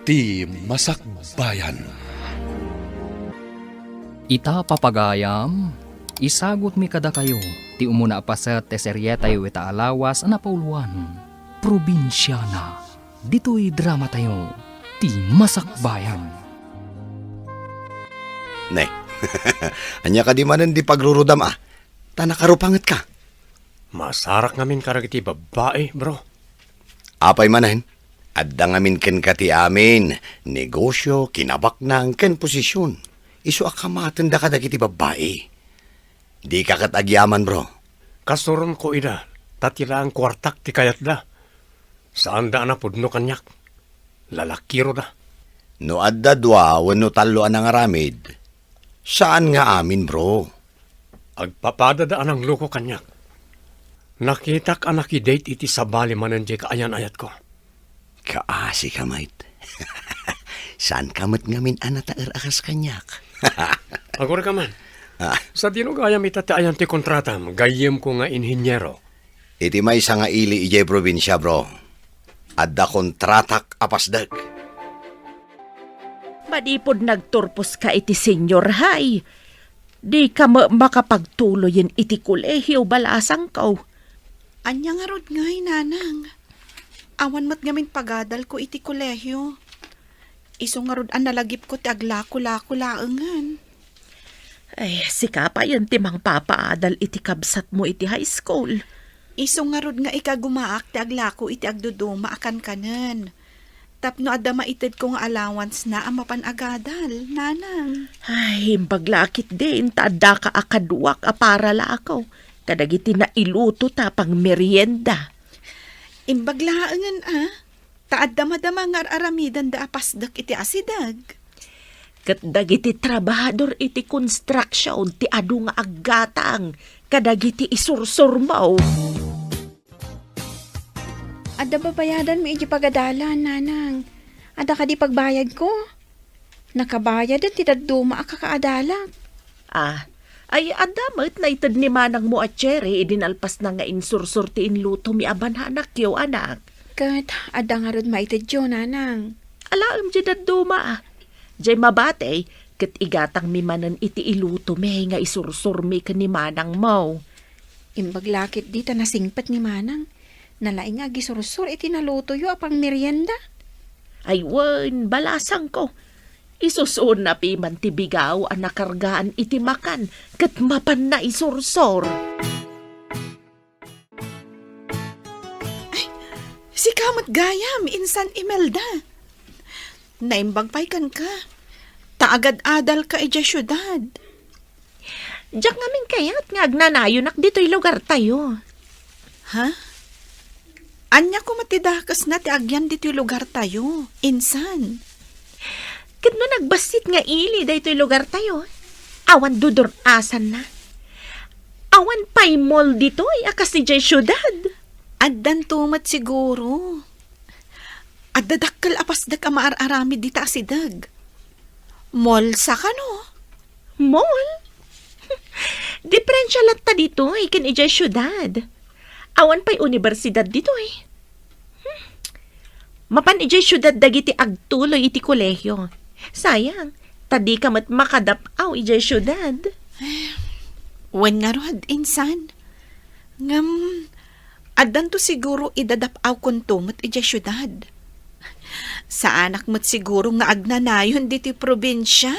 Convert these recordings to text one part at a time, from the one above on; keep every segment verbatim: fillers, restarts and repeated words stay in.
Ti Masakbayan. Ita, papagayam, isagutmi kadakayo ti umuna a paset ti serietayo ita a lawas a napauluan, Probinsiana. Ditoy dramatayo, Ti Masakbayan. Ne, ania kadi manen di pagrurudam a? Ta nakarupangetka. Masarak ngamin kadagiti babbai, bro. Apay manen, adda ngamin kenka ti amin, negosio, kinabaknang, ken posisyon. Isu a kamatenda kadagiti babbai. Dika ket agyaman, bro. Kasuronko ida, ta ti laeng kuartak ti kayatda. Saanda a napudno kaniak. Lalakiroda. No adda dua wenno tallo a nangaramid, saan nga amin, bro. Agpapadada a nangloko kaniak. Nakitak a nakidate iti sabali manen diay kaayan-ayatko. Kaasika met. Saanka met ngamin a nataer a kas kaniak. Agurayka man. Ah. Sadino gayam ita ti ayan ti kontratam, gayyemko nga inhiniero? Iti maysa nga ili idiay probinsia, bro, adda kontratak a pasdek. Manipud nagturposka iti senior high, dika met makapagtuloyen iti kolehio, balasangko. Ania ngarud ngay, nanang? Awan met ngamin pagadalko iti kolehio. Isu ngarud a nalagipko ti aglako-lako laengen. Ay, sika payen ti mangpapaadal iti kabsatmo iti high school. Isu ngarud nga ikagumaak ti aglako iti agduduma a kankanen. Tapno adda maitedko nga allowance na a mapan agadal, nanang. Ay, imbag la ketdin ta addaka a kaduak a paralako kadagiti nailuto ta pangmerienda. Imbag laengen a, ta adda madama nga ar-aramidenda a pasdek iti asideg. Ket dagiti trabahador iti konstruksion ti adu nga aggatang kadagiti isursurmo. Adda babayadanmi iti pagadalan, nanang. Adda kadi pagbayadko? Nakabayaden ti dadduma a kakaadalak. Ah, ay, adda met naited ni manangmo a Cherry idi nalpasna nga insursor ti inlutomi a bananakyo, anak. Ket adda ngarud maitedyo, nanang. Alaem diay dadduma, ah. Diay mabati, ket igatangmi manen iti ilutomi nga isursormi ken ni manangmo. Imbag la ketdi ta nasingpet ni manang. Nalaing nga agisursor iti nalutoyo a pangmerienda. Ay wen, balasangko. Isusuonna piman ti bigaw a nakargaan iti makan ket mapanna isursor. Ay, sika met gayam, insan Imelda. Naimbag pay kenka. Ta agad-adalka idiay siudad. Diak ngamin kayat nga agnanayonak ditoy lugartayo. Ha? Ania koma ti dakesna ti agyan ditoy lugartayo, insan? Ket no nagbassit nga ili daytoy lugartayo, awan dudur-asanna. Awan pay mall ditoy a kas idiay siudad. Addanto met siguro. Adda dakkel a pasdek a maar-aramid dita a sideg. Mall sa kano? Mall? Diferensia latta ditoy ken idiay siudad. Awan pay universidad ditoy. Hmm. Mapan idiay siudad dagiti agtuloy iti kolehio. Sayang, ta dika met makadap-aw idiay siudad. Wen ngarud, insan. Ngem, addanto siguro idadap-awkonto met idiay siudad. Saanak met siguro nga agnanayon ditoy probinsia.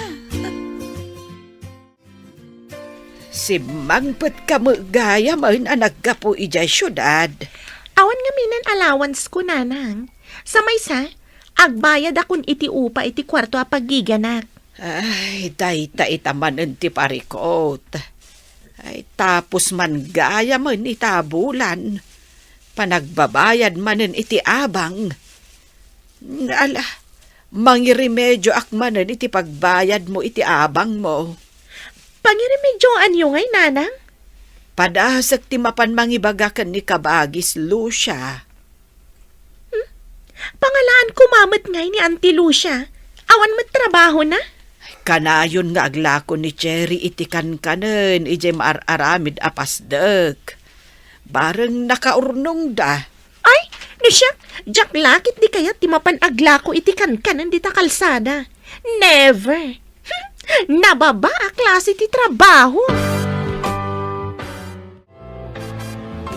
Simmangpetka met gayamen a naggapu idiay siudad. Awan ngamin allowance ko, nanang. Sa maysa, agbayadakon iti upa iti kuarto a paggiganak. Ay, dayta ita manen ti parikot. Ay, tapos man gayamen ita a bulan. Panagbabayad manen iti abang. Ala, mangirimedioak manen iti pagbayadmo iti abangmo. Pangiremedioanyo ngay, nanang? Padasek ti mapan mangibaga ken ni kabagis Lucia. Hmm? Pangalaan koma met ngay ni Auntie Lucia? Awan met trabahona? Kanayon nga aglako ni Cherry iti kankanen idiay maar-aramid a pasdek. Bareng nakaurnongda. Ay, No siak, diak la ketdi kayat ti mapan aglako iti kankanen dita kalsada. Never! Nababa a klase ti trabaho!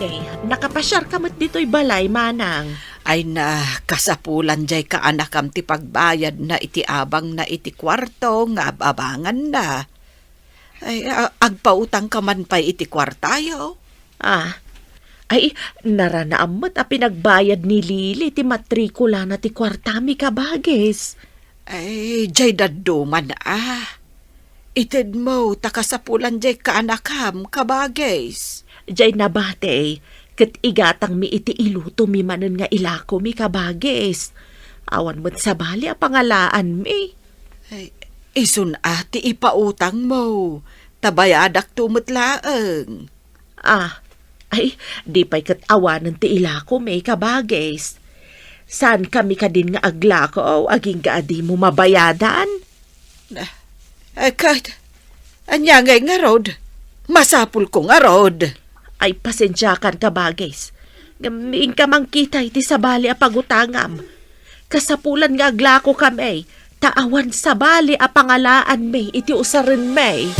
Ne, nakapasiarka met ditoy balay, manang. Ay na, kasapulan jay kaanakam ti pagbayadna iti abangna iti kuarto nga ab-abanganna. Ay, a-, agpautangka man pay iti kuartayo? Ah, ay, naranaam met a pinagbayad ni Lily ti matrikulana ti kuartami, kabagis. Ay, jay dadduma, ah. Itedmo ta kasapulan jay kaanakam, kabagis. Jay nabati, ket igatangmi iti ilutomi manen nga ilakomi, kabagis. Awan met sabali a pangalaanmi. Ay, isun a ti ipautangmo, ta bayadakto met laeng. Ah, ay, di pay ket awanen ti ilakomi, kabagis. Saankami kadin nga aglako, agingga a dimo mabayadan? Ah, eh, ket, ania ngay ngarud? Masapulko ngarud. Ay, pasensiakan, kabagis. Ngem inka mangkita iti sabali a pagutangam. Kasapulan nga aglakokami, ta awan sabali a pangalaanmi iti usarenmi.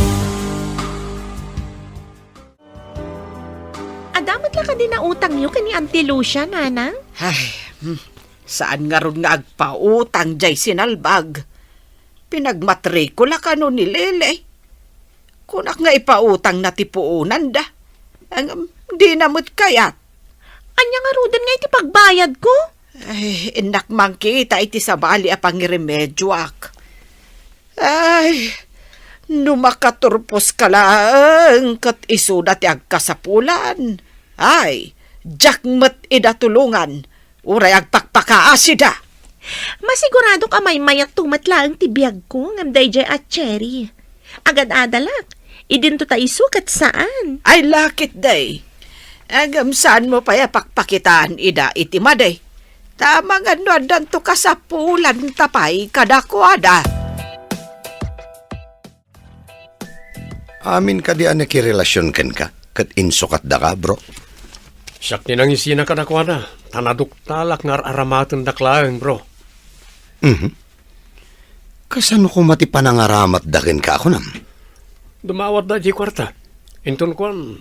Adda met la kadi nautangyo ken ni Auntie Lucia, nanang? Ay, hmm, saan ngarud nga agpautang jay sinalbag. Pinagmatrikula kano ni Lily. Kunak nga ipautangna ti puonanda. Ngem, dina met kayat. Ania ngaruden nga iti pagbayadko? Ay, innak mangkita iti sabali a pangiremedioak. Ay, no makaturposka laeng ket isuda ti agkasapulan. Ay, diak met ida tulongan, uray agpakpakaasida. Masiguradok a maymayatto met laeng ti biagko ngem daydiay a Cherry. Agad-adalak, idinto ta isu ket saan. Ay, lakit day. Ngem saanmo pay a pakpakitaan ida iti madi. Ta amangan no addanto kasapulanta pay kadakuada. Amin kadi a nakirelasion kenka, ket insukatdaka, bro? Siak ti nangisina kadakuada, ta naduktalak nga ar-aramatendak laeng, bro. Mhm. Kasano koma ti panangaramatda kenka, kunam? Dumawatda iti kuarta. Inton kuan,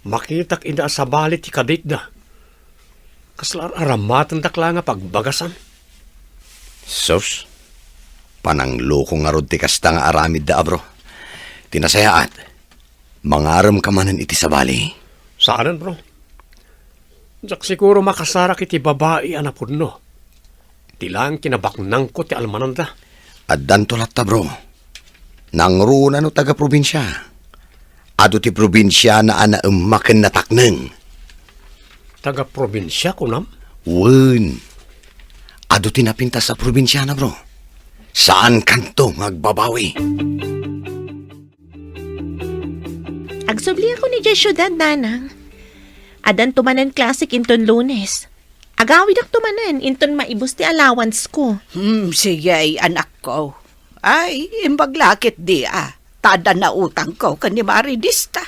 makitak ida a sabali ti kaditda. Kasla ar-aramatendak la nga pagbagasan. Sus, panangloko ngarud ti kasta nga aramidda, a, bro. Ti nasayaat, mangarem ka manen iti sabali. Saanen, bro. Diak siguro makasarak iti babai a napudno. Ti laeng kinabaknangko ti almananda. Addanto latta, bro. Nangruna no taga-probinsia. Adu ti probinsiana a naemma ken natakneng. Taga-probinsia, kunam? Wen. Adu ti napintas a probinsiana, bro. Saankanto nga agbabawi. Agsubliakon idiay siudad, nanang. Addanto manen klasek inton Lunes. Agawidakto manen inton maibus ti allowance ko. Hmm, sige, anakko. Ay, imbag la ketdi, a. Ta adda nautangko ken ni Mari Dista.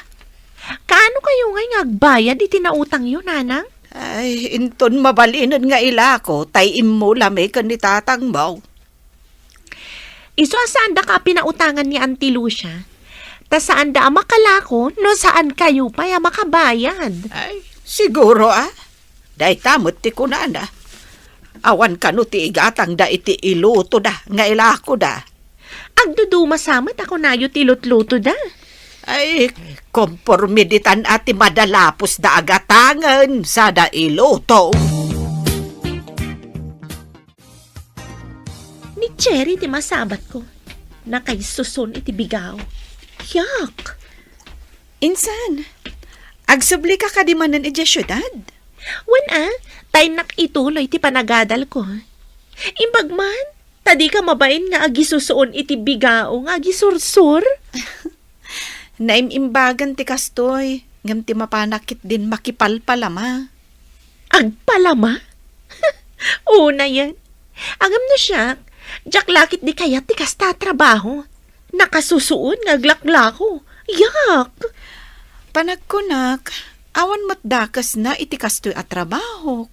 Kaano kayo ngay nga agbayad iti nautangyo, nanang? Ay, inton mabalinen nga ilako, tay immulami ken ni tatangmo. Isu a saandaka a pinautangan ni Auntie Lucia, ta saanda a makalako no saan kayo pay a makabayad. Ay, siguro, a. Dayta met ti kunana. Awan kano ti igatangda iti ilutoda nga ilakoda. Agduduma sa met a kunayo ti lutlutoda. Ay, komporme ditan a ti madalapusda a gatangen sada iluto. Ni Cherry ti masabatko. Nakaisuson iti bigao. Yak! Insan, agsublika kadi manen idiay siudad? Wen a, tayennak ituloy ti panagadalko. Imbag man, ta dika mabain nga agisusuon iti bigao nga agisursor. Naim-imbagan ti kastoy, ngem ti mapanak ketdin makipalpalama. Agpalama? Unayen. Ngem no siak, diak la ketdi kayat ti kasta a trabaho. Nakasusuon nga aglaklako. Yak! Panagkunak, awan met dakesna iti kastoy a trabaho.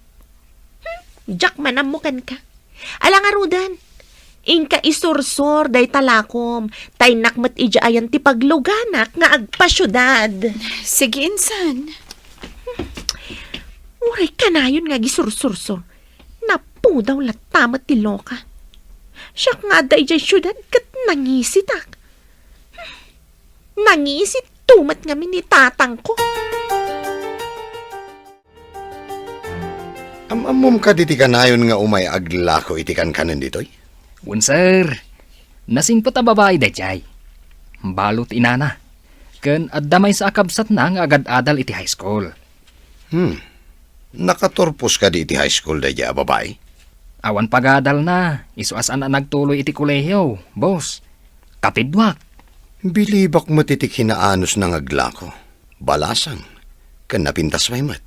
Diak man ammo kenka. Ala ngaruden, inka isursor dayta lakom, ta innak met idiay ayan ti pagluganak nga agpasiudad. Sige, insan. Uray kanayon nga agisursursor. Napudaw latta met ti loka. Siak nga adda idiay siudad ket nangisitak. Nangisit to met ngamin ni tatangko. Am-ammom kadi ti kanayon nga umay aglako iti kankanen ditoy? Wen, sir. Nasingpet a babai daydiay. Balo ti inana. Ken adda maysa a kabsatna nga agad-adal iti high school. Hmm. Nakaturpos kadi iti high school daydiay a babai? Awan pagadalna. Isu a saan a nagtuloy iti kolehiyo, boss. Kapidwak. Bilibak met iti kinaanusna nga aglako. Balasang, ken napintas pay met.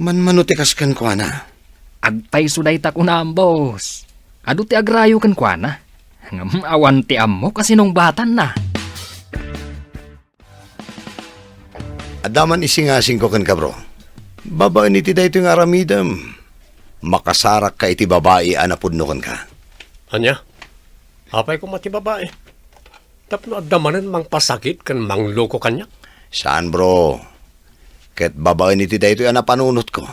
Manmano ti kas kenkuana? Agpayso dayta kunam, boss. Adu ti agrayo kenkuana. Ngem awan ti ammok a sinungbatanna. Adda man isingasingko kenka, bro. Babaen iti daytoy nga aramidem, makasarakka iti babai a napudno kenka. Ania? Apay koma ti babai? Tapno adda manen mangpasakit ken mangloko kaniak? Saan, bro. Ket babaen iti daytoy a napanunotko,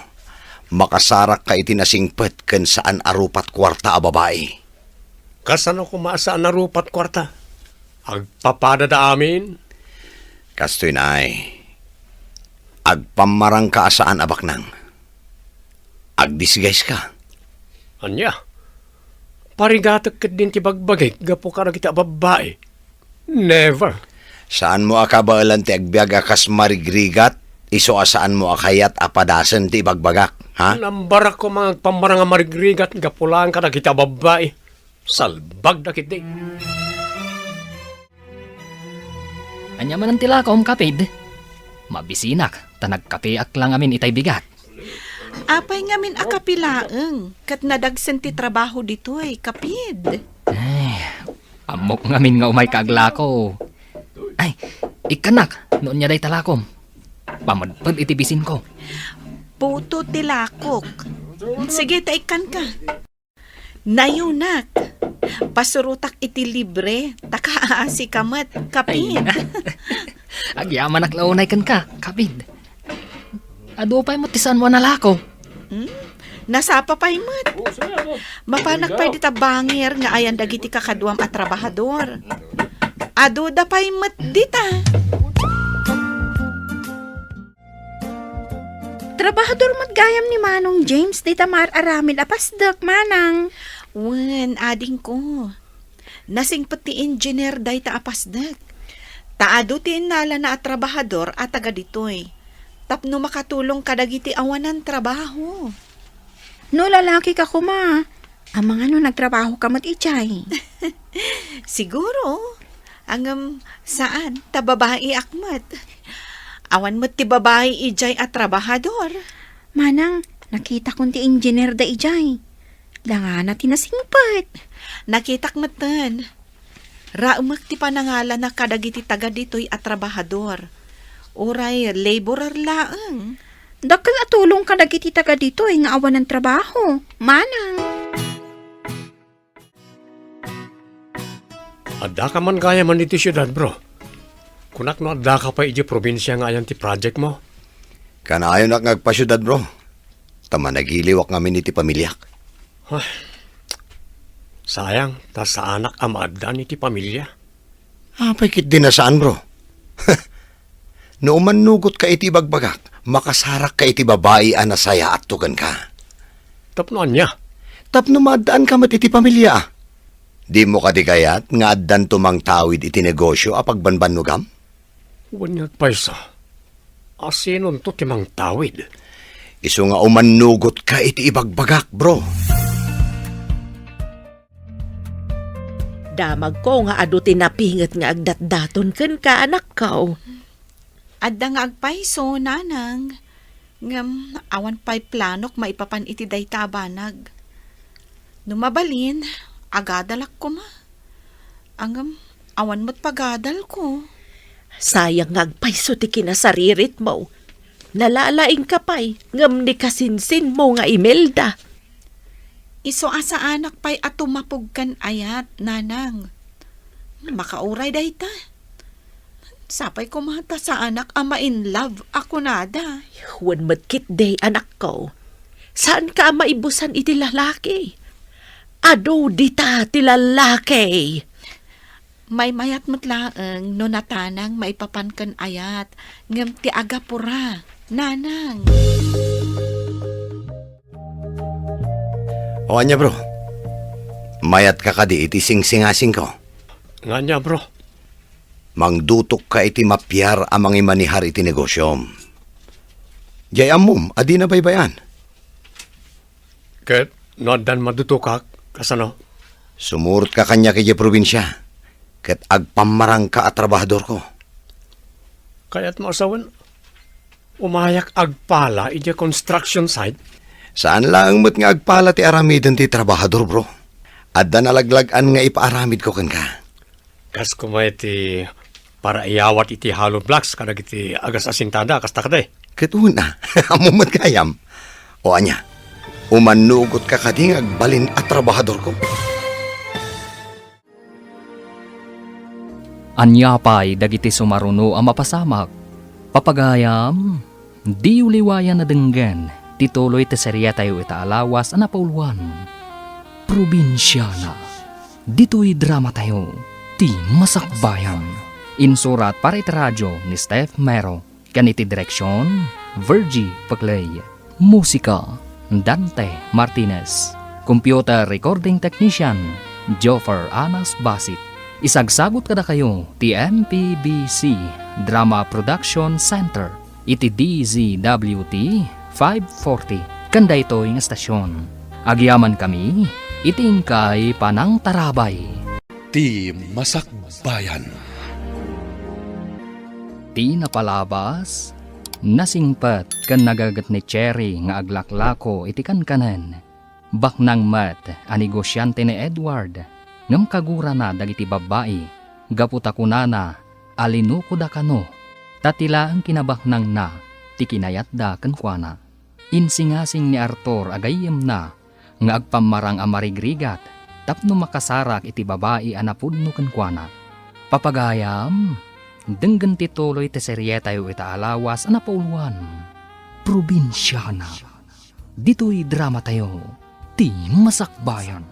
makasarakka iti nasingpet ken saan a rupat kuarta a babai. Kasano koma a saan a rupat kuarta? Agpapadada amin? Kastoy, nay. Agpammarangka a saan a baknang. Agdisguise ka. Ania? Parigatek ketdin ti bagbagik gapu kadagiti a babbai. Never. Saanmo a kabaelan ti agbiag a kas marigrigat, isu a saanmo a kayat a padasen ti ibagbagak, ha? Nambarakko nga agpammarang a marigrigat gapu laeng kadagiti a babbai. Salbagda ketdi. Ania manen ti lakom, kapid? Mabisinak, ta nagkapeak la ngamin itay bigat. Apay ngamin a kape laeng, ket nadagsen ti trabaho ditoy, kapid? Ay, ammok ngamin nga umayka aglako. Ay, ikkanak, no ania dayta lakom. Pamedped iti bisinko. Puto ti lakok. Sige, ta ikkanka. Nayunak. Pasurotak iti libre, ta kaasika met, kapid. Ay, na. Agyamanak la unay kenka, kapid. Adu pay met ti saanmo a nalako. Hmm? Nasapa pay met. Mapanak pay dita bangir nga ayan dagiti kakaduam a trabahador. Aduda pay met dita. Trabahador met gayam ni Manong James dita maar-aramid a pasdek, manang. Wen, adingko. Nasingpet ti engineer dayta a pasdek. Ta adu ti innalana a trabahador a taga ditoy. Tapno makatulong kadagiti awanan trabaho. No lalaki ka koma, amangan no nagtrabaho ka met idiay? Siguro. Ngem saan, ta babaiak met. Awan met ti babai idiay a trabahador. Manang, nakitakon ti engineer da idiay. Dangana ti nasingpet. Nakitak metten. Raemek ti panangalana kadagiti taga ditoy a trabahador. Uray laborer laeng. Dakkel a tulong kadagiti taga ditoy nga awanan trabaho, manang. Addaka man gayamen iti siudad, bro. Kunak no addaka pay idiay probinsia nga ayan ti project mo? Kanayonak nga agpasiudad, bro. Ta managiliwak ngamin iti pamiliak. Ay, sayang, ta saanak a maaddan iti pamilia. Apay ketdi a saan, bro? No umannugotka iti ibagbagak, makasarakka iti babai a nasayaatto kenka. Tapno ania? Tapno maaddaanka met iti pamilia. Dimo kadi kayat nga addanto mangtawid iti negosio a pagbanbannogam? Wen nga agpayso. Asinonto ti mangtawid? Isu nga umannugotka iti ibagbagak, bro. Damagko nga adu ti napinget nga agdatdaton kenka, anakko. Adda nga agpayso, nanang, ngem awan pay planok maipapan iti dayta a banag. No mabalin, agadalak koma. Ngem awan met pagadalko. Sayang nga agpayso ti kinasariritmo. Nalalaingka pay, ngem ni kasinsinmo nga Imelda. Isu a saanak pay a tumapog ken ayat, nanang. Makauray dayta. Sapay koma ta saanak a ma-in love a kunada. Wen met ketdi, anakko. Saanka a maibusan iti lalaki. Adu dita ti lalaki. Maymayat met laeng no natanang maipapan ken ayat, ngem ti agapura, nanang. O ania, bro? Mayatka kadi iti singsingasingko? Nga ania, bro? Mangdutokka iti mapiar a mangimanihar iti negosiom. Diay ammom a dina baybay-an. Ket no addan madutokak, kasano? Sumurotka kaniak idiay probinsia, ket agpammarangka a trabahadorko. Kayatmo a sawen, umayak agpala idiay construction site? Saan laeng met nga agpala ti aramiden ti trabahador, bro. Adda nalaglag-an nga ipaaramidko kenka. Kas koma iti paraiyawat iti hollow blocks kadagiti agas-asintada, kasta kadi? Ket wen a, ammom met gayam. O ania, umannugotka kadi nga agbalin a trabahadorko? Ania pay dagiti sumaruno a mapasamak? Papagayam, diyo liwayan a denggen ti tuloy ti serietayo ita a lawas a napauluan. Probinsiana. Ditoy dramatayo, ti Masakbayan. Insurat para iti radio ni Steph Mero, ken iti direksion, Virgie Paclay. Musika, Dante Martinez. Computer recording technician, Joffer Anas Basit. Isagsagut kadakayo ti M P B C Drama Production Center iti D Z W T five forty ken daytoy nga estasion. Agyamankami iti inkay panangtarabay. Ti Masakbayan. Ti napalabas, nasingpet ken nagaget ni Cherry nga aglaklako iti kankanen. Baknang met a negosiante ni Edward, ngem kagurana dagiti babbai gapu ta kunana a linukoda kano, ta ti laeng kinabaknangna ti kinayatda kenkuana. Insingasing ni Arthur a gayyemna nga agpammarang a marigrigat tapno makasarak iti babai a napudno kenkuana. Papagayam, denggen ti tuloy ti serietayo ita a lawas a napauluan. Probinsiana. Ditoy dramatayo, ti Masakbayan.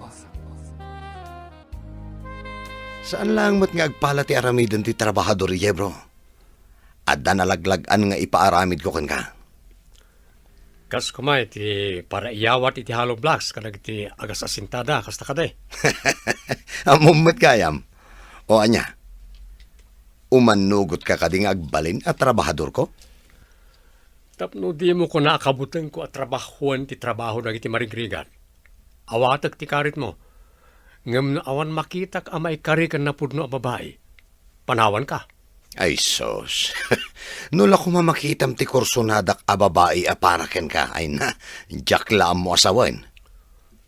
Saan laeng met nga agpala ti aramiden ti trabahador idiay, bro. Adda nalaglag-an nga ipaaramidko kenka. Kas koma iti paraiyawat iti hollow blocks kadagiti agas-asintada, kasta kadi? Ammom met gayam. O ania, umannugotka kadi nga agbalin a trabahadorko? Tapno dimo kuna a kabutengko a trabahoen ti trabaho dagiti marigrigat. Awatek ti karitmo. Ngem no awan makitak a maikari ken napudno a babai, panawanka. Ay sus. No la koma makitam ti kursonadak a babai a para kenka, ay na, diak la ammo a sawen.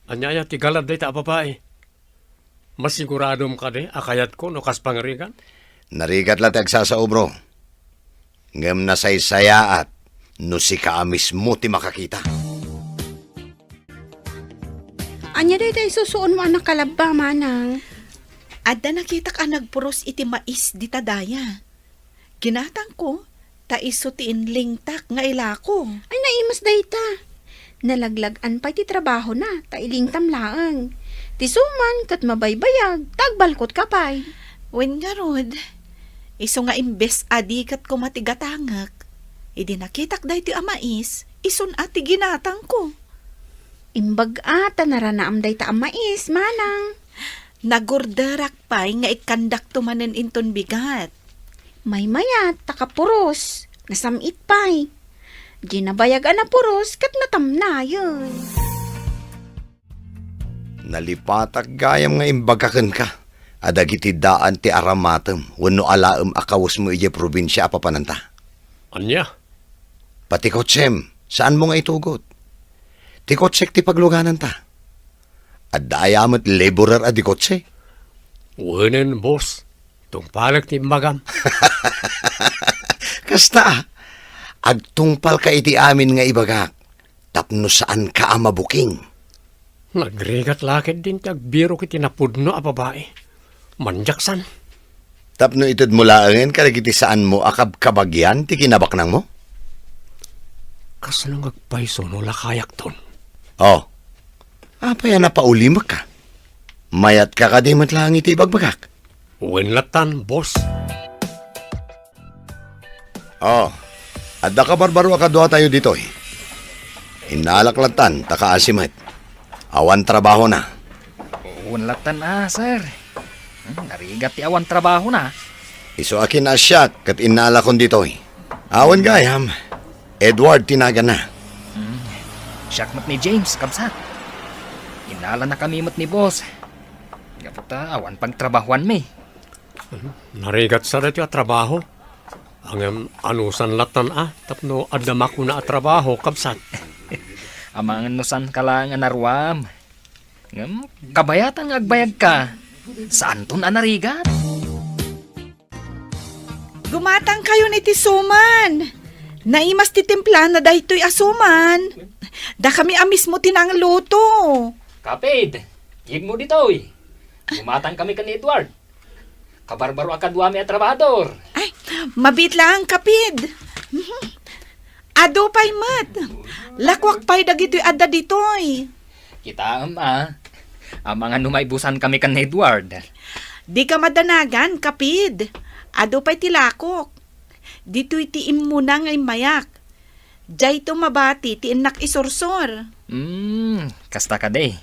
Ania aya ti galad dayta a babai? Masiguradom kadi a kayatko no kas pangarigan? Narigat la ti agsasao, bro. Ngem nasaysayaat no sika a mismo ti makakita. Ania dayta isusuonmo a nakalabba, manang? Adda nakitak a nagpuros iti mais dita daya. Ginatangko, ta isu ti inlingtak nga ilako. Ay, naimas dayta. Nalaglag-an pay ti trabahona, ta ilingtam laeng. Ti suman ket mabaybayag, ta agbalkotka pay. Wen ngarud, isu nga imbes a di ket koma ti gatangek, idi nakitak daytoy a mais, isun a ti ginatangko. Imbag a ta naranaam dayta a mais, manang. Nagurderak pay nga ikkandakto manen inton bigat. Maymayat, ta kapuros, nasam-it pay. Di nabayag a napuros ket natamnayen. Nalipatak gayam nga imbaga kenka a dagiti daan ti aramatem wenno alaem a kawesmo idiay probinsia a papananta. Ania? Pati kotsem, saanmo nga itugot. Ti kotsek ti paglugananta. Adda aya met laborer a di kotse? Wenen, boss. Tungpalek ti imbagam. Kasta, agtungpalka iti amin nga ibagak, tapno saanka a mabuking. Nagrigat la ketdin ti agbirok iti napudno a babai. Manjaksan. Tapno itedmo laengen kadagiti saanmo a kabkabagian ti kinabaknangmo? Kasano nga agpayso no lakayakton? Oh. Apay a napaulimekka? Mayatka kadi met laeng iti ibagbagak? Wen lattan, boss. Oh, adda kabarbaro a kaduatayo ditoy. Innalak lattan, ta kaasi met. Awan trabahona. Wen lattan a, sir. Hmm, narigat ti awan trabahona. Isu a kinaasiak ket innalakon ditoy. Awan gayam, Edward ti naganna. Hmm, siak met ni James, kabsat. Innalanakami met ni boss. Gapu ta awan pagtrabahoanmi. Narigat sa daytoy a trabaho. Ngem anusan lattan a, tapno adda makuna a trabaho, kabsat. Amangan no saanka laeng a naruam. Ngem kabayatan nga agbayagka. Saanton a narigat? Gumatangkayon iti suman. Naimas ti timplana daytoy a suman. Dakami a mismo ti nangluto. Kapid, yegmo ditoy. Gumatangkami ken ni Edward. Kabarbaro a kaduami a trabahador. Ay, mabiit laeng, Kapid. Mhm. Adu pay met. Lakuak pay dagitoy adda ditoy. Kitaem a. Amangan no maibusankami ken ni Edward. Dika madanagan, Kapid. Adu pay ti lakok. Ditoy ti immuna nga immayak. Dayto mabati ti innak isursor. Hmm, kasta kadi.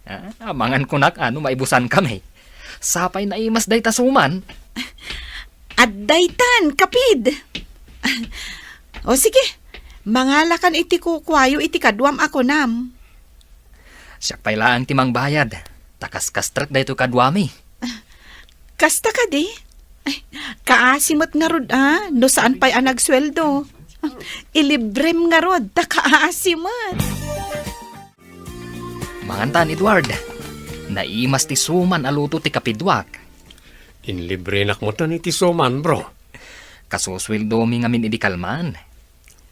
Ah, amangan kunak a no maibusankami. Sapay naimas dayta suman. Addaytan, Kapid. O sige, mangalakan iti kukuayo iti kaduam a kunam. Siak pay laeng ti mangbayad, ta kaskastrek daytoy kaduami. Kasta kadi? Ay, kaasi met ngarud a, no saan pay a nagsueldo. Ilibrem ngarud, ta kaasi met. Mangantan, Edward. Naimas ti suman a luto ti kapiduak. Inlibrenak metten iti suman, bro. Kasusueldomi ngamin idi kalman.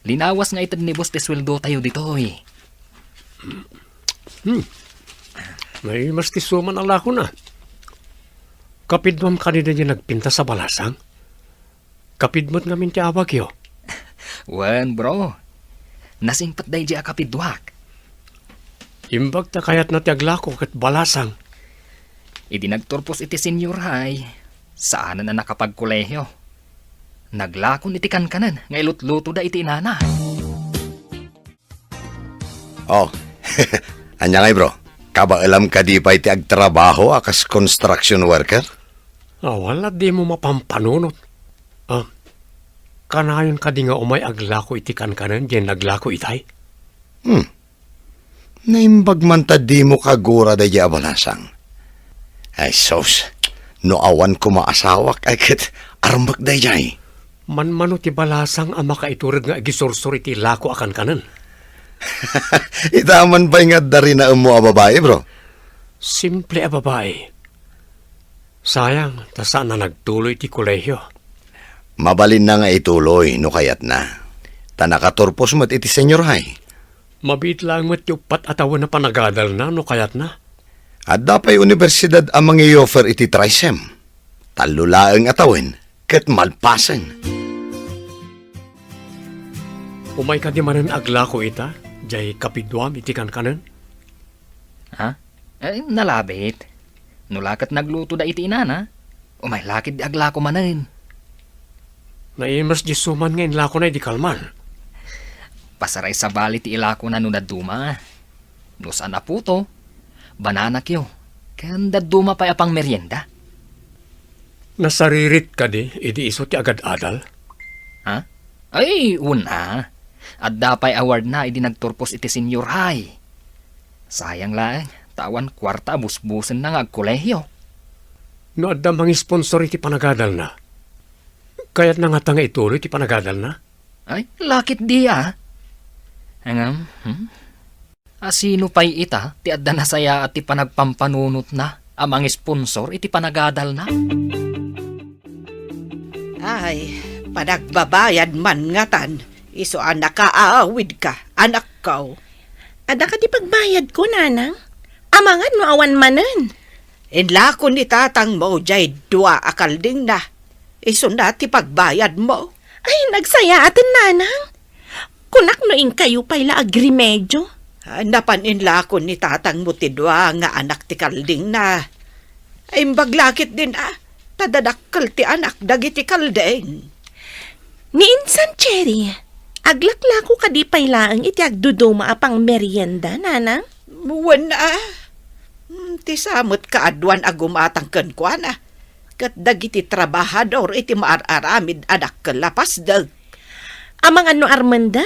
Linawas nga ited ni boss ti sueldotayo ditoy. Hmm. Naimas ti suman a lakona. Kapiduam kadi daydi nagpintas a balasang? Kapid met ngamin ti awagyo? Wen, bro. Nasingpet daydi a kapiduak. Imbag ta kayatna ti aglako ket balasang. Idi nagturpos iti senior high, saanen a nakapagkolehiyo. Naglakon iti kankanen nga ilutlutoda iti inana. Oh, ania ngay, bro? Kabaelam kadi pay ti agtrabaho a kas construction worker? Awan la dimo mapampanunot. Ah, kanayon kadi nga umay aglako iti kankanen diay naglako itay? Hmm. Naimbag man ta dimo kagura daydiay a balasang. Ay, sus, no awan koma asawak, ay ket armek daydiay. Manmano ti balasang a makaiturod nga agisursor iti lako a kankanen? Ita man pay nga adda rinaemmo a babai, bro? Simple a babai. Sayang, ta saan a nagtuloy iti kolehio. Mabalinna nga ituloy no kayatna. Ta nakaturpos met iti senior high. Mabiit laeng met ti uppat a tawen a panagadalna no kayatna. Adda pay universidad a mangi-offer iti TRYSEM. Tallo laeng a tawen ket malpasen. Umay kadi manen aglako ita, diay kapiduam iti kankanen? Ha? Ay, nalabit. No la ket naglutoda iti inana, umay la ketdi aglako manen. Naimas diay suman nga inlakona idi kalman. Pasaray sabali ti ilakona no dadduma. No saan a puto, bananakyo, ken dadduma pay a pangmerienda. Nasaririt kadi idi isu ti agad-adal? Ha? Ay, wen a. Adda pay awardna idi nagturpos iti senior high. Sayang laeng, ta awan kuarta a busbusenna nga agkolehio. No adda mangisponsor iti panagadalna, kayatna ngata nga ituloy ti panagadalna? Ay, la ketdi a. Ngem, hmm? A sino pay ita ti adda nasayaat ti panagpampanunotna a mangisponsor iti panagadalna? Ay, panagbabayad man ngatan, isu a nakaawidka, anakko. Adda kadi pagbayadko, nanang? Amangan no awan manen. Inlako ni tatangmo jay dua a kaldingna. Isuna ti pagbayadmo. Ay, nagsayaaten, nanang. Kunak no inkayo pay la agrimedio. Ah, napan inlako ni tatangmo ti dua nga anak ti kaldingna. Imbag la ketdin, ah, ta dadakkel ti anak dagiti kalding. Ni insan, Cherry, aglaklako kadi pay laeng iti agduduma a pangmerienda, nanang? Wen, ah. Hmm, ti sa met kaaduan a gumatang kenkuana, ket dagiti trabahador iti maar-aramid a dakkel a pasdek. Amangan no armenda,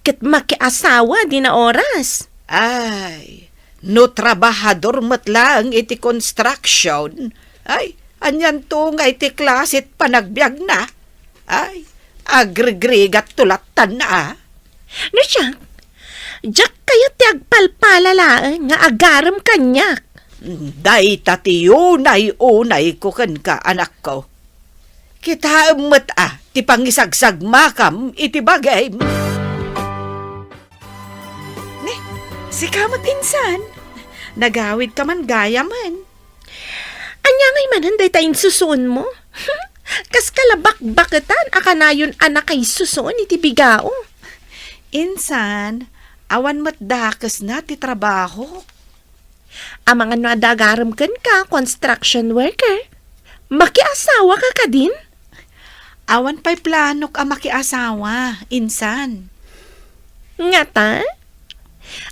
ket makiasawa dina oras. Ay, no trabahador met laeng iti construction, ay, anianto nga iti klasit panagbiagna? Ay, agrigrigat to lattan, ah. No siak, diak kayat ti agpalpala laeng nga agarem kaniak. Dayta ti unay-unayko kenka, anakko. Kitaem met, ah, ti pangisagsagmakam iti bagim. Ne, sika met insan. Nagawidka man gayamen. Ania ngay manen dayta insusuonmo? Kas kalabakbaketan a kanayon a nakaisusuon iti bigao. Insan, awan met dakesna ti trabaho. Amangan no adda agarem kenka, construction worker. Makiasawaka kadin? Awan pay planok a makiasawa, insan. Ngata?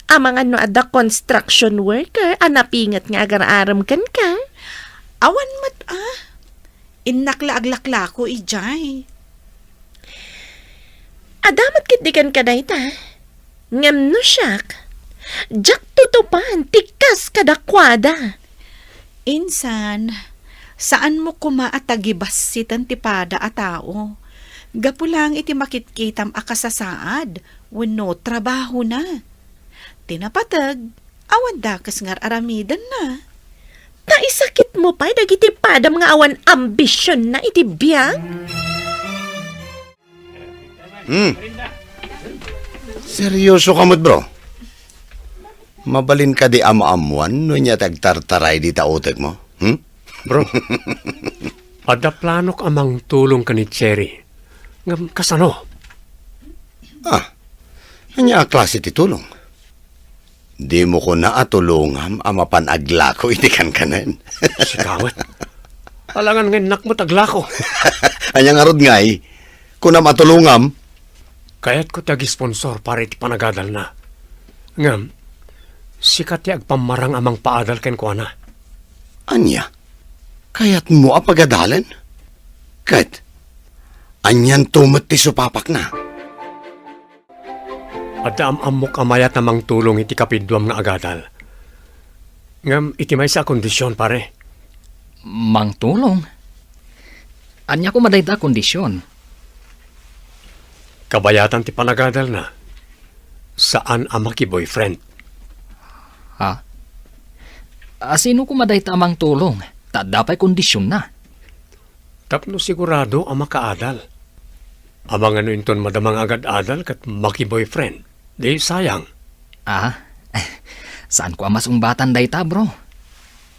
Amangan no adda construction worker a napinget nga agar-arem kenka? Awan met, ah. Innak la aglaklako idiay. Adda met ketdi kenka dayta. Ngem no siak, diak tutupan ti kas kadakuada. Insan, saanmo koma a tagibassiten ti pada a tao, gapu laeng iti makitkitam a kasasaad wenno trabahona. Ti napateg, awan dakes nga ar-aramidenna. Ta isakitmo pay dagiti padam nga awan ambisionna iti biag? Hmm. Seryoso ka met, bro? Mabalin kadi a maammuan no ania ti agtartaray dita utekmo? Hmm? Bro, adda planok a mangtulong ken ni Cherry. Ngem kasano? Ah, ania a klase ti tulong? Dimo kuna a tulongam a mapan aglako iti kankanen. Sika met. Alangan nga innak met aglako. Ania ngarud ngay? Kunam a tulongam? Kayatko ti agisponsor para iti panagadalna. Ngem, sika ti agpammarang a mangpaadal kenkuana. Ania? Kayatmo a pagadalen? Ket, anianto met ti supapakna? Adda am-ammok a mayat a mangtulong iti kapiduam nga agadal. Ngem iti maysa a kondision, pare. Mangtulong? Ania koma dayta a kondision? Kabayatan ti panagadalna, saan a maki-boyfriend. Ha? A, sino koma dayta a mangtulong? Ta adda pay kondisionna. Tapno sigurado a makaadal. Amangan no inton madama nga agad-adal ket maki-boyfriend, di sayang. Ah, saanko a masungbatan dayta, bro.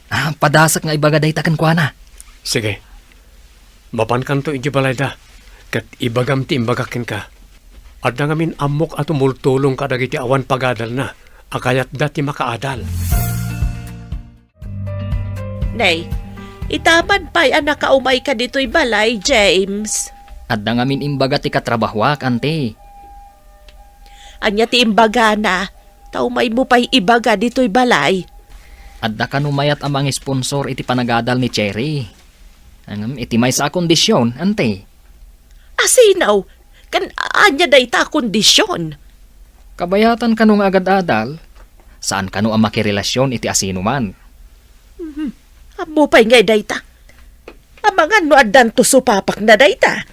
Ah, padasek nga ibaga dayta kenkuana. Sige. Mapankanto idiay balayda, ket ibagam ti imbagak kenka. Adda ngamin ammok a tumultulong kadagiti awan pagadalna a kayatda ti makaadal. Nay, itapad pay a nakaumayka ditoy balay, James. Adda ngamin imbaga ti katrabahoak, anti. Ania ti imbagana? Ta umaymo pay ibaga ditoy balay. Adda kano mayat a mangisponsor iti panagadal ni Cherry. Ngem iti maysa a kondision, anti. Asino? Ken ania dayta a kondision? Kabayatan kano nga agad-adal, saan kano a makirelasyon iti asinoman. Mhm. Ammo pay ngay dayta. Amangan no addanto supapakna dayta.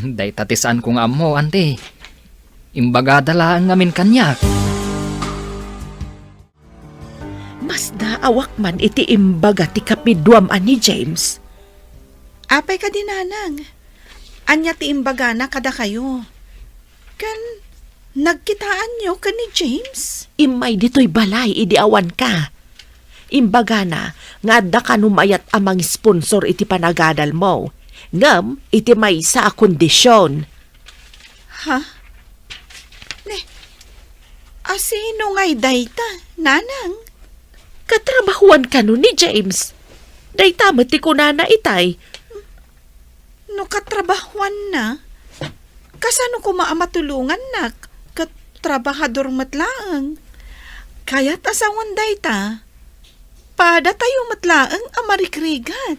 Dayta ti saanko nga ammo, anti. Imbagada laeng ngamin kaniak. Masdaawak man iti imbaga ti kapiduam a ni James. Apay kadi, nanang? Ania ti imbagana kadakayo? Ken, Nagkitaanyo ken ni James? Immay ditoy balay idi awanka. Imbagana nga adda kano mayat a mangisponsor iti panagadalmo, ngem iti maysa a kondision. Ha? Ne, asino ngay dayta, nanang? Katrabahuan kano ni James. Dayta met ti kunana itay. No katrabahuanna, kasano koma a matulongannak ket trabahador met laeng? Kayat a sawen dayta, padatayo met laeng a marikrigat.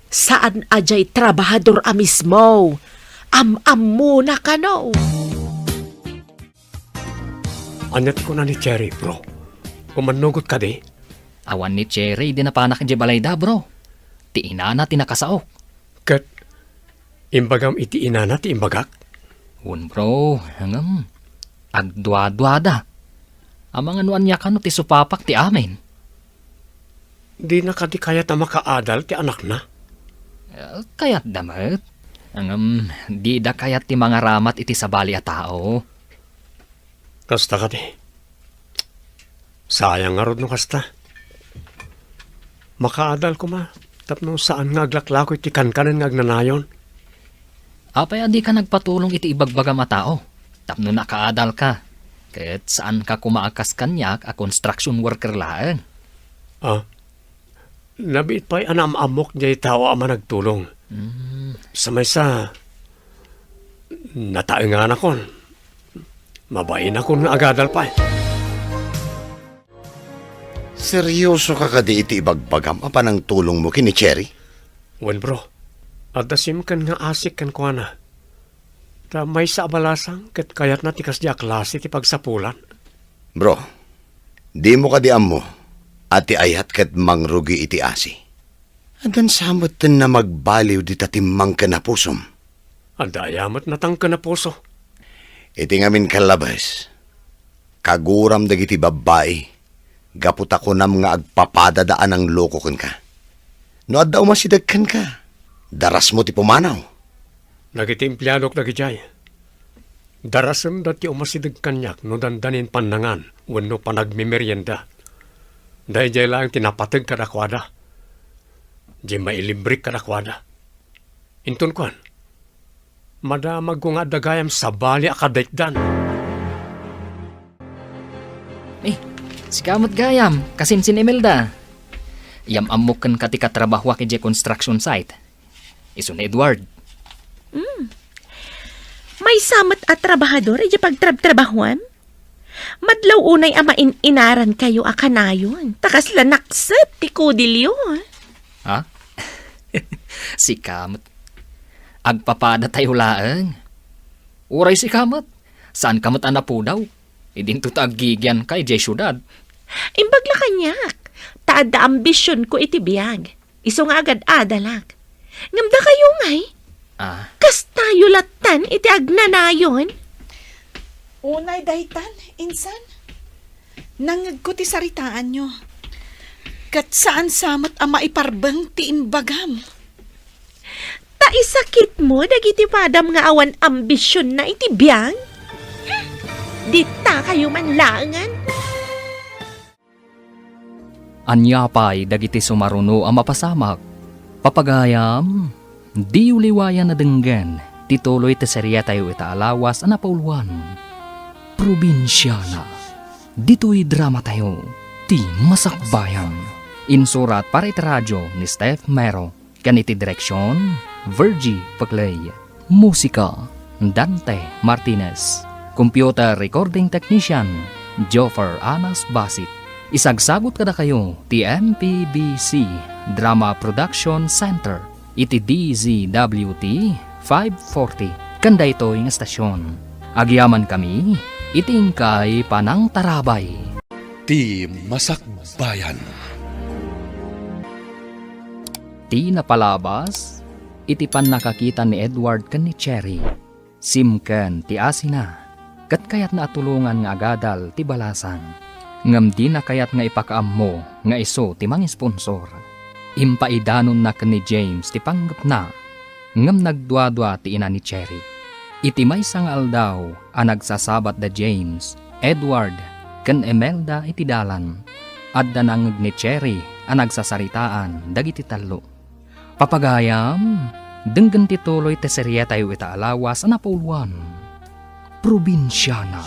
Saan a diay trabahador a mismo. Am-ammona kano. Ania ti kuna ni Cherry, bro? Umannugot kadi? Awan ni Cherry idi napanak idiay balayda, bro. Ti inana ti nakasaok. Ket imbagam iti inana ti imbagak? Wen, bro, ngem agduaduada. Amangan no ania kano ti supapak ti amin. Dina kadi kayat a makaadal ti anakna? Eh, kayatda met. Ngem dida kayat ti mangaramat iti sabali a tao. Kasta kadi. Sayang ngarud no kasta. Makaadal koma tapno saan nga aglaklako iti kankanen nga agnanayon. Apay a dika nagpatulong iti ibagbagam a tao tapno nakaadalka, ket saanka koma a kas kaniak a construction worker laeng? Ah, nabiit pay a naam-ammok diay tao a managtulong. Mm. Sa maysa, nataenganakon. Mabainakon nga agadal pay. Seryoso ka kadi iti ibagbagam a panangtulongmo ken ni Cherry? Wen, bro. Adda simken nga asik kenkuana. Ta maysa a balasang ket kayatna ti kasdi a klase ti pagsapulan. Bro, dimo kadi ammo a ti ayat ket mangrugi iti asi? Addan sa metten a magbaliw dita timmang ken a pusom. Adda aya met natangken a puso? Iti ngamin kallabes, kaguram dagiti babbai gapu ta kunam nga agpapadada a nangloko kenka. No adda umasideg kenka, darasmo ti pumanaw. Dagiti empleadok dagidiay, darasenda ti umasideg kaniak no dandanin pannangan wenno panagmemerienda. Daydiay laeng ti napateg kadakuada. Diay mailimbrik kadakuada. Inton kuan, madamagko nga adda gayam sabali a kadaitdan. Eh, sika met gayam, kasinsin Imelda. Yam-ammok kenka ti katrabahuak idiay construction site. Isu ni Edward. Mm. Maysa met a trabahador idiay pagtrabtrabahuam? Madlaw unay a main-inarankayo a kanayon, ta kasla nakset ti kudilyo. Ha? Sika met. Agpapadatayo laeng. Uray sika met, saanka met a napudaw. Idinto ta aggigianka idiay siudad. Imbag la kaniak, ta adda ambisionko iti biag. Isu nga agad-adalak. Ngem dakayo ngay? Ah. Kastayo lattan iti agnanayon? Unay daytan, insan. Nangngegko ti saritaanyo. Ket saan sa met a maiparbeng ti imbagam. Ta isakitmo dagiti padam nga awan ambisionna iti biag? Dita kayo man laengen? Ania pay dagiti sumaruno a mapasamak? Papagayam, diyo liwayan a denggen ti tuloy ti seriatayo ita a lawas a napauluan, Probinsiana. Ditoy dramatayo, Ti Masakbayan. Insurat para iti radio ni Steph Mero. Ken iti direksion, Virgie Paclay. Musika, Dante Martinez. Computer recording technician, Joffer Anas Basit. Isagsagut kadakayo ti M P B C Drama Production Center iti D Z W T five forty. Ken daytoy nga estasion, agyamankami iti inkay panangtarabay. Ti Masakbayan. Ti napalabas iti pannakakita ni Edward ken ni Cherry. Simken ti asina, ket kayatna a tulongan nga agadal ti balasang. Ngem dina kayat nga ipakaammo nga isu ti mangisponsor. Impaidanonna ken ni James ti panggepna, ngem nagduadua ti ina ni Cherry. Iti maysa nga aldaw a nagsasabat da James, Edward, ken Imelda iti dalan, adda nangngeg ni Cherry a nagsasaritaan dagiti tallo. Papagayam, denggen ti tuloy ti serietayo ita a lawas a napauluan, Probinsiana.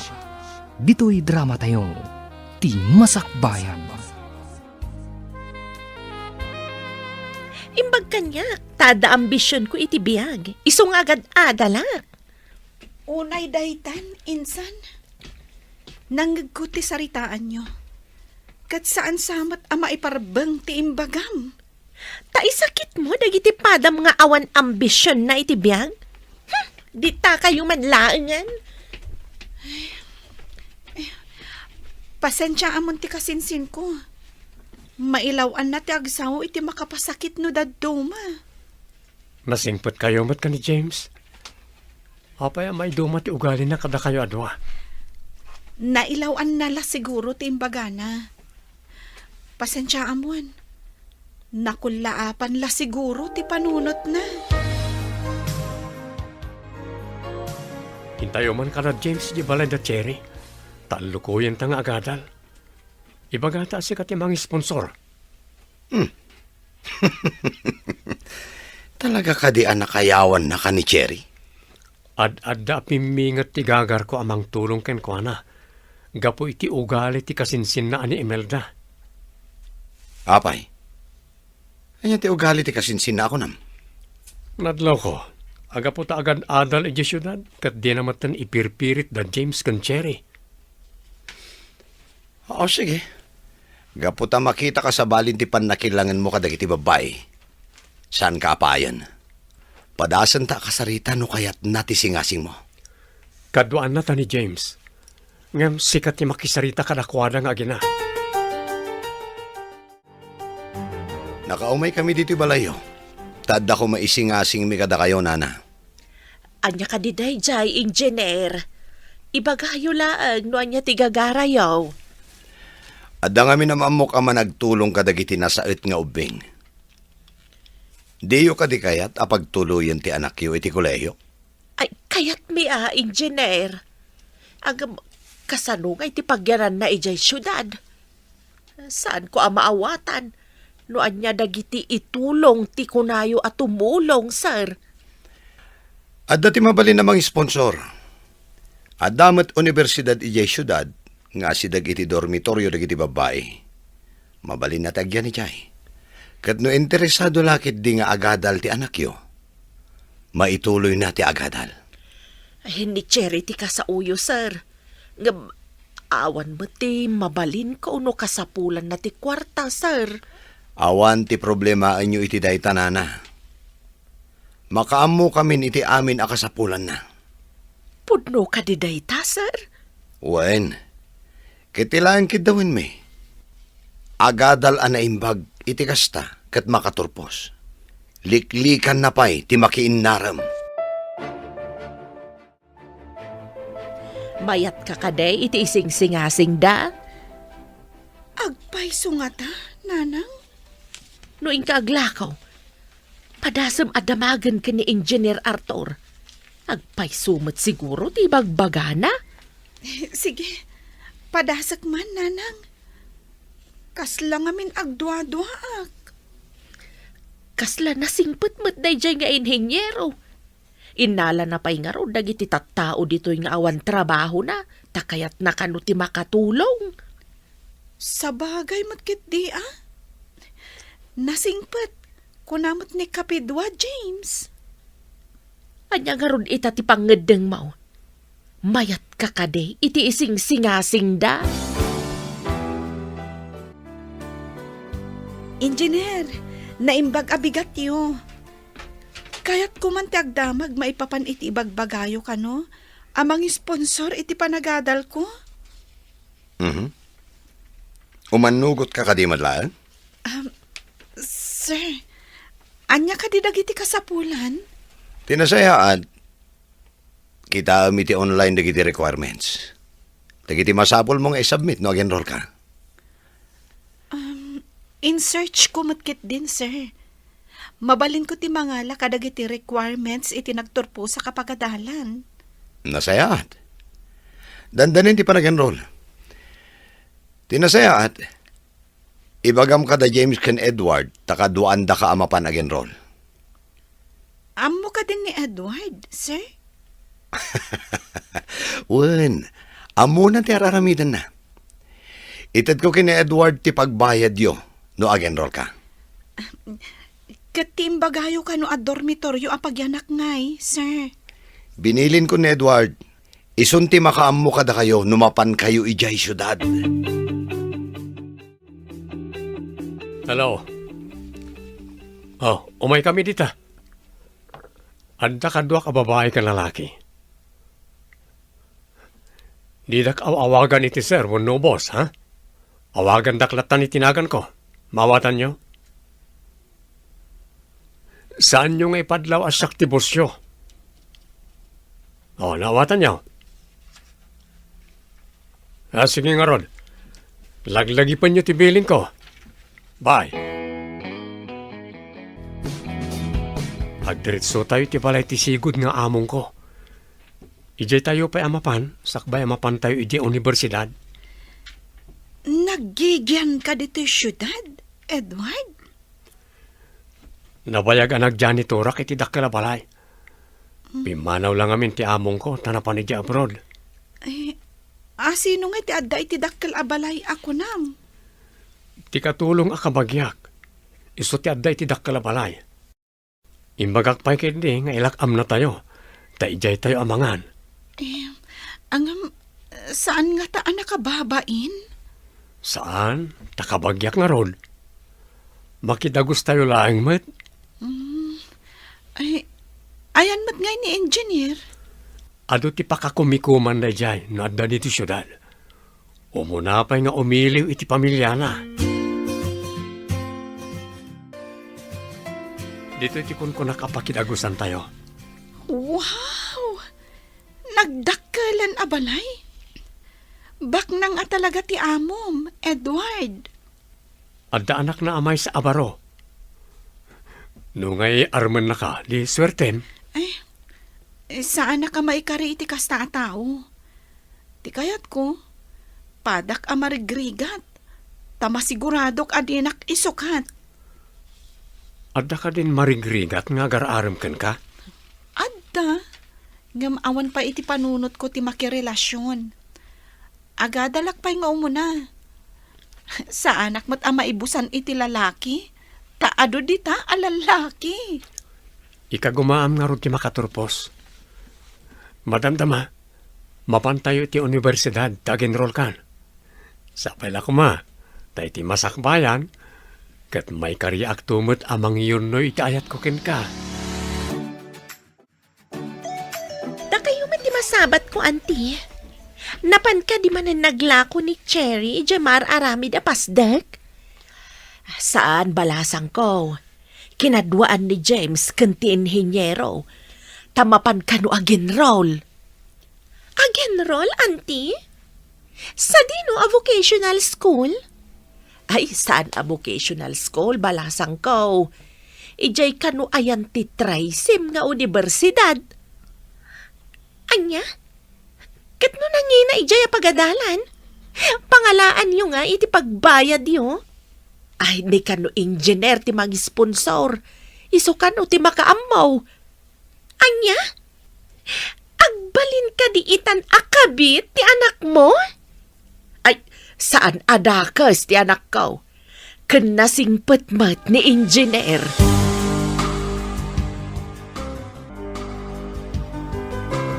Ditoy dramatayo, ti Masakbayan. Imbag kaniak, ta adda ambisionko iti biag, isu nga agad-adalak. Unay daytan, insan, nangngegko ti saritaanyo. Ket saan sa met a maiparbeng ti imbagam. Ta isakitmo dagiti padam nga awan ambisionna iti biag? Hmm, ditakayo man laengen. Pasensiaamon ti kasinsinko. Mailaw-anna ti agsao iti makapasakit no dadduma. Nasingpetkayo met ken ni James? Apay a maiduma ti ugalina kadakayo a dua? Nailaw-anna la siguro ti imbagana. Pasensiaamon. Nakullaapan la siguro ti panunotna. Intayo man kada James di balay da Cherry. Tallukoyenta nga agadal. Ibagata a sika ti mangisponsor. Hmm. Talaga kadi a nakayawannaka ni Cherry? Ad-adda a pimminget ti gagarko a mangtulong kenkuana gapu iti ugali ti kasinsinna a ni Imelda. Apay? Ania ti ugali ti kasinsinna a kunam? Nadlawko, agapu ta agad-adal idiay siudad, ket dina metten ipirpirit da James ken Cherry. O, sige. Gapu ta makitaka sa balin ti pannakilangenmo kadagiti babbai, saanka a payen. Padasenta a kasarita no kayatna ti singasingmo. Kaduaanna ta ni James. Ngem sika ti makisarita kadakuada nga agina. Nakaumaykami ditoy balayyo. Ta adda koma isingasingmi kadakayo, nana. Ania kadi daydiay, Engineer? Ibagayo laeng no ania ti gagarayo. Adda ngamin a maammok a managtulong kadagiti nasaet nga ubbing. Diyo kadi kayat a pagtuloyen ti anakyo iti kolehiyo? Ay, kayatmi a, Engineer. Ngem, kasano nga iti pagyananna idiay siudad? Saanko a maawatan no ania dagiti itulong ti kunayo a tumulong, sir. Adda ti mabalin a mangisponsor. Adda met unibersidad idiay siudad nga asideg iti dormitorio dagiti babbai. Mabalinna ti agyan idiay. Ket no interesado la ketdi nga agadal ti anakyo, maituloyna ti agadal. Ay, ni Cherry ti kasaoyo, sir. Ngem, awan met ti mabalinko no kasapulanna ti kuarta, sir. Awan ti problemaenyo iti dayta, nana. Makaammokamin iti amin a kasapulanna. Pudno kadi dayta, sir? Wen, ket ti laeng kiddawenmi, agadal a naimbag iti kasta ket makaturpos. Liklikanna pay ti makiinnarem. Mayatka kadi iti isingsingasingda? Agpayso ngata, nanang? No inka aglakaw, padasem a damagen ken ni Engineer Arthur. Agpayso met siguro ti ibagbagana. Sige, padasek man, nanang. Kasla ngamin agduaduaak. Kasla nasingpet met daydiay nga inhiniero. Innalana pay ngarud dagiti tattao ditoy nga awan trabahona, ta kayatna kano ti makatulong. Sabagay met ketdi a. Nasingpet, kuna met ni Kapidua, James. Ania ngarud ita ti pangngeddengmo? Mayatka kadi iti isingsingasingda? Engineer, naimbag a bigatyo. Kayatko man ti agdamag maipapan iti ibagbagayo kano a mangisponsor iti panagadalko. Mhm. Umannugotka kadi met laeng? Um, sir, ania kadi dagiti kasapulan? Ti nasayaat, kitaem iti online dagiti requirements. Dagiti masapulmo nga isubmit no ag-enroll ka. Um, in-search ko met ketdin, sir. Mabalinko ti mangala kadagiti requirements iti nagturposak a pagadalan. Nasayaat. Dandanin ti panag-enroll. Ti nasayaat, ibagam kada James ken Edward ta kaduaandaka a mapan ag-enroll. Ammo kadin ni Edward, sir? Wen, ammona ti ar-aramidenna. Itedko ken ni Edward ti pagbayadyo no ag-enroll ka. Ket ti imbagayo kano a dormitoryo a pagyanak ngay, sir? Bininko ni Edward, isun ti makaammo kadakayo no mapankayo idiay siudad. Hello. Oh, umaykami dita. Adda kaduak a babai ken lalaki. Didak aw-awagan iti sir wenno boss, ha? Awagandak latta iti naganko. Maawatanyo? Saanyo nga ipadlaw a siak ti bossyo. Oh, naawatanyo? Ah, sige ngarud. Laglagipenyo ti bilinko. Bye. Agdiretsotayo iti balay ti sigud nga amongko. Idiay tayo pay a mapan, sakbay a mapantayo idiay universidad. Naggigianka ditoy siudad, Edward? Nabayag a nagjanitorak iti dakkel a balay. Hmm. Pimmanaw la ngamin ti amongko ta napan idiay abroad. Eh, a, sino nga ti adda iti dakkel a balay a kunam? Ti katulong a kabagiak, isu ti adda iti dakkel a balay. Imbagak pay ketdi nga ilak-amnatayo, ta idiay tayo a mangan. Eh, ngem, saan ngata a nakababain? Saan, ta kabagiak ngarud. Makidagustayo laeng met. Mm. Ay, ayan met ngay ni engineer? Adu ti pakakumikuman daydiay no adda ditoy siudad. Umuna pay nga umiliw iti pamiliana. Ditoy ti kunkunak a pakidagusantayo. Wow! Nagdakkelen a balay? Baknang a talaga ti amom, Edward. Adda anakna a maysa a baro. No ngay armennaka, di suertem. Ay, saanak a maikari iti kasta a tao. Ti kayatko, padak a marigrigat, ta masiguradok a dinak isukat. Adda kadin marigrigat nga agar-arem kenka? Adda, ngem awan pay iti panunotko ti makirelasion. Agadalak pay nga umuna. Saanak met a maibusan iti lalaki, ta adu dita a lalaki. Ikagumaam ngarud ti makaturpos. Madamdama, mapantayo iti universidad ta agenrolkan. Sapay la koma, ta iti masakbayan, ket maikariakto met a mangiyunnoy iti ayatko kenka. Dakayo met ti masabatko, Auntie. Napan kadi manen naglako ni Cherry idiay maar-aramid a pasdek? Saan, balasangko. Kinaduaan ni James ken ti inhiniero, ta mapan kano agenrol. Agenrol, Auntie? Sadino a vocational school? Ay, saan a vocational school, balasangko. Idiay kano ayan ti trisim nga universidad. Ania? Ket no nangina idiay a pagadalan, pangalaanyo nga iti pagbayadyo? Ay, di kano engineer ti mangisponsor. Isu kano ti makaammo. Ania? Agbalin kadi itan a kabit ti anakmo? Ay, saan a dakes ti anakko. Ken nasingpet met ni engineer.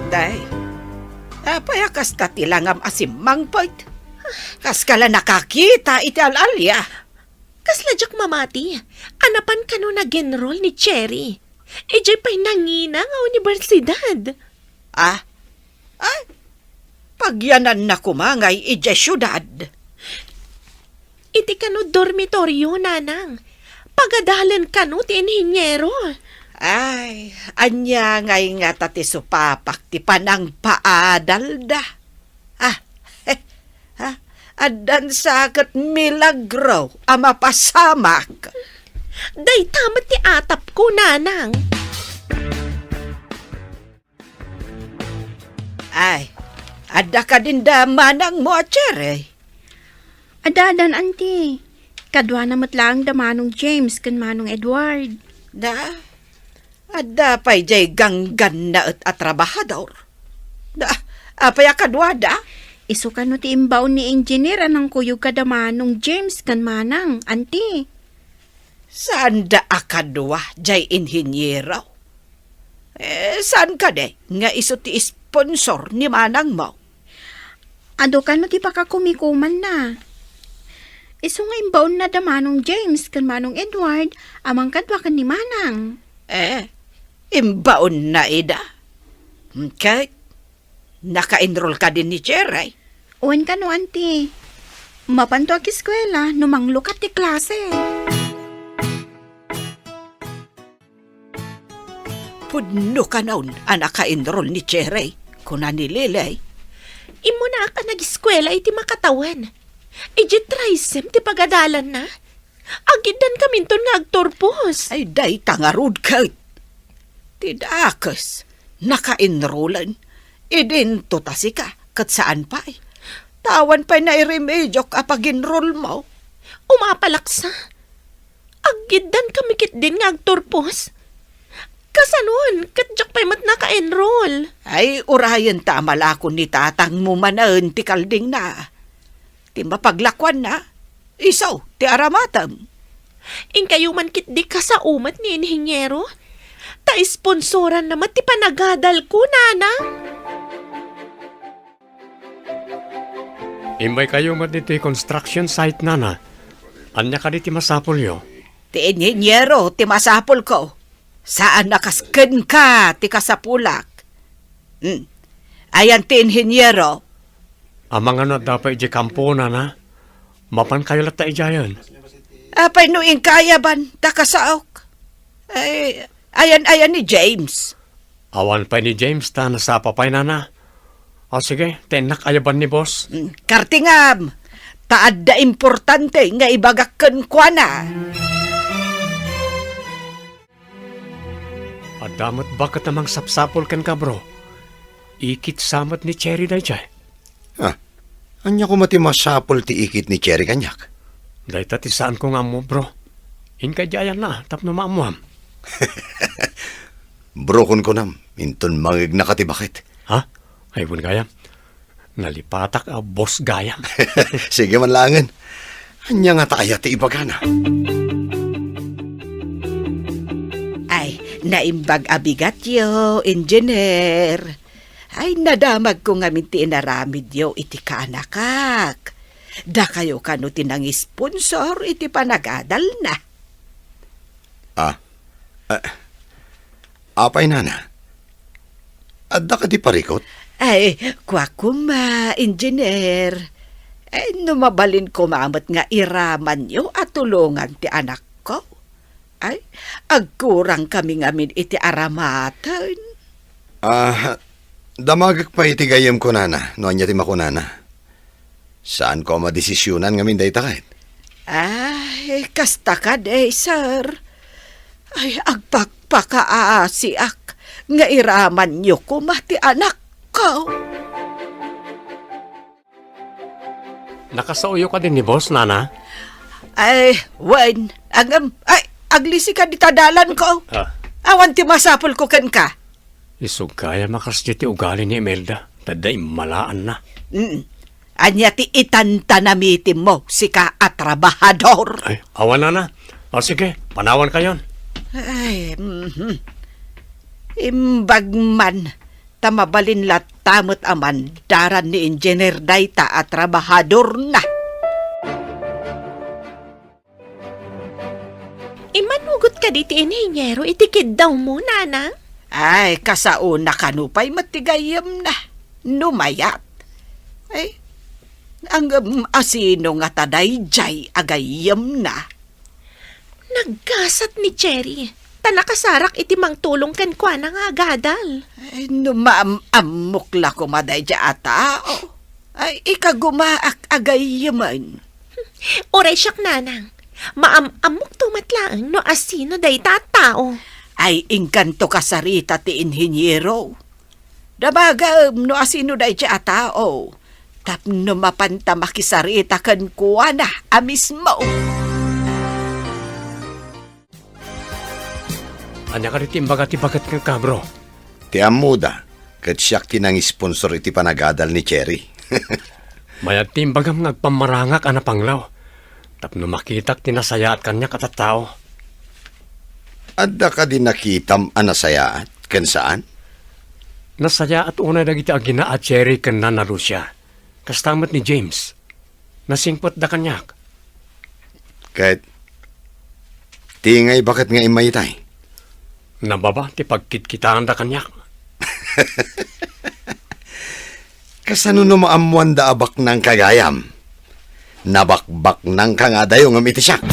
Day, apay a kasta ti langam a simmangpet? Kaska la nakakita iti al-alia. Kasla diak mamati a napan kano nagenrol ni Cherry. Idiay pay nangina nga universidad. Ah? Ay, pagyananna koma ngay idiay siudad. Iti kano dormitoryo, nanang. Pagadalen kano ti inhiniero. Ay, ania ngay ngata ti supapak ti panangpaadalda? Ah, eh, ah, addan sa ket milagro a mapasamak. Dayta met ti atapko, nanang. Ay, adda kadin da manangmo a Cherry? Adda, addan, Auntie. Kaduana met laeng da Manong James ken Manong Edward. Da, adda pay jay ganggannaet a trabahador. Da, apay a kaduada? Isu kano ti imbaon ni Engineer a nangkuyog kada Manong James ken Manang, Auntie. Saanda a kadua jay inhiniero? Eh, saan kadi nga isu ti sponsor ni manangmo? Adu kano ti pakakumikumanna. Isu nga imbaonna da Manong James ken Manong Edward a mangkadua ken ni Manang. Eh, imbaonna ida? Ket naka-enroll kadi ni Cherry? Wen kano, Auntie. Mapanto agiskuela no manglukat ti klase. Pudno kanon a naka-enroll ni Cherry, kuna ni Lily. Immunaak a nagiskuela iti makatawen. Idiay trisim ti pagadalanna. Agiddan kaminton nga agturpos. Ay, dayta ngarud ket. Ti dakes, naka-enrollen. Idinto ta sika, ket saan pay. Ta awan pay nairemediok a pag-enroll mo. Umapalaksa. Agiddan kami ketdin nga agturpos. Kasanon, ket diak pay met naka-enroll. Ay, urayen ta a malakon ni tatangmo manen ti kaldingna. Ti mapaglakuanna, isu ti aramatem. Inkayo man ketdi kasao met ni Inhiniero. Ta isponsoranna met ti panagadalko, Nana. Immaykayo met ditoy construction site, Nana. Ania kadi ti masapulyo? Ti inhiniero ti masapulko. Saan a kas kenka ti kasapulak. Hmm. Ayan ti inhiniero? Amangan no adda pay idiay kampo, Nana. Mapankayo latta idiayen. Apay no inka ayaban ta kasaok? Ay, ayan, ayan ni James. Awan pay ni James ta nasapa pay, Nana. O sige, ta innak ayaban ni boss. Mm, kartingam, ta adda importante nga ibagak kenkuana. Adda met baket a mangsapsapul kenka, bro. Ikit sa met ni Cherry daydiay. Ah, ania koma ti masapul ti ikit ni Cherry kaniak? Dayta ti saanko nga ammo, bro. Inka idiay ayanna tapno maammoam. Bro, kunkunam, inton mangegnaka ti baket. Ha? Ay, wen gayam. Nalipatak a boss gayam. Sige man laengen. Ania ngata aya ti ibagana? Ay, naimbag a bigatyo, Engineer. Ay, nadamagko ngamin ti inaramidyo iti kaanakak. Dakayo kano ti nangisponsor iti panagadalna. Ah, ah, apay, Nana? Adda kadi parikut? Ay, kua koma, Engineer. Ay, no mabalin koma met nga iramanyo a tulongan ti anakko. Ay, agkurang kami ngamin iti aramaten. Ah, damagek pay iti gayyemko, Nana, no ania ti makunana. Saanko a madesisionan ngamin dayta ket. Ay, kasta kadi, sir. Ay, agpakpakaasiak nga iramanyo koma ti anakko. Nakasaoyo kadi ni boss, Nana? Ay, wen. Ngem, ay, aglisi ka dita dalanko. Ah. Awan ti masapulko kenka. Isu gayam a kasdiay ti ugali ni Imelda, ta adda immalaanna. Mm. Ania ti itantanamitimmo, sika a trabahador? Ay, awan, Nana. O sige, panawankayon. Ay, mhm. Imbag man, ta mabalin latta met a mandaran ni Engineer dayta a trabahadorna. Immanugot kadi ti inhiniero iti kiddawmo, Nana? Ay, kasaona kano pay met ti gayyemna. No mayat. Ay, ngem asino ngata daydiay a gayyemna? Naggasat ni Cherry, ta nakasarak iti mangtulong kenkuana nga agadal. Ay, no maam-ammok la koma daydiay a tao. Ay, ikagumaak a gayyemen. Uray siak, Nanang. Maam-ammokto met laeng no asino dayta a tao. Ay, inkanto kasarita ti inhiniero. Damagem no asino daydiay a tao tapno mapanta makisarita kenkuana a mismo. Ania kadi ti imbaga ti baket kenka, bro? Ti ammoda, ket siak ti nangisponsor iti panagadal ni Cherry. Mayat ti imbagam nga agpammarangak a napanglaw tapno makitak ti nasayaat kaniak a tattao. Adda kadi nakitam a nasayaat ken saan? Nasayaat unay dagiti agina a Cherry ken Nana Lucia. Kasta met ni James. Nasingpetda kaniak. Ket ti ngay baket nga immayatay? Nababa ti pagkitkitaanda kaniak. Kasano no maammoanda a baknang ka gayam? Nabakbaknang ka nga adayo ngem iti siak.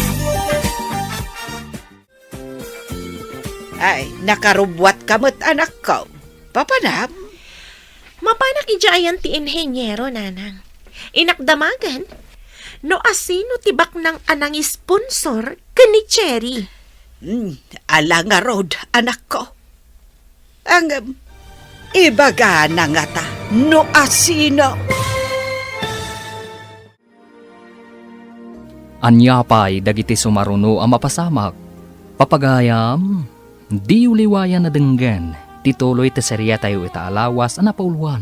Ay, nakarubbuatka met, anakko. Papanam? Mapanak idiay ayan ti inheniero, nanang. Inakdamagan, no asino ti baknang a nangisponsor ken ni Cherry. Hmm, ala ngarud, anakko. Ngem, ibagana ngata no asino. Ania pay dagiti sumaruno a mapasamak? Papagayam, diyo liwayan a denggen ti tuloy ti seriatayo ita a lawas a napauluan.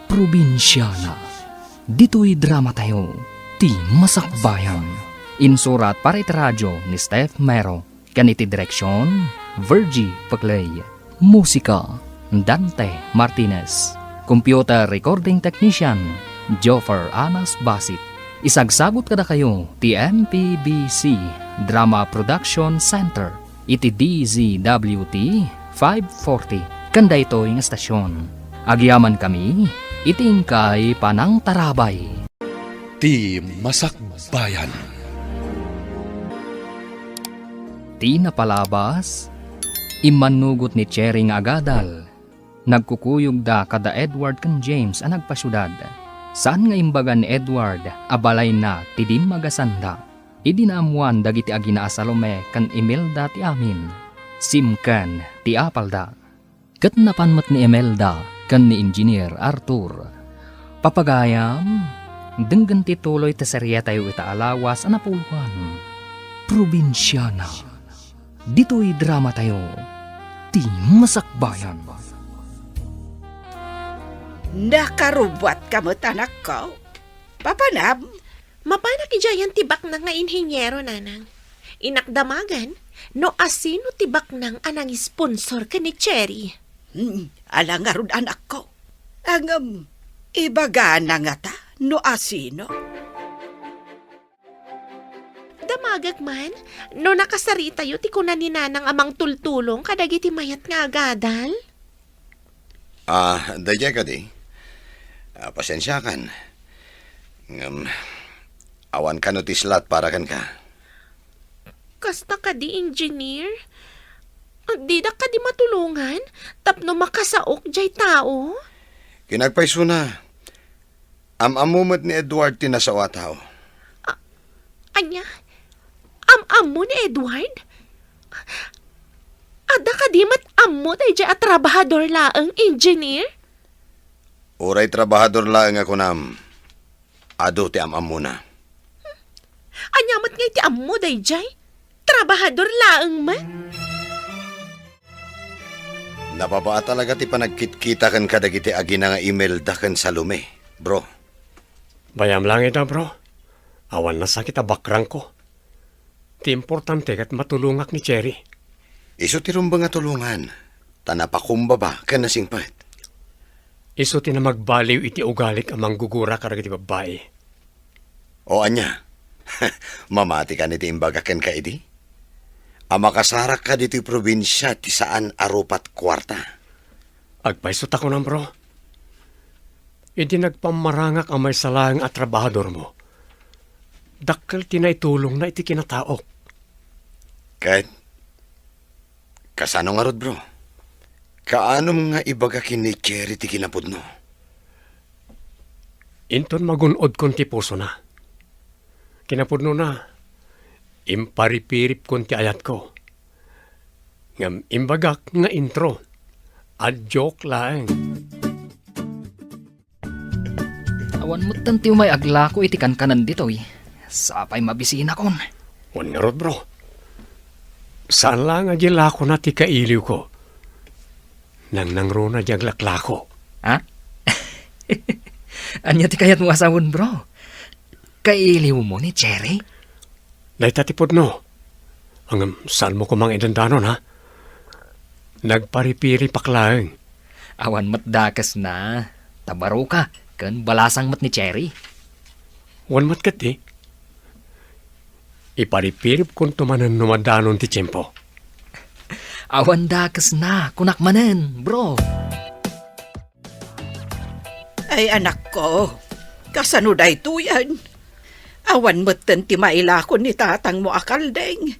Probinsiana. Ditoy dramatayo, Ti Masakbayan. Insurat para iti radio ni Steph Mero. Ken iti direksion, Virgie Paclay. Musika, Dante Martinez. Computer recording technician, Joffer Anas Basit. Isagsagut kadakayo ti M P B C Drama Production Center iti D Z W T five forty ken daytoy nga estasion. Agyamankami iti inkay panangtarabay. Ti Masakbayan. Ti napalabas, immannugot ni Cherry nga agadal. Nagkukuyogda kada Edward ken James a nagpasiudad. Saan nga imbaga ni Edward a balayna ti dimmagasanda. Idi naammoan dagiti agina a Salome ken Imelda ti amin, simken ti apalda. Ket napan met ni Imelda ken ni Engineer Arthur. Papagayam, denggen ti tuloy ti seriatayo ita a lawas a napauluan. Probinsiana. Ditoy dramatayo, Ti Masakbayan. Nakarubbuatka met, anakko. Papanam? Mapanak idiay ayan ti baknang nga inheniero, nanang. Inakdamagan no asino ti baknang a nangisponsor ken ni Cherry. Hmm, ala ngarud, anakko. Ngem, ibagana ngata no asino. Damagek man no nakasaritayo ti kuna ni nanang a mangtultulong kadagiti mayat nga agadal. Ah, daydiay kadi? Ah, pasensiakan. Ngem, awan kano ti slot para kenka. Kasta kadi, Engineer? Didak kadi matulongan tapno makasaok diay tao? Kinapayso na. Am-ammo met ni Edward ti nasao a tao. A-, ania? Am-ammo ni Edward? Adda kadi met ammo daydiay a trabahador laeng, Engineer? Uray trabahador laeng a kunam, adu ti am-ammona. Ania met ngay ti ammo daydiay? Trabahador laeng met? Nababa talaga ti panagkitkita ken kadagiti agina nga Imelda ken Salome, bro. Bayam lang ita, bro. Awan nasakit a background ko. Ti importante ket matulongak ni Cherry. Isu ti rumbeng a tulongan, ta napakumbaba ken nasingpet. Isu ti namagbaliw iti ugalik a manggugura kadagiti babbai. O ania? Mamati kadi ti imbagak kenka idi? A makasarak ka ditoy probinsia ti saan a rupat kuarta. Agpayso ta kunam, bro. Idi nagpammarangak a maysa laeng a trabahadormo, dakkel ti naitulongna iti kinataok. Ket kasano ngarud, bro? Kaanom nga ibaga ken ni Cherry ti kinapudno? Inton magun-odkon ti pusona. Kinapudnona, imparipiripkon ti ayatko. Ngem imbagak nga intro. A joke laeng. Awan metten ti umay aglako iti kankanan ditoy. Sapay mabisinakon. Wen ngarud, bro. Saan laeng a di lakona ti kailiwko. Nangnangruna di aglaklako. Ha? Ania ti kayatmo a sawen, bro? Kailiwmo ni Cherry? Dayta ti pudno. Ngem saanmo koma nga idandanon, ha? Nagparipiripak laeng. Awan met dakesna. Ta baroka ken balasang met ni Cherry. Wen met ketdi. Iparipiripkonto manen no madanon ti tiempo. Awan dakesna, kunak manen, bro. Ay, anakko, kasano daytoyen? Awan metten ti mailako ni tatangmo a kalding,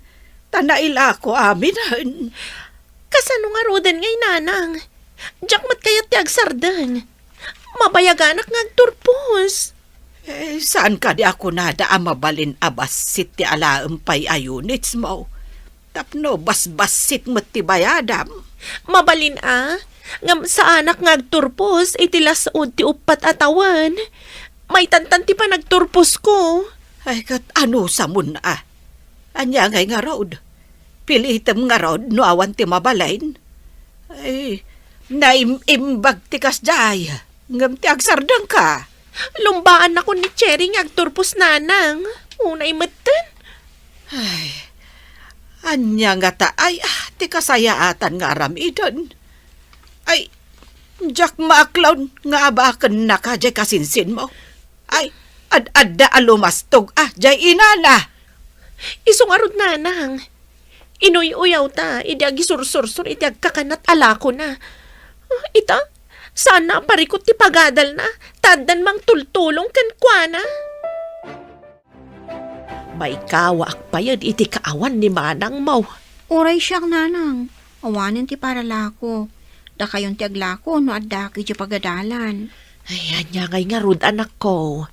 ta nailako aminen. Kasano ngaruden ngay, nanang? Diak met kayat ti agsardeng. Mabayaganak nga agturpos. Eh, saan kadi a kunada a mabalin a bassit ti alaem pay a units mo? Tapno basbassit met ti bayadam. Mabalin a, ngem saanak nga agturpos iti las-ud ti uppat a tawen. Maitantan ti panagturposko. Ay, ket anusamon a? Ania ngay ngarud? Pilitem ngarud no awan ti mabalin? Ay, naim-imbag ti kasdiay, ngem ti agsardengka. Lumbaannakon ni Cherry nga agturpos, nanang. Unay metten. Ay, ania ngata ay, ah, ti kasayaatan nga aramiden? Ay, diak maaklon nga abakennaka diay kasinsinmo. Ay, ad-adda a lumastog, ah, diay inana. Isu ngarud, nanang. Inuy-uyawta idi agisursursor iti agkakanat a lakona. Ah, ita, saanna a parikut ti pagadalna, ta addan mangtultulong kenkuana. Maikawaak payen iti kaawan ni manangmo. Uray siak, nanang. Awanen ti paralako. Dakayon ti aglako no addak idiay pagadalan. Ay, ania ngay ngarud, anakko?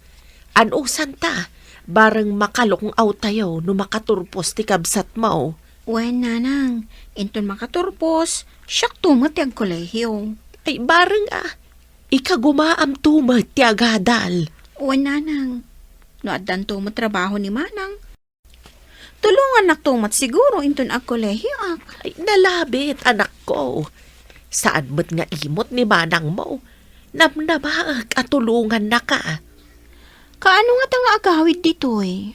Anusanta, bareng makalung-awtayo no makaturpos ti kabsatmo. Wen, nanang, inton makaturpos, siakto met ti agkolehio. Ay, bareng a, ikagumaamto met ti agadal. Wen, nanang, no addanto met trabaho ni manang, tulongannakto met siguro inton agkolehioak. Ay, nalabit, anakko. Saan met nga imot ni manangmo. Namnamaek a tulongannaka. Kaano ngata nga agawid ditoy?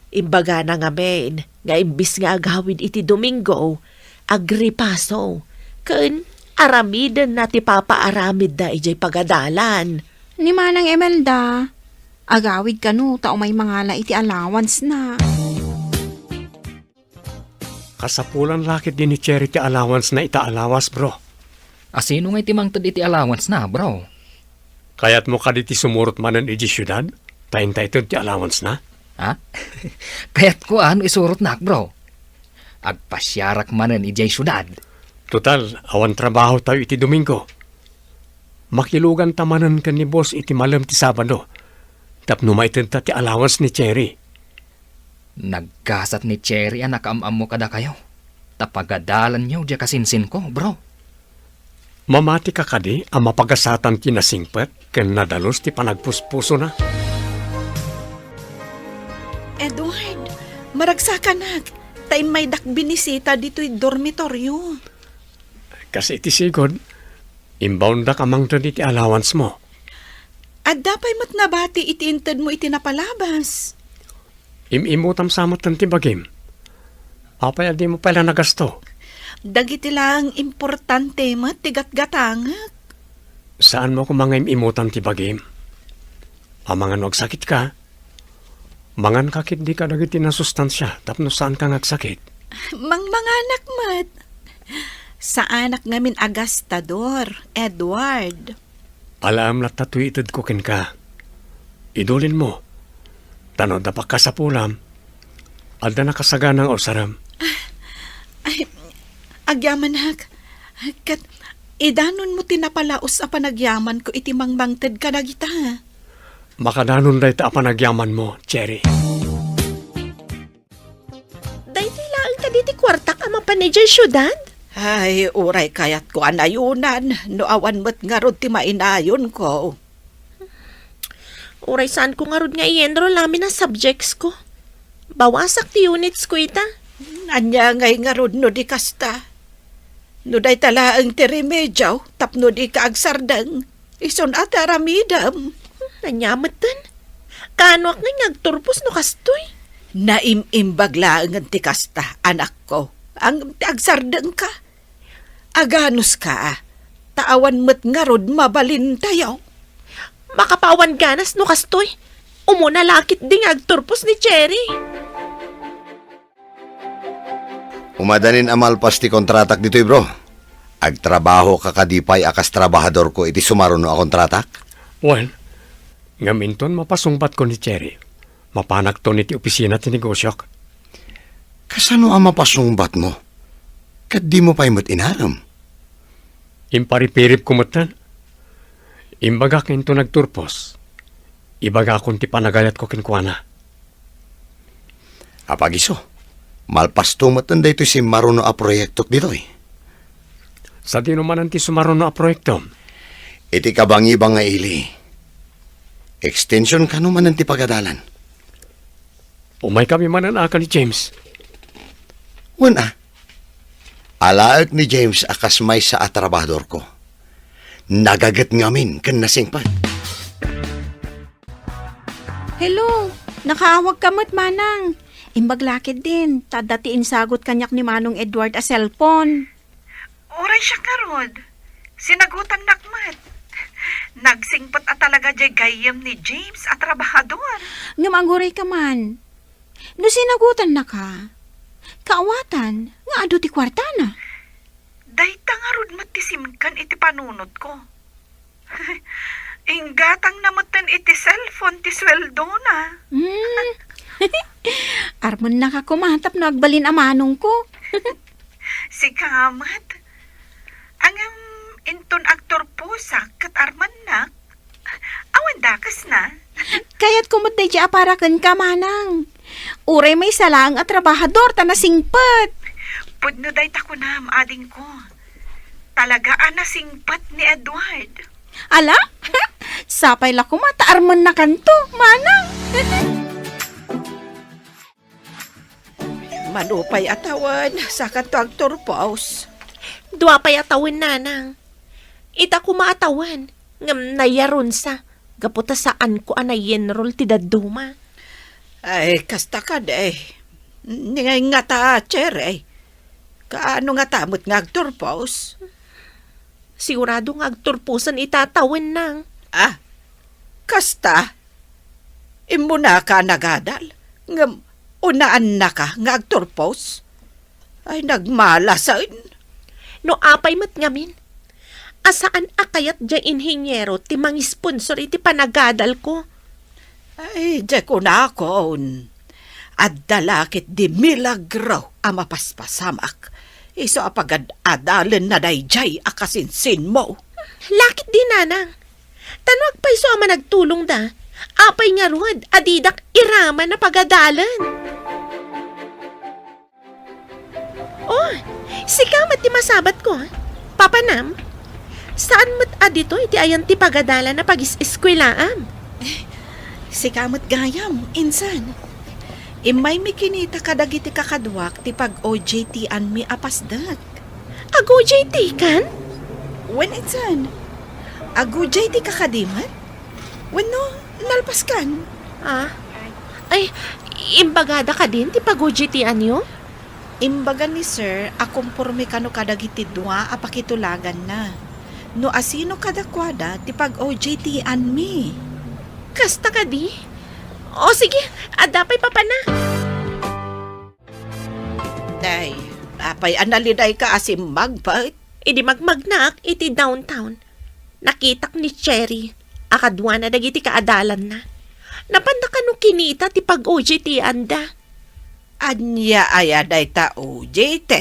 Imbagana ngamin nga imbis nga agawid iti Domingo, agripaso, ken aramidenna ti papaaramidda idiay pagadalan. Ni Manang Imelda, agawid kano ta umay mangala iti allowance-na. Kasapulan la ketdi ni Cherry ti allowance-na ita a lawas, bro. A, sino ngay ti mangted iti allowance-na, bro? Kayatmo kadi ti sumurot manen idiay siudad ta inta ited ti allowance-na? Ha? Kayatko a no isurotnak, bro. Agpasiarak manen idiay siudad. Total, awan trabahotayo iti Domingo. Makiluganta manen ken ni boss iti malem ti Sabado tapno maitedta ti allowance ni Cherry. Naggasat ni Cherry a nakaam-ammo kadakayo, ta pagadalanyo diay kasinsinko, bro. Mamatika kadi a mapagasatan ti nasingpet ken nadalus ti panagpuspusona? Edward, maragsakanak, ta immaydak binisita ditoy dormitoryo. Kas iti sigud, imbaondak a mangted iti allowance-mo. Adda pay met nabati iti intedmo iti napalabas. Im-imutam sa metten ti bagim. Apay a dimo pay la nagasto? Dagiti laeng importante met ti gatgatangek. Saanmo koma nga im-imutam ti bagim? Amangan no agsakitka, manganka ketdi kadagiti nasustansia tapno saanka nga agsakit. Mangmanganak met. Saanak ngamin a gastador, Edward. Alaem latta toy itedko kenka. Idulinmo, ta no adda pakasapulam, adda nakasagana nga usarem. Ay, agyamanak. Ket idanonmo ti napalaus a panagyamanko iti mangmangted kadagita. Makadanon dayta a panagyamanmo, Cherry. Daytoy laeng kadi ti kuartak a mapan idiay siudad? Ay, uray kayatko a nayonan no awan met ngarud ti mainayonko. Uray saanko ngarud nga i-enroll amin a subjectsko. Bawasak ti unitsko ita. Ania ngay ngarud no di kasta? No dayta laeng ti remedio tapno dika agsardeng, isun a ti aramidem. Ania metten? Kaanoak ngay nga agturpos no kastoy? Naim-imbag laengen ti kasta, anakko. Ngem ti agsardengka, aganuska, ta awan met ngarud mabalintayo. Makapaawan ganas no kastoy. Umuna la ketdi nga agturpos ni Cherry. Umadanin a malpas ti kontratak ditoy, bro. Agtrabahoka kadi pay a kas trabahadorko iti sumaruno a kontratak? Wen, ngem inton mapasungbatko ni Cherry, mapanakton iti opisina ti negosiok. Kasano a mapasungbatmo? Ket dimo pay met inarem? Imparipiripko metten. Imbagak inton agturpos, ibagakon ti panagayatko kenkuana. Apagiso, malpasto metten daytoy simmaruno a proyektok ditoy. Sadino manen ti sumaruno a proyektom? Iti kabangibang nga ili. Extension kano manen ti pagadalan? Umaykami manen a ken ni James. Wen a. Alaek ni James a kas maysa a trabahadorko. Nagaget ngamin ken nasingpet. Hello, nakaawagka met, Manang. Imbag la ketdin, ta adda ti insagut kaniak ni Manong Edward a cellphone. Uray siak ngarud, sinagutannak met. Nagsingpet a talaga diay gayyem ni James a trabahador. Ngem agurayka man. No sinagutannaka, kaawatan nga adu ti kuartana. Dayta ngarud met ti simken iti panunotko. Inggatangna metten iti cellphone ti sueldona. Hmm. Armennaka koma tapno agbalin a manongko. Sika met. Ngem inton agturposak ket armennak, awan dakesna. Kayatko met daydiay a para kenka, Manang. Uray maysa laeng a trabahador ta nasingpet. Pudno dayta kunam, adingko. Talaga a nasingpet ni Edward. Ala? Sapay la koma ta armennakanto, Manang. Mano pay a tawen, sakanto agturpos? Dua pay a tawen, Nanang. Ita koma a tawen, ngem nayarunsa, gapu ta saanko a nayenrol ti dadduma. Ay, kasta kadi. Ni ngata, Cherry. Kaano ngata met nga agturpos? Sigurado nga agturposen ita a tawen, Nang. Ah, kasta? Immunaka a nagadal, ngem unaannaka nga agturpos? Ay, nagmalasen! No apay met ngamin, a saan a kayat diay inhiniero ti mangisponsor iti panagadalko? Ay, diay kunakon, adda la ketdi milagro a mapaspasamak, isu a pagad-adalenna daydiay a kasinsinmo. La ketdi, Nanang. Ta no agpayso a managtulongda, apay ngarud a didak iraman a pagadalen? Oh, sika met ti masabatko, ah. Papanam, saan met a ditoy ti ayan ti pagadalan a pagis-eskuelaam? Sika met gayam, insan. Immaymi kinita kadagiti kakaduak ti pag-O J T-anmi a pasdek. Ag-O J T kan? Wen, insan. Ag-O J T ka kadi met? Wenno, nalpaskan? Ah? Ay, imbagada kadin ti pag-O J T-anyo? Imbaga ni Sir a komporme kano kadagiti dua a pakitulaganna. No asino kadakuada ti pag-O J T-anmi. Kasta kadi? O sige, adda pay papana. Ay, apay a nalidayka a simmagpet? Idi magmagnaak iti downtown, nakitak ni Cherry a kaduana dagiti kaadalanna. Napanda kano kinita ti pag-O J T-anda. Ania aya dayta O J T?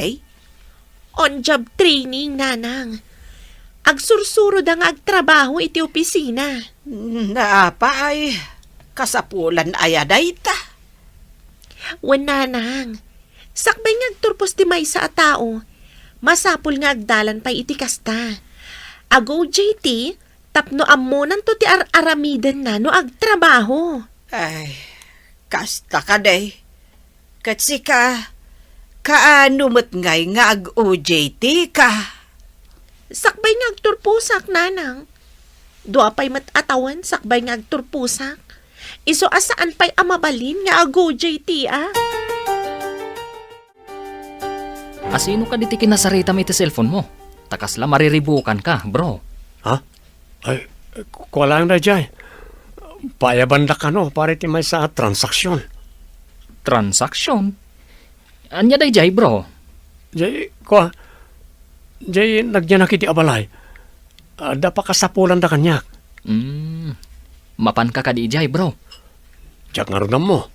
On-job training, Nanang. Agsursuroda nga agtrabaho iti opisina. Naapay, kasapulan aya dayta? Wen, Nanang. Sakbay nga agturpos ti maysa a tao, masapul nga agdalan pay iti kasta. Ag-O J T, tapno ammonanto ti ar-aramidenna no agtrabaho. Ay, kasta kadi. Ket sika, kaano met ngay nga ag-O J T ka? Sakbay nga agturposak, nanang. Dua pay met a tawen sakbay nga agturposak. Isu a saan pay a mabalin nga ag-O J T, a? Asino kadi ti kinasaritam iti cellphone mo? Ta kasla mariribukanka, bro. Ha? Ay, ku-, kua laeng daydiay. Paayabandak kano para iti maysa a transaksyon. Transaksyon? Ania daydiay, bro? Jay, kua, jay nagyanak iti abalay. Adda pakasapulanda kaniak. Hmm. Mapanka kadi idiay, bro? Diak ngarud ammo.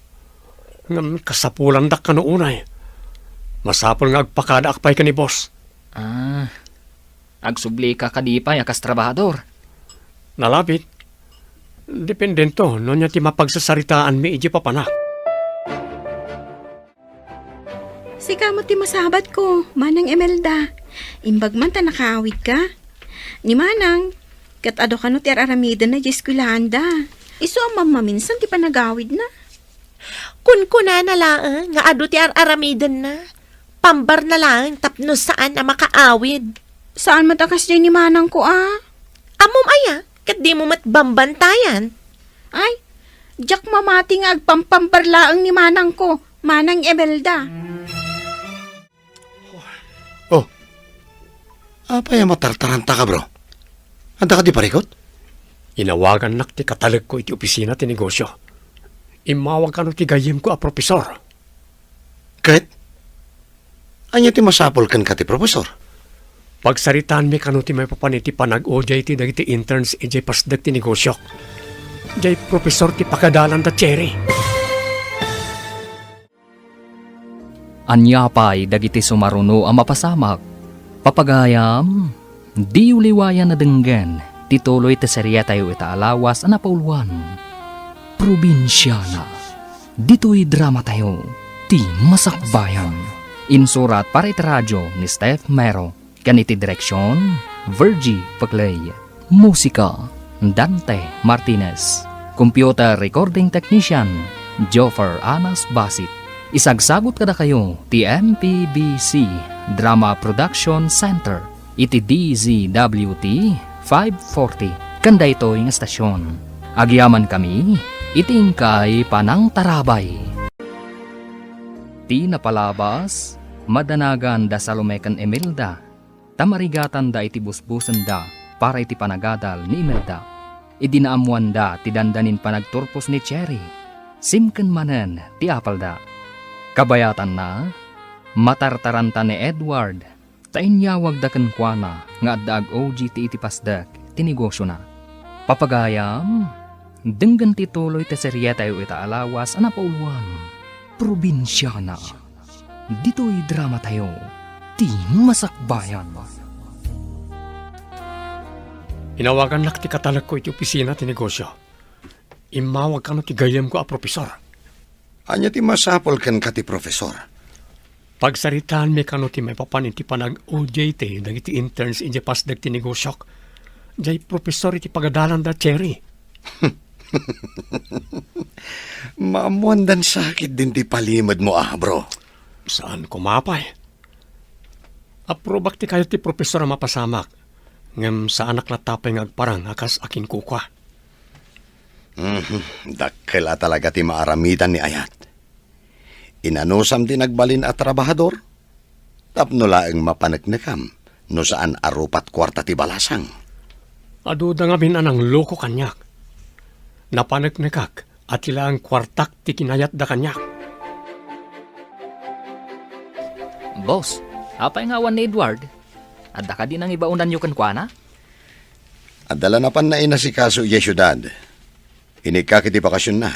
Ngem kasapulandak kano unay. Masapul nga agpakadaak pay ken ni boss. Ah, agsublika kadi pay a kas trabahador? Nalabit. Dependento no ania ti mapagsasaritaanmi idiay papanak. Sika met ti masabatko, Manang Imelda. Imbag man ta nakaawidka. Ni Manang, ket adu kano ti ar-aramidenna idiay eskuelaanda. Isu a mammaminsan ti panagawidna. Kunkunana laeng nga adu ti ar-aramidenna. Pambarna laeng tapno saan a makaawid. Saan met a kasdiay ni manangko a? Ammom aya, ket dimo met bambantayan. Ay, diak mamati nga agpampambar laeng ni manangko, Manang Imelda. Oh, apay a matartarantaka, bro? Adda kadi parikut? Inawagannak ti katalekko iti opisina ti negosio. Immawag kano ti gayyemko a profesor. Ket? Ania ti masapul kenka ti profesor? Pagsaritaanmi kano ti maipapan iti panag-O J T dagiti interns idiay pasdek ti negosiok. Diay profesor ti pakadalanda, Cherry. Ania pay dagiti sumaruno a mapasamak? Papagayam, diyo liwayan a denggen ti tuloy ti serietayo ita a lawas a napauluan, Probinsiana. Ditoy dramatayo, ti Masakbayan. Insurat para iti radio ni Steph Mero. Ken iti direksion, Virgie Paclay. Musika, Dante Martinez. Computer recording technician, Joffer Anas Basit. Isagsagut kadakayo ti M P B C Drama Production Center iti D Z W T five forty ken daytoy nga estasion. Agyamankami iti inkay panangtarabay. Ti napalabas, madanagan da Salome ken Imelda, ta marigatanda iti busbusenda para iti panagadal ni Imelda. Idi naammoanda ti dandanin panagturpos ni Cherry, simken manen ti apalda. Kabayatanna, matartaranta ni Edward ta inyawagda kenkuana nga adda ag-O J T iti pasdek ti negosiona. Papagayam, denggen ti tuloy ti serietayo ita a lawas a napauluan, Probinsiana. Ditoy dramatayo, ti Masakbayan. Inawagannak ti katalekko iti opisina ti negosio. Immawag kano ti gayyemko a profesor. Ania ti masapul kenka ti profesor? Pagsaritaanmi kano ti maipapan iti panag-O J T dagiti interns idiay pasdek ti negosiok. Diay profesor iti pagadalanda, Cherry. Maammoandan sa ketdin ti palimedmo, a, bro. Saan koma pay. Aprobak ti kayat ti profesor a mapasamak, ngem saanak latta pay nga agparang a kas a kinkukua. Mhm, dakkel a talaga ti maaramidan ni ayat. Inanusam ti nagbalin a trabahador, tapno laeng mapaneknekam no saan a rupat kuarta ti balasang. Aduda ngamin a nangloko kaniak. Napaneknekak a ti laeng kuartak ti kinayatda kaniak. Boss, apay nga awan ni Edward? Adda kadi nangibaonanyo kenkuana? Adda la napanna inasikaso idiay siudad. Inikkak iti bakasionna.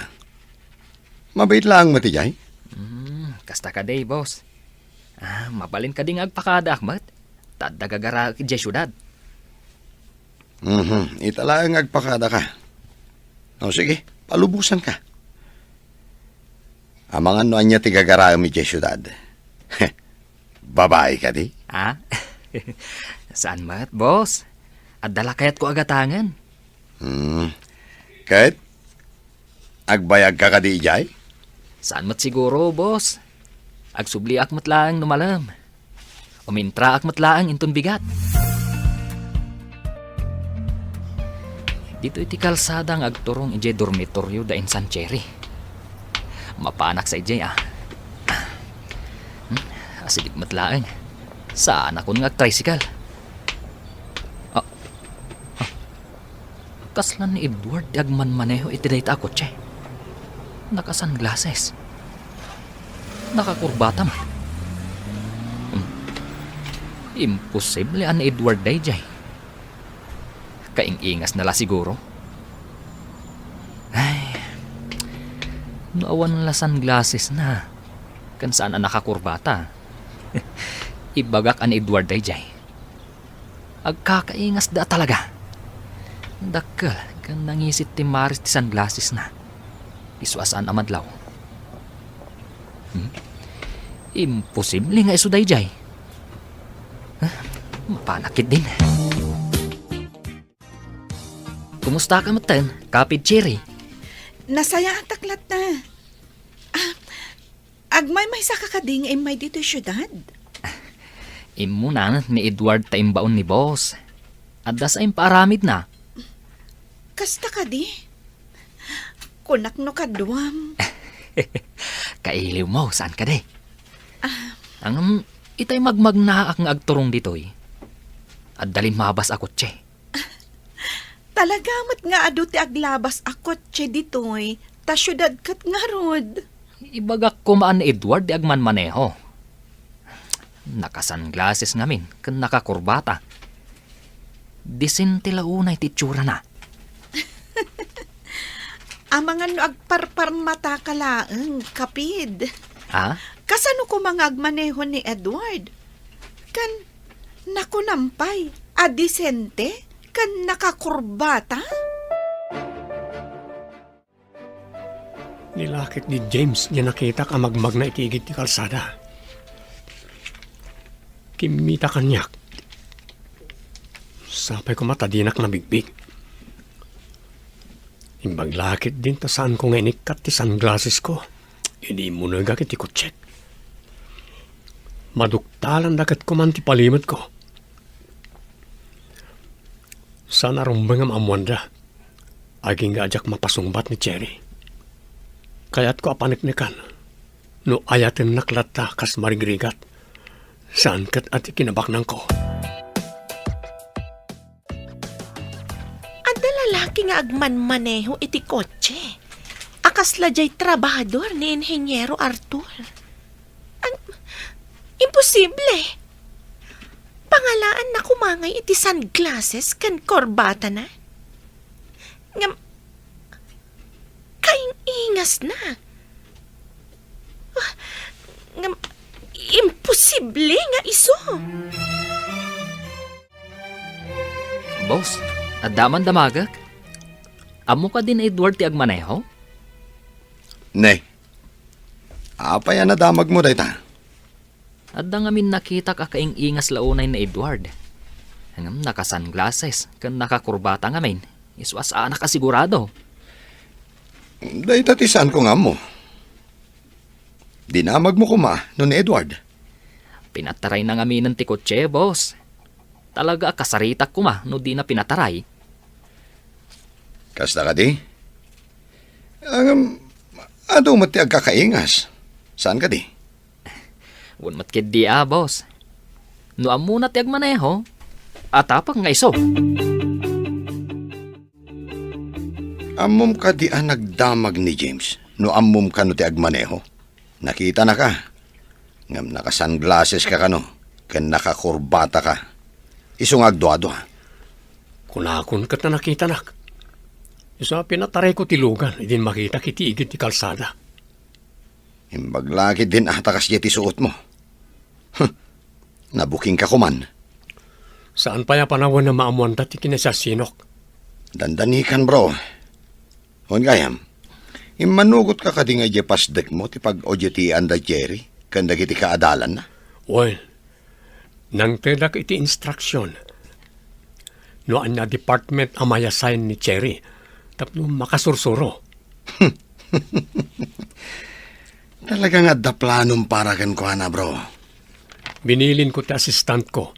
Mabiit laeng met idiay. Hmm, kasta kadi, boss. Ah, mabalin kadi nga agpakadaak met? Ta adda gagaraek idiay siudad. Mhm, ita laeng nga agpakadaka. O, sige, palubosanka. Amangan no ania ti gagaraem idiay siudad. Babai kadi? Ah? Saan met, boss? Adda la kayatko a gatangen. Hmm. Ket, agbayagka kadi idiay? Saan met siguro, boss. Agsubliak met laeng no malem. Umintraak met laeng inton bigat. Ditoy ti kalsada nga agturong idiay dormitoryo da insan Cherry. Mapanak sa idiay, ah. Hmm, asideg met laeng. Saanakon nga agtricycle. Ah, ah. Kasla ni Edward ti agmanmaneho iti dayta a kotse. Naka-sunglasses. Nakakurbata man. Hmm. Imposible a ni Edward daydiay. Kaing-ingasna la siguro. Ay, no awan la sunglassesna, ken saan a nakakurbata, ibagak a ni Edward daydiay. Agkakaingasda talaga. Dakkel ken nangisit ti maris ti sunglassesna. Isu a saan a madlaw. Hmm? Imposible nga isu daydiay. Ah, mapanak ketdin. Kumustaka metten, Kapid Cherry? Nasayaatak latta. Ah, agmaymaysaka kadi nga immay ditoy siudad? Immuna ni Edward ta imbaon ni boss. Adda sa impaaramidna. Kasta kadi? Kunak no kaduam. Kailiwmo, saan kadi? Ah. Ngem, itay magmagnaak nga agturong ditoy, adda limmabas a kotse. Talaga met nga adu ti aglabas a kotse ditoy, ta siudad ket ngarud. Ibagak koma a ni Edward ti agmanmaneho. Naka-sunglasses ngamin ken nakakurbata. Disente la unay ti itsurana. Amangan no agparparmataka laeng, Kapid. Ah? Kasano koma nga agmaneho ni Edward? Ken nakunam pay a disente ken nakakurbata? Nilakek ni James diay nakitak a magmagna iti igid ti kalsada. Kimmita kaniak. Sapay koma ta dinak nabigbig. Imbag la ketdin ta saanko nga inikkat ti sunglassesko idi immunegak iti kotsek. Maduktalanda ket koman ti palimetko. Saan a rumbeng nga maammoanda. Agingga a diak mapasungbat ni Cherry. Kayatko a paneknekan no ayatennak latta kas marigrigat. Saan ket a ti kinabaknangko. Adda lalaki nga agmanmaneho iti kotse a kasla diay trabahador ni Inheniero Arthur. Ang, imposible! Pangalaanna koma ngay iti sunglasses ken korbatana. Ngem, kaing-ingasna. Ah, ngem, imposible nga isu. Boss, adda man damagek? Ammo kadi ni Edward ti agmaneho? Ne. Apay a nadamagmo dayta? Adda ngamin nakitak a kaing-ingas la unay ni Edward. Ngem naka-sunglasses ken nakakurbata ngamin, isu a saanak a sigurado. Dayta ti saanko nga ammo. Dinamagmo koma no ni Edward? Pinatarayna ngaminen ti kotse, boss. Talaga a kasaritak koma no dina pinataray. Kasta kadi? Ngem, adu met ti agkakaingas. Saan kadi? Wen met ketdi a, boss. No ammona ti agmaneho, atapak nga isu. Ammom kadi a nagdamag ni James no ammom kano ti agmaneho? Nakitanaka. Ngem naka-sunglasses ka kano, ken nakakurbata ka. Isu nga agduadua. Kunakon ket a nakitanak. Isu a pinatarayko ti lugan idin makitak iti igid ti kalsada. Imbag la ketdin a ta kasdiay ti suotmo. Huh, nabukingka koman. Saan pay a panawen a maammoanda ti kinasiasinok. Dandanikan, bro. Wen gayam, immanugotka kadi nga idiay pasdekmo ti pag-o-duty-an da Jerry ken dagiti kaadalanna? Wen, nangtedak iti instruksion. no ania department a mai-assign ni Cherry tapno makasursuro. Talaga nga adda planom para kenkuana, bro. Binilinko ti assistantko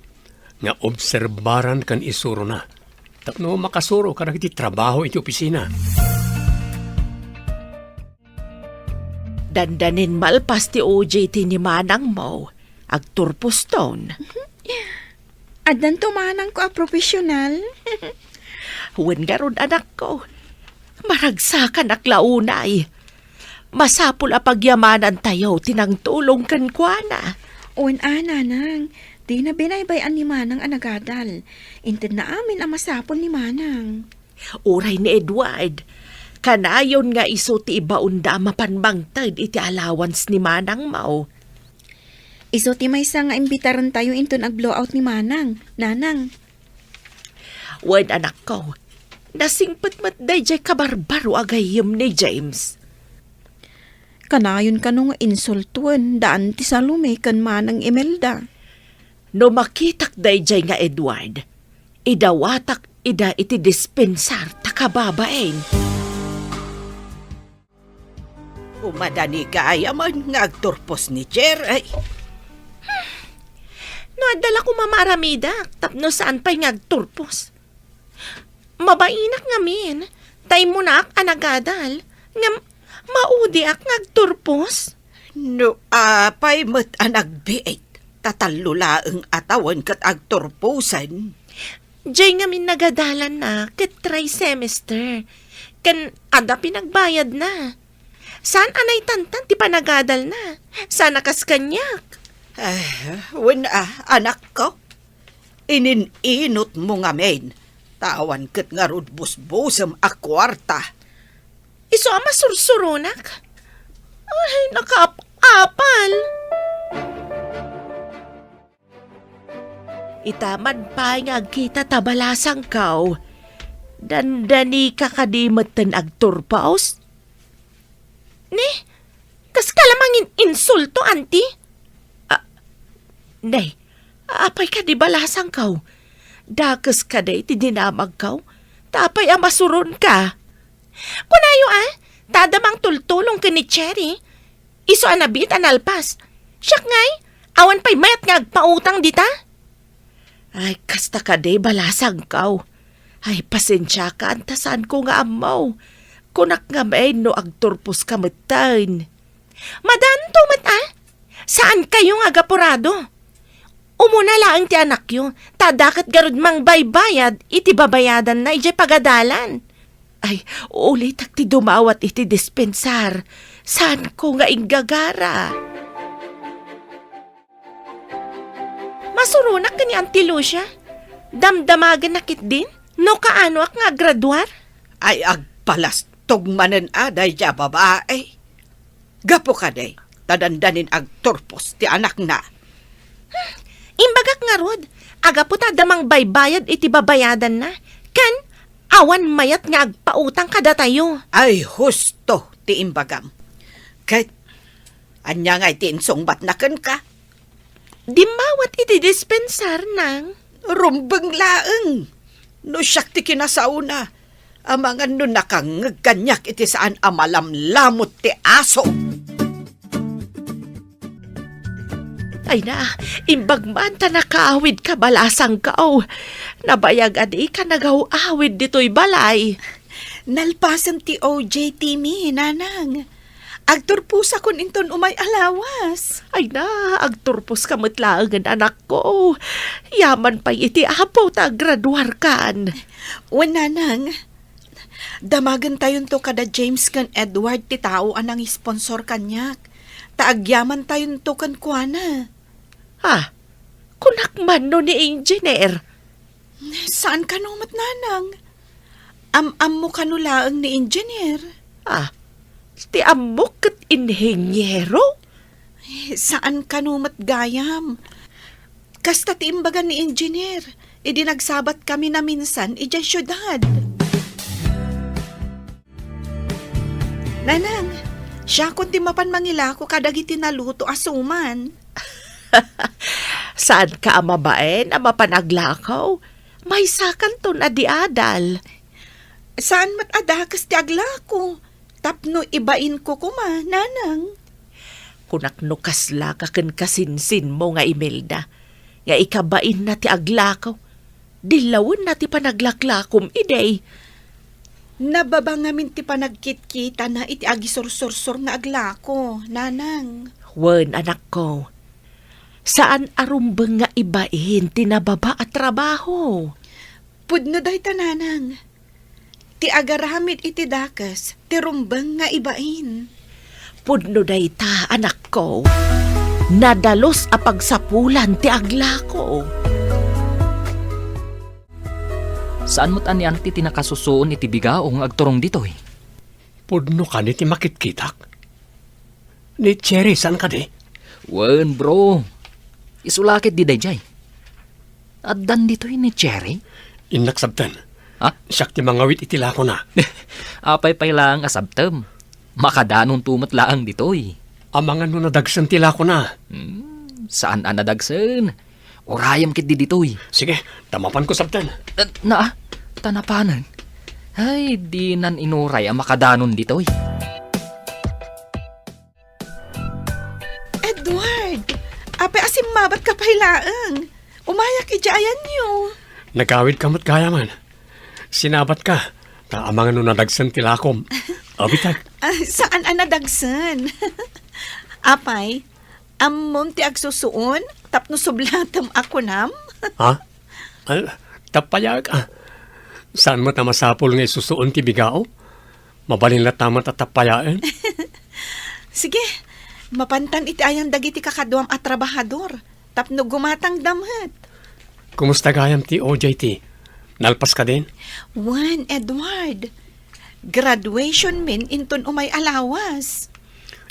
nga obserbaran ken isurona tapno makasuro kadagiti trabaho iti opisina. Dandanin malpas ti O J T ni manangmo, agturposton. Addanto manangko a profesional. Wen ngarud, anakko, maragsakanak la unay. Masapul a pagyamanantayo ti nangtulong kenkuana. Wen a, nanang, dina binaybay-an ni manang a nagadal. Intedna amin a masapul ni manang. Uray ni Edward, kanayon nga isu ti ibaonda a mapan mangted iti allowance ni manangmo. Isu ti maysa nga imbitarentayo inton ag-blowout ni manang, nanang. Wen, anakko, nasingpet met daydiay kabarbaro a gayyem ni James. Kanayon kano nga insultoen daan ti Salome ken manang Imelda. No makitak daydiay nga Edward, idawatak ida iti dispensar ta kababain. Umadani gayam nga agturpos ni Cherry. No adda la koma maaramidak tapno saan pay nga agturpos. Mabainak ngamin, ta immunaak a nagadal, ngem maudiak nga agturpos. No apay met a nagbiit, ta tallo laeng a tawen ket agturposen. Jay ngamin nagadalanna ket try semester, ken adda pinagbayadna. Saan a naitantan ti panagadalna? Saan a kas kaniak? Eh, wen a, anakko. Inin-inotmo ngamin, ta awan ket ngarud busbusem a kuarta. Isu a masursuronak? Ay, nakaap-apal! Ita man pay nga agkita ta balasangko, dandanika kadi metten agturpos? Ni, kas ka la mangin-insulto, anti? Ah, nay, apay kadi balasangko? Dakes kadi ti dinamagko? Ta apay a masuronka? Kunayo, a, ta adda mangtultulong ken ni Cherry. Isu a nabiit a nalpas. Siak ngay, awan pay mayat nga agpautang dita. Ay, kasta kadi balasangko. Ay, pasensiakan ta saanko nga ammo. Kunak ngamin no agturposka metten. Madanto met, a? Saankayo nga agapurado? Umuna laeng ti anakyo, ta adda ket garud mangbaybayad iti babayadanna idiay pagadalan. Ay, ulitek ti dumawat iti dispensar. Saanko nga inggagara. Masuronak ken ni Auntie Lucia. Damdamagenna ketdin no kaanoak nga aggraduar. Ay, agpalastog manen a daydiay a babai. Gapu kadi, ta dandanin agturpos ti anakna. Hmm, imbagak ngarud, agapu ta adda mangbaybayad iti babayadanna, ken awan mayat nga agpautang kadatayo. Ay, husto ti imbagam. Ket ania ngay ti insungbatna kenka? Dimmawat iti dispensar, nang. Rumbeng laeng. No siak ti kinasaona, amangan no nakangngeg kaniak iti saan a malamlamut ti aso. Ay na, imbag man ta nakaawidka balasangko. Nabayag a dika nagaw-awid ditoy balay. Nalpasen ti O J T mi, nanang. Agturposakon inton umay a lawas. Ay na, agturposka met laengen, anakko. Yaman pay iti Apo ta aggraduarkan. Wen, nanang, damagentayonto kada James ken Edward ti tao a nangisponsor kaniak, ta agyamantayonto kenkuana. Ah, kunak man no ni Engineer. Saan kano met, nanang? Am-ammo kano laeng ni Engineer? Ah, ti ammok ket inhinyero? Eh, saan kano met gayam? Kasta ti imbaga ni Engineer, idi nagsabat kami naminsan idiay siudad. Nanang, siakon ti mapan mangilako kadagiti naluto a suman. Saanka a mabain a mapan aglako? Maysakanton a di adal. Saan met a dakes ti aglako, tapno ibainko koma, nanang. Kunak no kasla ka ken kasinsinmo nga Imelda, nga ikabainna ti aglako, dillawenna ti panaglaklakom idi. Nababa ngamin ti panagkitkitana iti agisursursor nga aglako, nanang. Wen, anakko, saan a rumbeng nga ibain ti nababa a trabaho. Pudno dayta, nanang. Ti agaramid iti dakes, ti rumbeng nga ibain. Pudno dayta, anakko. Nadalus a pagsapulan ti aglako. Saan met anian ti nakasusuon iti bigao nga agturong ditoy? Pudno kadi ti makitkitak? Ni Cherry, saan kadi? Wen, bro. Isu la ketdi daydiay. Addan ditoy ni Cherry? Innak sabten. Ha? Siak ti mangawit iti lakona. Apay pay laeng a sabtem? Makadanonto met laeng ditoy. Amangan no nadagsen ti lakona. Hmm, saan a nadagsen. Urayem ketdi ditoy. Sige, ta mapanko sabten. Eh, naa, ta napanen. Ay, dinan inuray a makadanon ditoy. Edward! Apay a simmabatka pay laeng? Umayak idiay ayanyo. Nagawidka met gayamen. Sinabatka, ta amangan no nadagsen ti lakom. Abitek. Ah, saan a nadagsen? Apay, ammom ti agsusuon tapno sublatem a kunam? Ha? Ay, tappayak, ah. Saan met a masapul nga isusuon ti bigao? Mabalin latta met a tappayaen. Sige, mapantan iti ayan dagiti kakaduam a trabahador tapno gumatangda met. Kumusta gayam ti O J T? Nalpas kadin? Wen, Edward. Graduation min inton umay a lawas.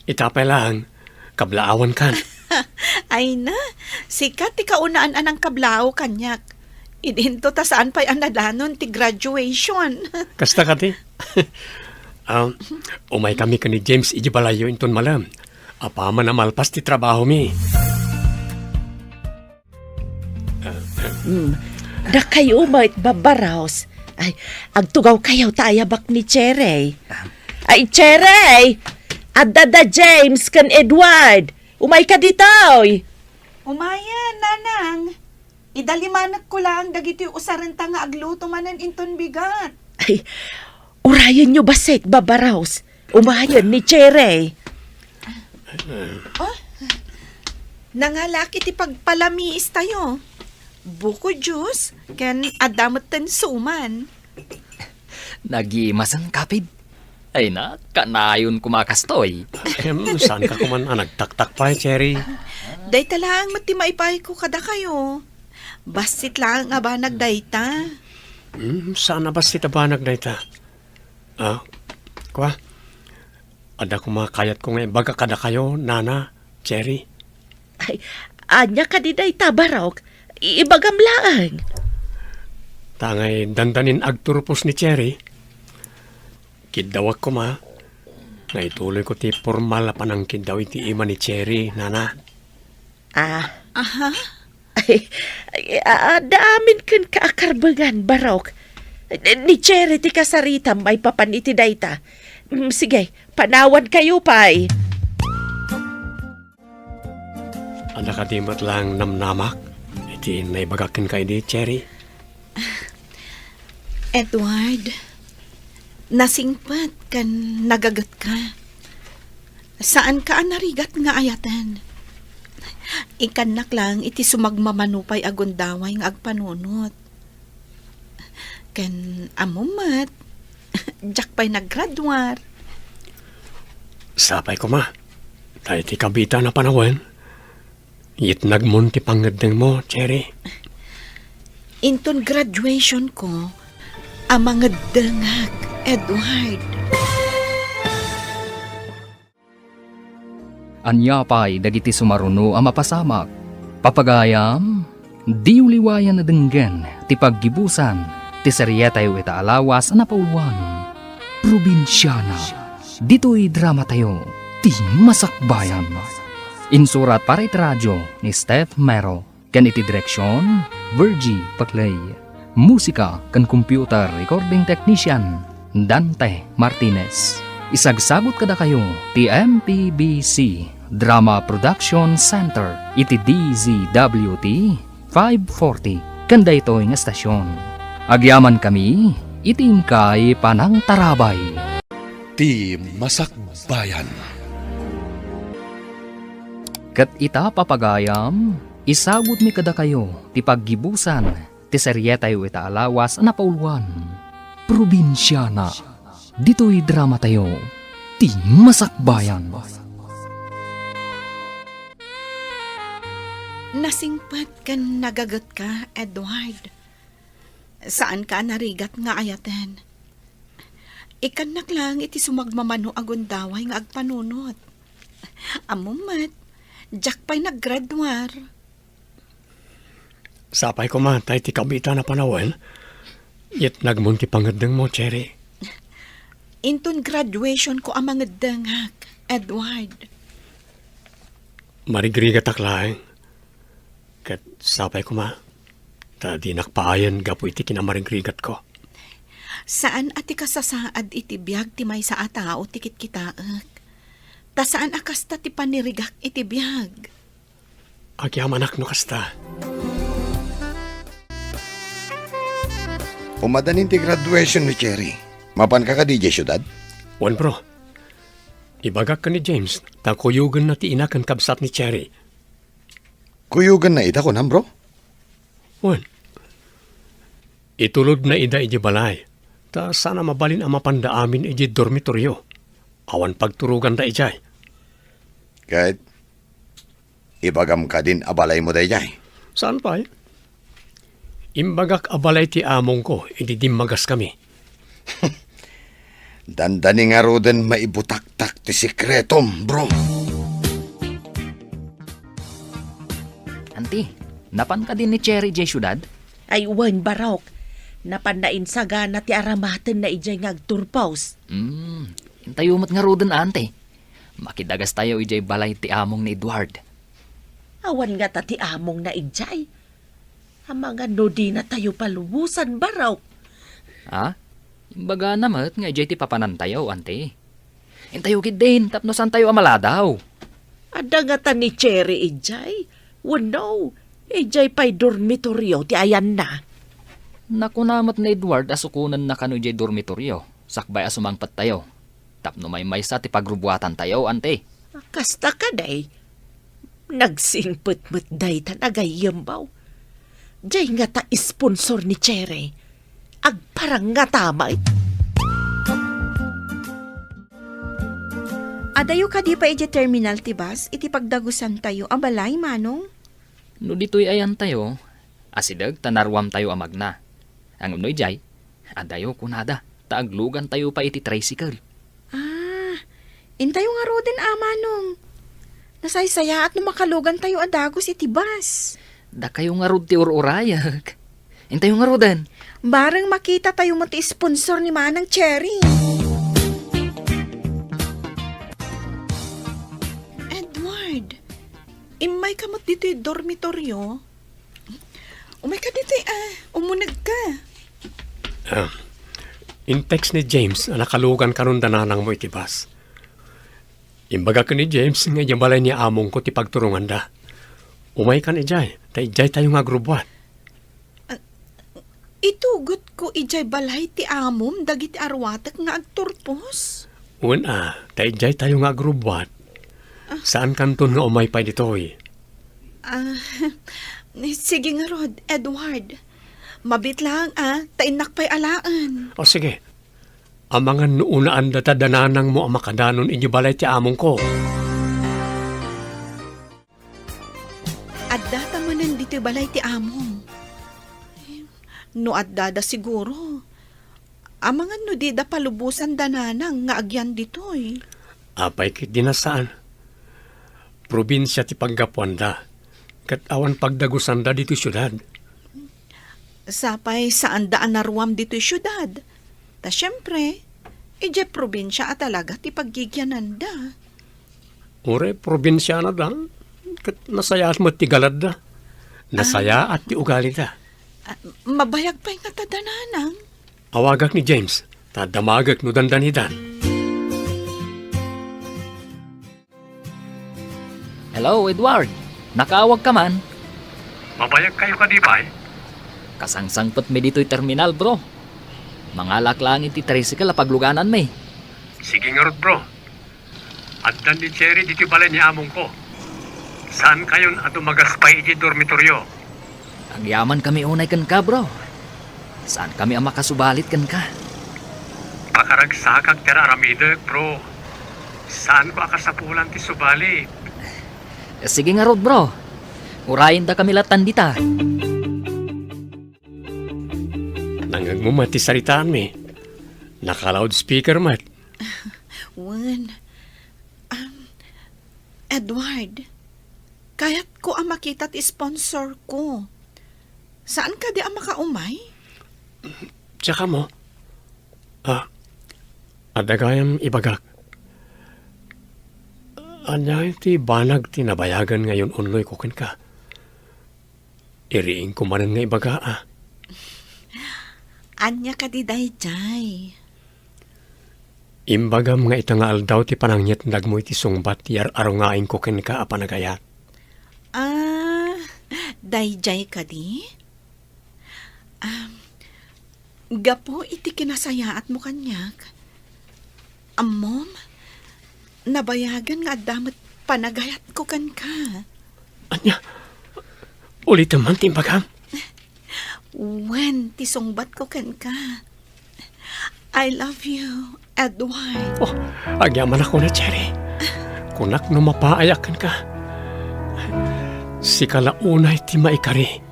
Ita pay laeng, kablaawankan. Ay na, sika ti kaunaan a nangkablaaw kaniak. Idinto ta saan pay a nadanon ti graduation. Kasta kadi? Ah, umay kami ken ni James iti balayyo inton malem. Apaman a malpas ti trabahomi. Mm. Dakayo met, Babba Rose. Ay, agtugawkayo ta ayabak ni Cherry. Ay, Cherry! Adda da James ken Edward. Umayka ditoy. Umayen, nanang. Idalimanekko laeng dagiti usarenta nga agluto manen inton bigat. Ay, urayenyo bassit, Babba Rose. Umayen ni Cherry. Oh, nangalak iti pagpalamiis tayo. Buko juice, ken adda metten suman. Nagimasen, kapid. Ay na, kanayon koma kastoy. Em, saan ka kuman a nagtaktak pay, Cherry? Dayta laeng met ti maipayko kadakayo. Bassit laeng a banag dayta. Hmm, saan a bassit a banag dayta? Ah, kua, adda koma kayatko nga ibaga kadakayo, Nana, Cherry. Ay, ania kadi dayta, Barok? I-, ibagam laeng. Ta ngay dandanin agturpos ni Cherry, kiddawak koma nga ituloyko ti pormal a panangkiddaw iti ima ni Cherry, Nana. Ah. Aha? Ay, ay, a-, adda amin kenka a karbengan, Barok. Ni Cherry ti kasaritam maipapan iti dayta. Mm, sige, panawankayo pay. Adda kadi met laeng namnamak iti naibagak kenka idi, Cherry? Edward, nasingpet ken nagagetka. Saanka a narigat nga ayaten. Ikannak laeng iti sumagmamano pay a gundaway nga agpanunot. Ken ammom met, diak pay naggraduar. Sapay koma, ta iti kabiitan a panawen, yitnagmon ti pangngeddengmo, Cherry. Inton graduation ko, a mangeddengak, Edward. Ania pay dagiti sumaruno a mapasamak? Papagayam, diyo liwayan a denggen ti paggibusan ti serietayo ita a lawas a napauluan, Probinsiana. Ditoy dramatayo, Ti Masakbayan. Insurat para iti radio ni Steph Mero ken iti direksion, Virgie Paclay. Musika ken computer recording technician, Dante Martinez. Isagsagut kadakayo ti M P B C Drama Production Center iti D Z W T five forty ken daytoy nga estasion. Agyamankami iti inkay panangtarabay. Ti Masakbayan. Ket ita, papagayam, isagutmi kadakayo ti paggibusan ti serietayo ita a lawas a napauluan, Probinsiana. Ditoy dramatayo, Ti Masakbayan. Nasingpet ken nagagetka, Edward. Saanka a narigat nga ayaten. Ikkannak laeng iti sumagmamano a gundaway nga agpanunot. Ammom met, diak pay naggraduar. Sapay koma ta iti kabiitan a panawen, yetnagmon ti pangeddengmo, Cherry. Inton graduationko a mangeddengak, Edward. Marigrigatak laeng. Ket sapay koma, ta dinak paayen gapu iti kinamarigrigatko. Saan a ti kasasaad iti biag ti maysa a tao ti kitkitaek. Ta saan a kasta ti panirigak iti biag. Agyamanak no kasta. Umadanin ti graduation ni Cherry. Mapanka kadi idiay siudad? Wen, bro. Ibagak ken ni James, ta kuyogenna ti ina ken kabsat ni Cherry. Kuyogenna ida, kunam, bro? Wen. Itulodna ida idiay balay, ta saan a mabalin a mapanda amin idiay dormitorio. Awan pagturoganda idiay. Ket ibagam kadin a balaymo daydiay? Saan pay? Imbagak a balay ti amongko idi dimmagaskami. Dandani ngaruden maibutaktak ti sekretom, bro. Anti, napan kadi ni Cherry idiay siudad? Ay, wen, barok. Napanna insagana ti aramatenna idiay nga agturpos. Hmm, intayo met ngaruden, anti. Makidagastayo idiay balay ti among ni Edward. Awan ngata ti amongna idiay. Amangan no dinatayo palubosan, barok. Ha? Imbagana met nga idiay ti papanantayo, anti. Intayo ketdin tapno saantayo a maladaw. Adda ngata ni Cherry idiay? Wenno, idiay pay dormitorio ti ayanna? Nakuna met ni Edward a sukonenna kano idiay dormitorio, sakbay a sumangpettayo. Tapno maymaysa ti pagrubuatantayo, anti. Kasta kadi? Nagsingpet met dayta a gayyembaw. Diay ngata sponsor ni Cherry. Agparang ngata met. Adayo kadi pay idiay terminal ti bus iti pagdagusantayo a balay, Manong? No ditoy ayantayo, asideg ta naruamtayo a magna. Ngem no idiay, adayo kunada, ta aglugantayo pay iti tricycle. Ah, intayo ngaruden a, Manong. Nasaysayaat no makalugantayo a dagus iti bus. Dakayo ngarud ti ur-urayek. Intayo ngaruden. Bareng makitatayo met ti sponsor ni Manang Cherry. Edward, immayka met ditoy dormitorio? Umayka ditoy, ah, umunegka. Ah, in-text ni James a nakalugan kanon da nanangmo iti bus. Imbagak ken ni James nga idiay balay ni amongko ti pagturonganda. Umaykan idiay, ta idiaytayo nga agrubbuat. Ah, itugotko idiay balay ti amom dagiti aruatek nga agturpos? Wen a, ta idiaytayo nga agrubbuat. Ah. Saankanton nga umay pay ditoy. Ah, sige ngarud, Edward. Mabiit laeng a, ta innak pay alaen. O sige. Amangan no unaanda ta da nanangmo a makadanon idiay balay ti amongko. Addata manen ditoy balay ti amom. No addada siguro, amangan no dida palubosan da nanang nga agyan ditoy. Apay ketdi a saan? Probinsia ti paggapuanda, ket awan pagdagusanda ditoy siudad. Sapay saanda a naruam ditoy siudad. Ta siempre, idiay probinsia a talaga ti paggigiananda. Uray probinsianada, ket nasayaat met ti galadda. Nasayaat ti ugalida. Ah, mabayag pay ngata da, Nanang. Awagak ni James, ta damagek no dandanidan. Hello, Edward. Nakaawag ka man? Mabayag kayo kadi, bay? Kasangsangpet mi ditoy terminal, bro. Mangalak laeng iti tricycle a pagluganan mi. Sige ngarud, bro. Addan ni Cherry ditoy balay ni amongko. Saan kayon a dumagas pay iti dormitoryo? Agyaman kami unay kenka, bro. Saan kami a makasubalit kenka? Pakaragsakak ti aramidek, bro. Saanko a kasapulan ti subalit. Sige ngarud, bro. Urayen da kami latan dita. Nangngegmo met ti saritaanmi. Naka-loudspeaker met. Wen. Um, Edward, kayatko a makita ti sponsor ko. Saan kadi a makaumay? Tsaka mo? Ah, adda gayam ibagak. Ania ti banag ti nabayagan nga yun-unnoyko kenka? Iriingko manen nga ibaga, ah. Ania kadi daydiay? Imbagam nga ita nga aldaw ti panangyatnagmo iti sungbat ti ar-arungaingko kenka a panagayat. Ah, daydiay kadi? Um, gapu iti kinasayaatmo kaniak, ammom, nabayagan nga adda met panagayatko kenka. Ania? Ulitem man ti imbagam? Wen, ti sungbatko kenka. I love you, Edward. Oh, agyamanak unay, Cherry. Kunak no mapaayak kenka. Sika la unay ti maikari.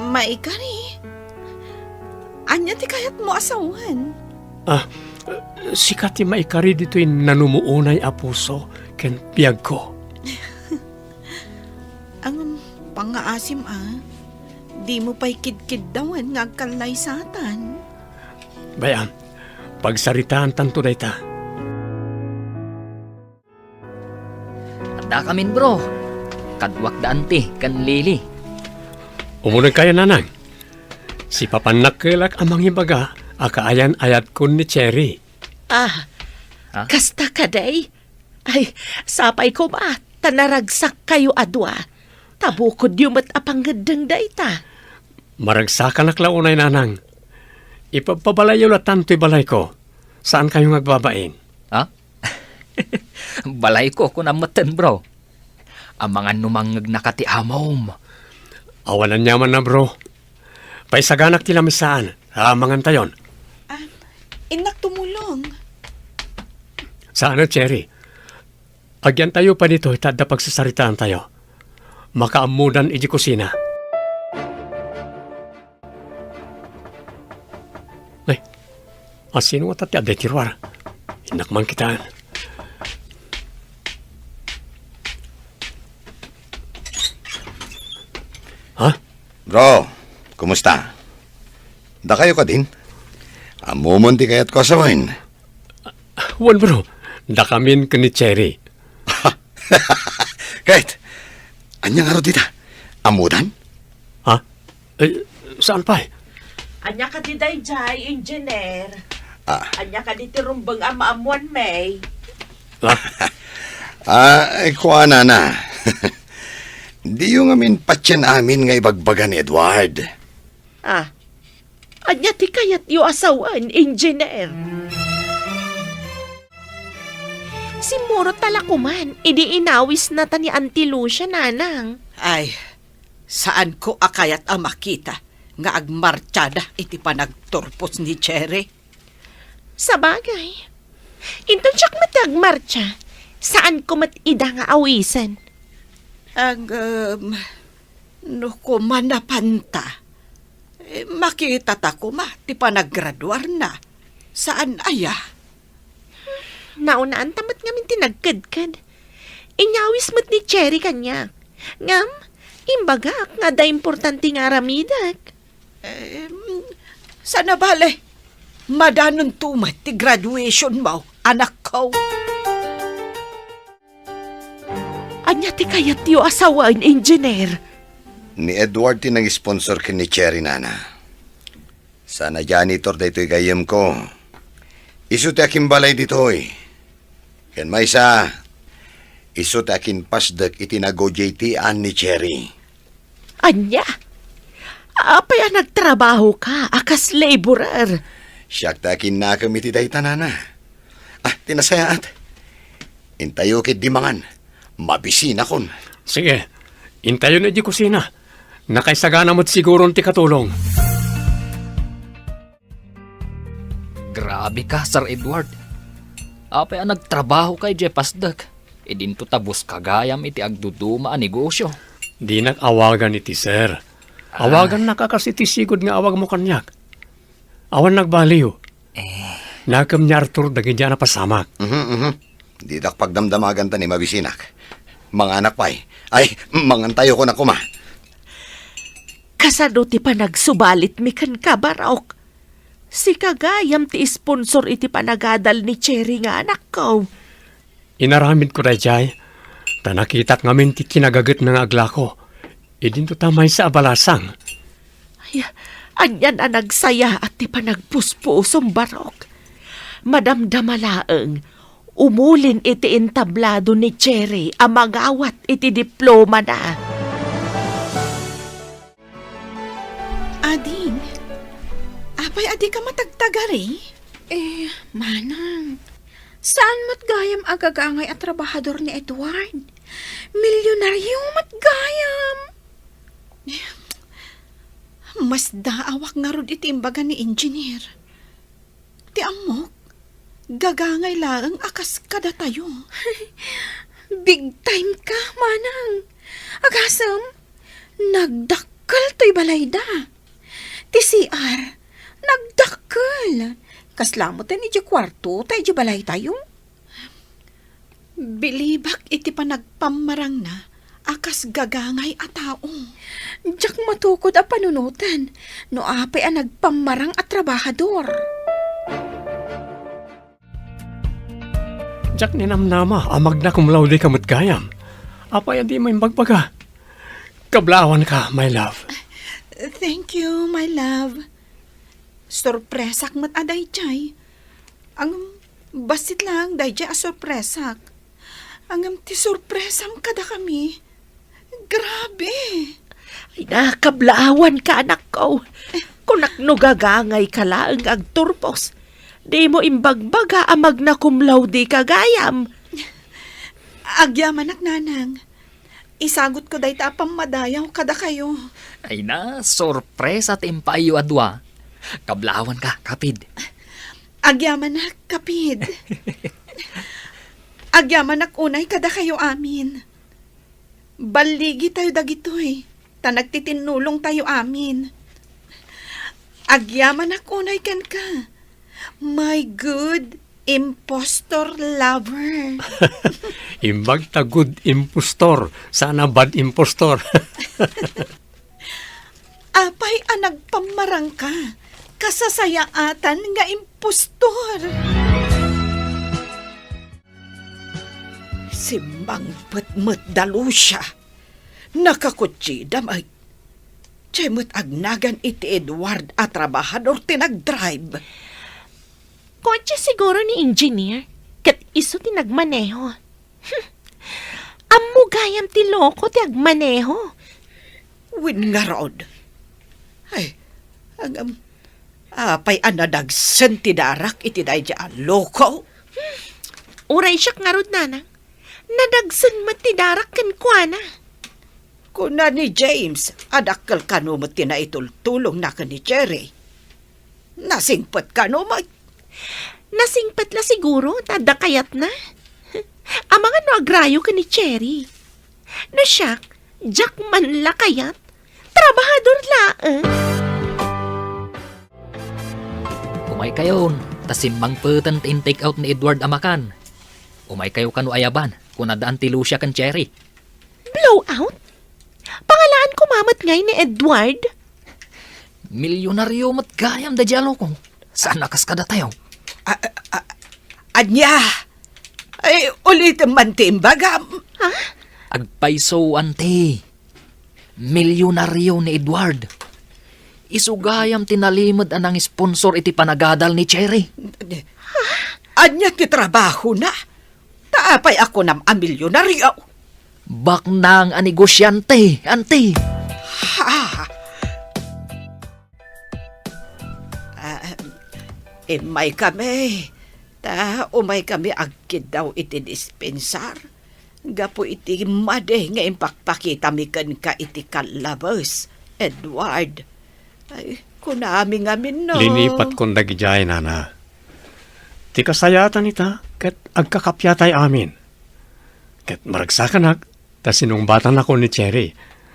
Maikari? Ania ti kayatmo a sawen? Ah, sika ti maikari ditoy nanumuonay a puso ken biagko. Ang pangngaasim a, dimo pay kidkiddawen nga agkallaysatan. Bay-am, pagsaritaantanto dayta. Addakamin, bro. Kaduak da Auntie ken Lily. Umunegkayo, Nanang. Sipapannakkelak a mangibaga a kaayan-ayatkon ni Cherry. Ah, Ah? Kasta kadi? Ay, sapay koma, ta naragsakkayo a dua. Ta bukodyo met a pangngeddeng dayta. Maragsakanak la unay, Nanang. Ipabpabalayyo latan toy balayko. Saankayo nga agbabain? Ha? Balayko, kunam metten, bro. Amangan no mangngegnaka ti amom. Awan aniamanna, bro. Paisaganak ti lamisaan. Amangantayon. Ah, innak tumulong. Saan a, Cherry? Agyantayo pay ditoy ta adda pagsasaritaantayo. Makaammodan idiay kusina. Ay, asino ngata ti adda iti ruar? Innak man kitaen. Ha? Bro, kumusta? Dakayo kadin? Ammomon ti kayatko a sawen. Wen, bro. Dakamin ken ni Cherry. Ket, ania ngarud dita? Ammodan? Ha? Eh, saan pay? Ania kadi daydiay, Engineer? Ah. Ania kadi ti rumbeng a maammoanmi? Ah? Ah, eh, kuanana. Diyo ngamin patien amin nga ibagbaga ni Edward. Ah, ania ti kayatyo a sawen, Engineer? Simmurot ta la koman idi inawisnata ni Auntie Lucia, Nanang. Ay, saanko a kayat a makita nga agmartiada iti panagturpos ni Cherry. Sabagay, inton siak met ti agmartia, saanko met ida nga awisen. Ngem, no koma napanta, eh, makitata koma ti panaggraduarna. Saan aya? Naunaanta met ngamin ti nagkedked. Inyawis met ni Cherry kaniak. Ngem, imbagak nga adda importante nga aramidek. Em, saan a bale, madanonto met ti graduationmo, anakko. Ania ti kayatyo a sawen, Engineer? Ni Edward ti nang-sponsor ken ni Cherry, nana. Saan a janitor daytoy gayyemko. Isu ti akimbalay ditoy. Ken maysa, isu ti akinpasdek iti nagojetian ni Cherry. Ania? Apay a nagtrabahoka a kas laborer? Siak ti akinnakem iti dayta, nana. Ah, ti nasayaat. Intayo ketdi mangan. Mabisinakon. Sige. Intayon iti kusina. Nakaisagana met siguron ti katulong. Grabe ka, Sir Edward. Apay a nagtrabahoka idiay pasdek, idinto ta buska gayam iti agduduma a negosyo? Dinak awagan iti sir. Ah. Awagannaka kas iti sigud nga awagmo kaniak. Awan nagbaliw. Eh. Nakem ni Arthur dagiti a napasamak. Mhm, mhm. Didak pagdamdamagan ta ni mabisinak. Manganak pay. Ay, mangantayo koma. Kasano ti panagsubalitmi kenka, Barok? Sika gayam ti sponsor iti panagadal ni Cherry nga anakko. Inaramidko daydiay, ta nakitak ngamin ti kinagagetna nga aglako. Idinto ta maysa a balasang. Ay, anian a nagsayaat ti panagpuspusom, Barok. Madamdama laeng, umulin iti entablado ni Cherry a mangawat iti diplomana. Ading, apay a dika matagtagari? Eh, manang, saan met gayam a gagangay a trabahador ni Edward? Milyonaryo met gayam! Masdaawak ngarud iti imbaga ni Engineer. Ti ammok, gagangay laeng a kas kadatayo. Big time ka, manang. Agasem, nagdakkel toy balayda. Ti C R, nagdakkel. Kasla met idiay kuarto ta idiay balaytayo. Bilibak iti panagpammarangna a kas gagangay a tao. Diak matukod a panunoten no apay a nagpammarang a trabahador. Diak ninamnama a magna cum laude ka met gayam. Apay a dimo imbagbaga? Kablaawanka, my love. Thank you, my love. Sorpresak met a daydiay. Ngem, bassit laeng daydiay a sorpresak. Ngem ti sorpresam kadakami, grabe! Ay, nakablaawanka, anakko. Kunak no gagangayka laeng nga agturpos. Dimo imbagbaga a magna cum laude ka gayam. Agyamanak, nanang. Isagutko dayta a pammadayaw kadakayo. Ay na, sorpresa ti impaayyo a dua. Kablaawanka, kapid. Agyamanak, kapid. Agyamanak unay kadakayo amin. Balligitayo dagitoy, ta nagtitinnulongtayo amin. Agyamanak unay kenka, my good impostor lover. Imbag ta good impostor, saan a bad impostor. Apay a nagpammarangka, kasasayaatan nga impostor. Simmangpet met da Lucia. Nakakotsida met. Diay met agnagan iti Edward a trabahador ti nagdrive. Kotse siguro ni Engineer, ket isu ti nagmaneho. Hmm. Ammo gayam ti loko ti agmaneho. Wen ngarud. Ay, ngem, apay a nadagsen ti darak iti daydiay a loko? Uray siak ngarud, nanang. Nadagsen met ti darak kenkuana. Kuna ni James a dakkel kano met ti naitultulongna ken ni Cherry. Nasingpet kano met? Nasingpet la siguro ta adda kayatna. Amangan no agrayo ken ni Cherry. No siak, diak man la kayat. Trabahador laeng. Umaykayon, ta simmangpeten ti in-take out ni Edward a makan. Umaykayo kano ayaban, kunada Auntie Lucia ken Cherry. Blowout? Pangalaan koma met ngay ni Edward? Milyonaryo met gayam daydiay a loko. Saan a kas kadatayo? A-, a-, a-, ania? Ay, ulitem man ti imbagam. Ha? Agpayso, Auntie. Milyonaryo ni Edward. Isu gayam ti nalimed a nangisponsor iti panagadal ni Cherry. Ania ti trabahona? Ta apay a kunam a milyonaryo? Baknang a negosyante, anti. Ha? Ah, immay kami. Ta umay kami agkiddaw iti dispensar. Gapu iti madi nga impakpakitami kenka iti kallabes, Edward. Ay, kunami ngamin no. Linipatkon dagidiay, nana. Ti kasayaatan ita, ket agkakappia tay amin. Ket maragsakanak, ta sinungbatanakon ni Cherry.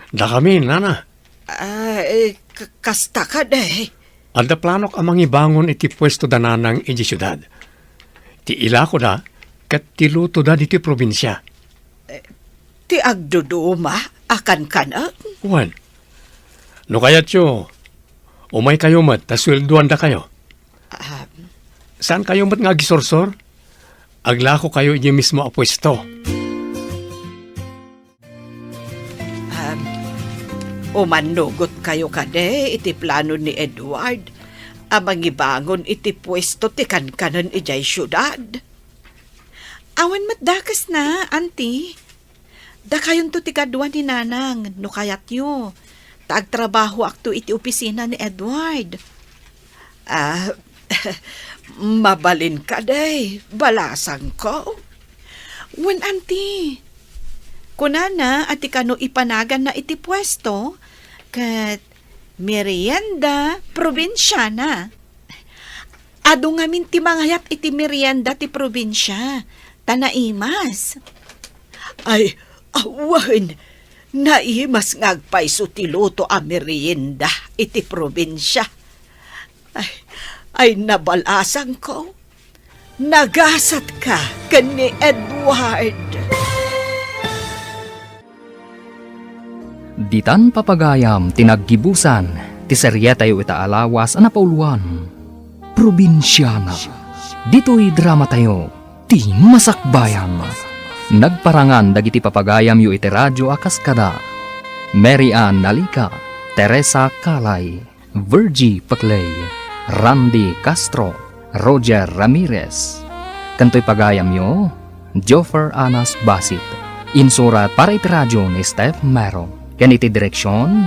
Dakami, nana. Ah, eh, k-, kasta kadi. Adda planok a mangibangon iti puesto da nanang iti siudad. Ti ilakoda ket ti lutoda ditoy probinsia. Eh, ti agduduma a kankanen? Wen. No kayatyo, umaykayo met ta sueldoandakayo. Ah. Saankayo met nga agisursor? Aglakokayo idiay mismo a puesto. Um, umannugotkayo kadi iti plano ni Edward a mangibangon iti puesto ti kankanen idiay siudad? Awan met dakesna, Auntie. Dakayonto ti kadua ni Nanang, no kayatyo. Ta agtrabahoakto iti opisina ni Edward. Ah, mabalin kadi, balasangko. Wen, Auntie. Kunana a ti kano ipanaganna iti puesto, ket merienda probinsiana. Adu ngamin ti mangayat iti merienda ti probinsia, ta naimas. Ay, awan, naimas nga agpayso ti luto a merienda iti probinsia. Ay, ay, nabalasangko. Nagasatka ken ni Edward. Ditan papagayam ti naggibusan ti serietayo ita a lawas a napauluan, Probinsiana. Ditoy dramatayo, ti Masakbayan. Nagparangan dagiti papagayamyo iti radio a kas kada Mary Ann Nalica, Teresa Calay, Virgie Paclay, Randy Castro, Roger Ramirez. Ken toy pagayamyo, Joffer Anas Basit. Insurat para iti radio ni Steph Mero. Ken iti direksion,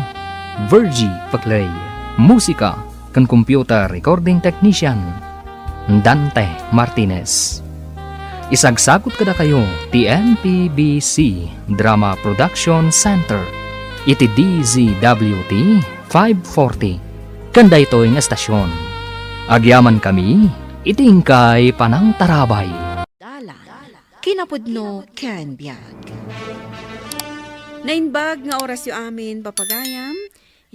Virgie Paclay. Musika ken computer recording technician, Dante Martinez. Isagsagut kadakayo ti M P B C Drama Production Center iti D Z W T five forty, ken daytoy nga estasion. Agyamankami iti inkay panangtarabay. Dalan, kinapudno ken biag. Naimbag nga orasyo amin, papagayam.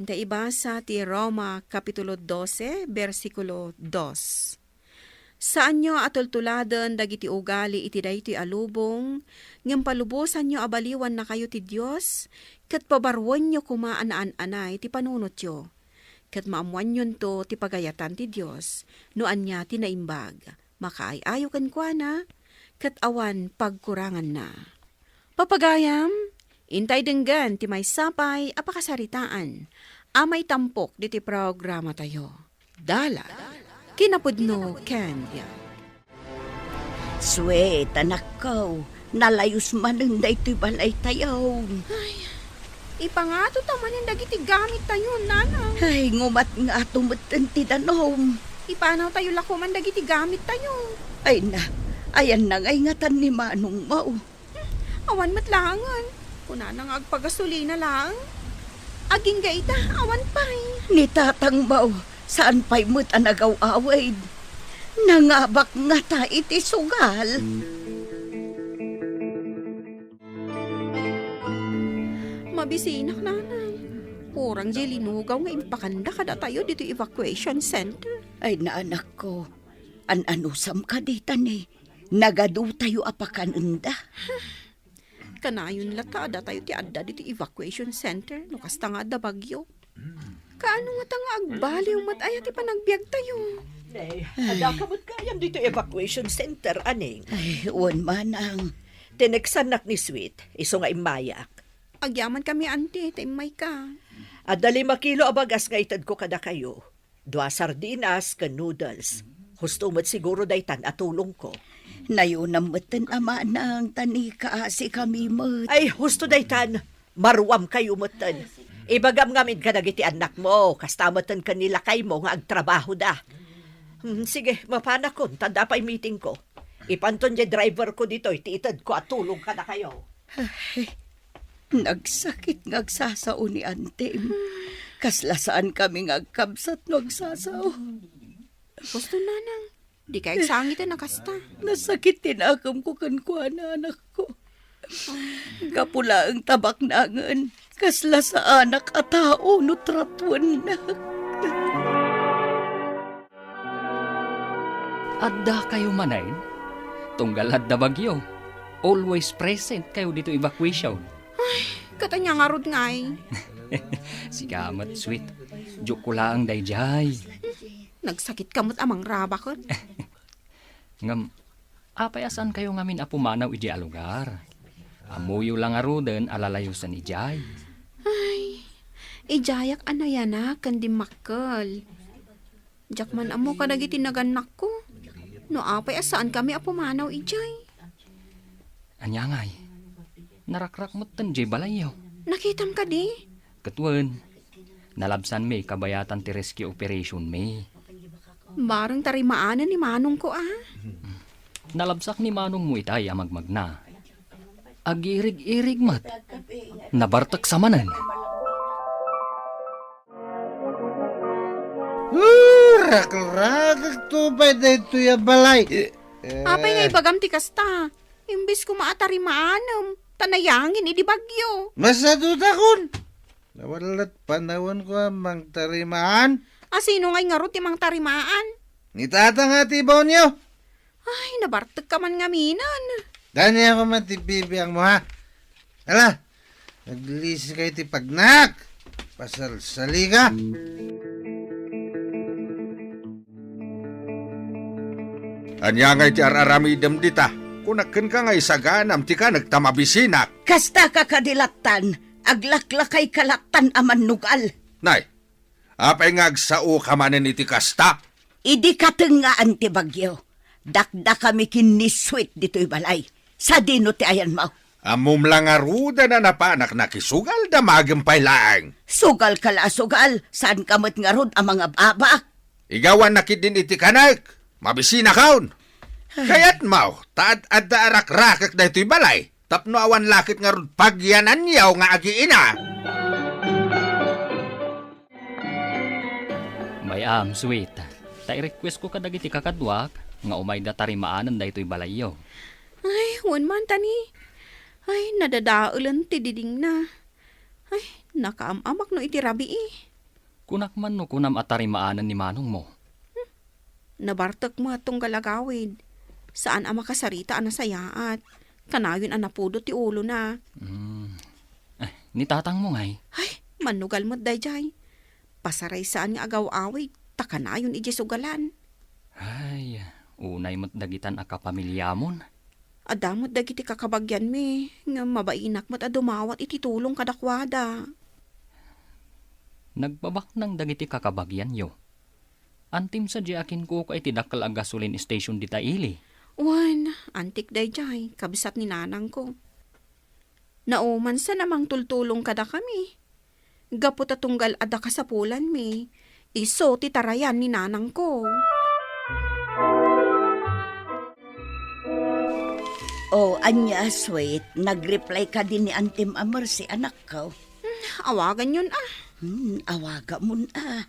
Inta ibasa ti Roma, Kapitulo dose, bersikulo dos. Saanyo a tultuladen dagiti ugali iti daytoy a lubong, ngem palubosanyo a baliwannakayo ti Dios, ket pabaruenyo koma a naan-anay ti panunotyo. Ket maammoanyonto ti pagayatan ti Dios no ania ti naimbag, makaay-ayo kenkuana, ket awan pagkuranganna. Papagayam, intay denggen ti maysa pay a pakasaritaan a maitampok ditoy programatayo. Dalan, kinapudno ken biag. Sweet, anakko, nalayos manen daytoy balaytayo. Ay, ipangato ta manen dagiti gamittayo, Nanang. Ay, ngumatngato metten ti danum. Ipanawtayo la koman dagiti gamittayo. Ay na, ayanna ngay ngatan ni manongmo? Awan met laengen. Kunana nga agpagasolina laeng. Agingga ita, awan pay. Ni tatangmo, saan pay met a nagaw-awid. Nangabak ngata iti sugal. Mabisinak, Nanang. Kurang diay linugaw nga impakanda kadatayo ditoy evacuation center. Ay, naanakko, an-anusam kadi ta ni, nagadutayo a pakanenda. Kanayon latta a datayo ti adda ditoy evacuation center no kasta nga adda bagyo. Kaano ngata nga agbaliw met aya ti panagbiagtayo? Nay, adda ka met gayam ditoy evacuation center, aning? Ay, wen, manang. Tineksannak ni Sweet, isu nga immayak. Agyamankami, Auntie, ta immayka. Adda lima kilo a bagas nga itedko kadakayo. Dua sardinas ken noodles. Husto met siguro daytan a tulongko. Nayonam metten a manang, ta ni kaasikami met. Ay, husto daytan. Maruamkayo metten. Ibagam ngamin kadagiti annakmo, kasta metten ken ni lakaymo nga agtrabahoda. Hmm, sige, mapanakon, ta adda pay meetingko. Ipanton diay driverko ditoy ti itedko a tulong kadakayo. Ay, nagsakit nga agsasao ni Antem. Kasla saankami nga agkabsat no agsasao. Husto, Nanang. Dikay agsangiten a kasta. Nasakit ti nakemko kenkuana, anakko. Gapu laeng ta baknangen, kasla saanak a tao no tratuennak. Addakayo manen? Tunggal adda bagyo, always present kayo ditoy evacuation. Ay, ket ania ngarud ngay? Sika met, sweet. Joke ko laeng daydiay. Nagsakitka met a mangrabaken. Ngem, apay a saankayo ngamin a pumanaw idiay a lugar? Ammoyo la ngaruden a lalayosen idiay. Ay, idiayak a nayanak ken dimmakkel. Diak man ammo kadagiti nagannakko. No apay a saankami a pumanaw idiay. Ania ngay? Narakrak metten diay balayyo. Nakitam kadi? Ket wen, nalabsanmi kabayatan ti rescue operation mi. Bareng tarimaanen ni manongko a. Nalabsak ni manongmo itay a magmagna. Agirig-irig met. Nabartek sa manen. Uh, rakrakek to pay daytoy a balay. Apay nga ibagam ti kasta? Imbes koma a tarimaanem, ta nayangin idi bagyo. Masadutakon. Nawallat panawanko a mangtarimaan. A sino ngay ngarud ti mangtarimaan? Ni tata nga ti baonyo. Ay, nabartek ka man ngaminen. Dani ako man ti bibiang mo, ha? Ala, naglisi kayo ti pagnak. Pasalsali ka. Ania ngay ti ar-aramidem dita? Kunak kenka nga isaganam ti kanek ta mabisinak. Kasta ka kadi lattan, aglaklakay ka lattan a mannugal. Nay, apay nga agsao ka manen iti kasta? Idi katengngaan ti bagyo, dakdakami ken ni Sweet ditoy balay. Sadino ti ayanmo? Ammom la ngaruden a napanak nakisugal, damagem pay laeng. Sugal ka la a sugal, saan ka met ngarud a mangab-aba? Igawannak ketdin iti kanek, mabisinakon. Kayatmo, ta ad-adda a rakrakek daytoy balay, tapno awan la ket ngarud pagyananyo nga agiina. Mayam, Sweet. Ta i-request ko kadagiti kakaduak nga umayda tarimaanen daytoy balayyo. Ay, wen man, tani. Ay, nadadaelen ti didingna. Ay, nakaam-amak no iti rabii. Kunak man no kunam a tarimaanen ni manongmo. Hmm. Nabartek met tunggal agawid. Saan a makasarita a nasayaat. Kanayon a napudot ti ulona. Hmm. Eh, ni tatangmo ngay? Ay, mannugal met daydiay. Pasaraysaen nga agaw-awid, ta kanayon idiay sugalan. Ay, unay met dagitan a kapamiliamon. Adda met dagiti kakabagianmi, ngem mabainak met a dumawat iti tulong kadakuada. Nagbabaknang dagiti kakabagianyo. Antim sadiay a kinkuka iti dakkel a gasoline station dita ili. Wen, antik daydiay, kabsat ni nanangko. Naumansan a mangtultulong kadakami. Gapu ta tunggal adda kasapulanmi, isu ti tarayan ni nanangko. O, ania, Sweet? Nag-reply kadi ni Antim a Mercy, anakko? Hmm, awaganyon a. Hmm, awagamon a.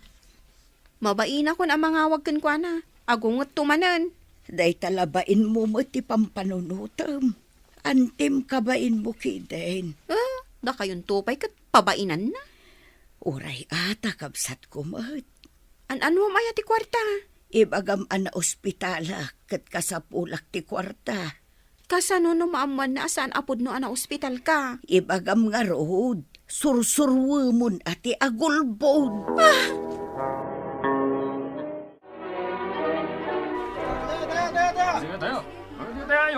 Mabainakon a mangawag kenkuana. Agungetto manen. Dayta la bainmo met ti pampanunotem. Antim kabainmo kiden. Ah, dakayonto pay ket pabainanna. Uray a ta kabsatko met. An-anuam aya ti kuarta? Ibagam a naospitalak ket kasapulak ti kuarta. Kasano no maammoanna a saan a pudno a naospitalka? Ibagam ngarud, sursuruemon a ti agulbod. Ah!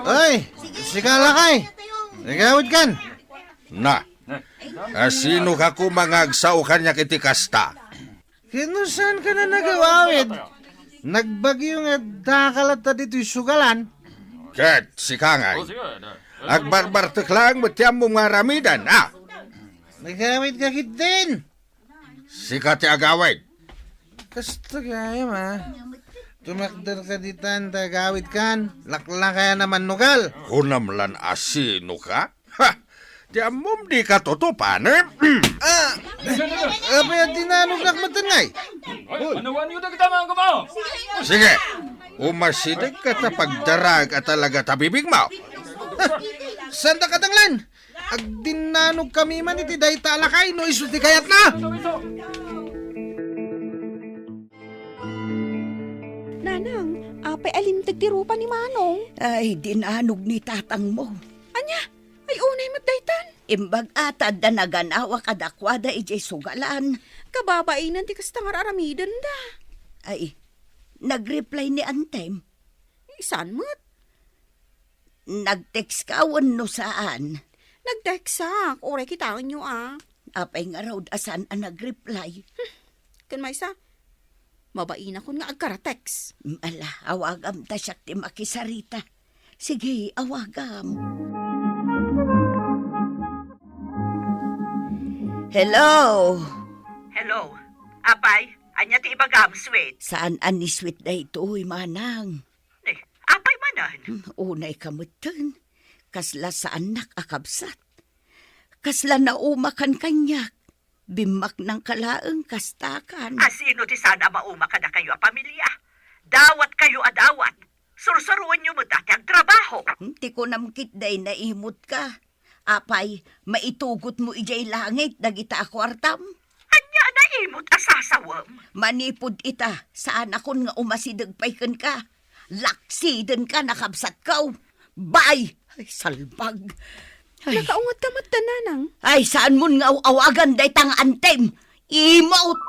Ay, sika lakay. Nagawid kan. Na. A, sino ka koma nga agsao kaniak iti kasta? Ket no saanka a nagawawid, nagbagyo nga addaka latta ditoy sugalan. Ket sika ngay, agbarbartek laeng met ti ammom nga aramiden, a? Nagawid ka ketdin. Sika ti agawid. Kasta gayam, a. Tumakder ka ditan ta agawid kan, laklakayan a mannugal. Kunam lan a sino ka? Ha! Ti ammom dika tutupan, e? A, apay a dinanognak metten ngay? Ay, anawanyo dagita nga agama? Sige, umasideg ka ta pagdaraek a talaga ta bibigmo. Ha! Saanda kadanglan? Agdinnanogkami man iti dayta a lakay no isu ti kayatna. Nanang, apay a linteg ti rupa ni Manong? Ay, dinanog ni tatangmo. Ania? Ay, unay met daytan. Imbag a ta adda naganawa kadakuada idiay sugalan. Kababainan ti kasta nga ar-aramidenda. Ay, nag-reply ni Antem? Saan met? Nag-text ka wenno saan? Nag-textak. Uray kitaenyo, a. Apay ngarud a saan a nag-reply? Ken maysa, mabainakon nga agkara-text. Ala, awagam ta siak ti makisarita. Sige, awagam. Hello? Hello. Apay, ania ti ibagam, Sweet? Saan a ni Sweet daytoy, manang? Ni, apay manen? Hmm, unay ka metten. Kasla saannak a kabsat. Kasla naumakan kaniak. Bimmaknangka laeng kastakan. A sino ti saan a mauma kadakayo a pamilia? Dawatkayo a dawat. Sursuroenyo met a ti agtrabaho. Hmm, ti kunam ketdi, naimutka. Apay, maitugotmo idiay langit dagita a kuartam? Ania a naimut a sasawem? Manipud ita, saanakon nga umasideg pay kenka. Laksidenka, nakabsatko. Bay! Ay, salbag. Ay. Nakaunget ka met, nanang. Ay, saanmon nga aw-awagan dayta nga Antem. Imot!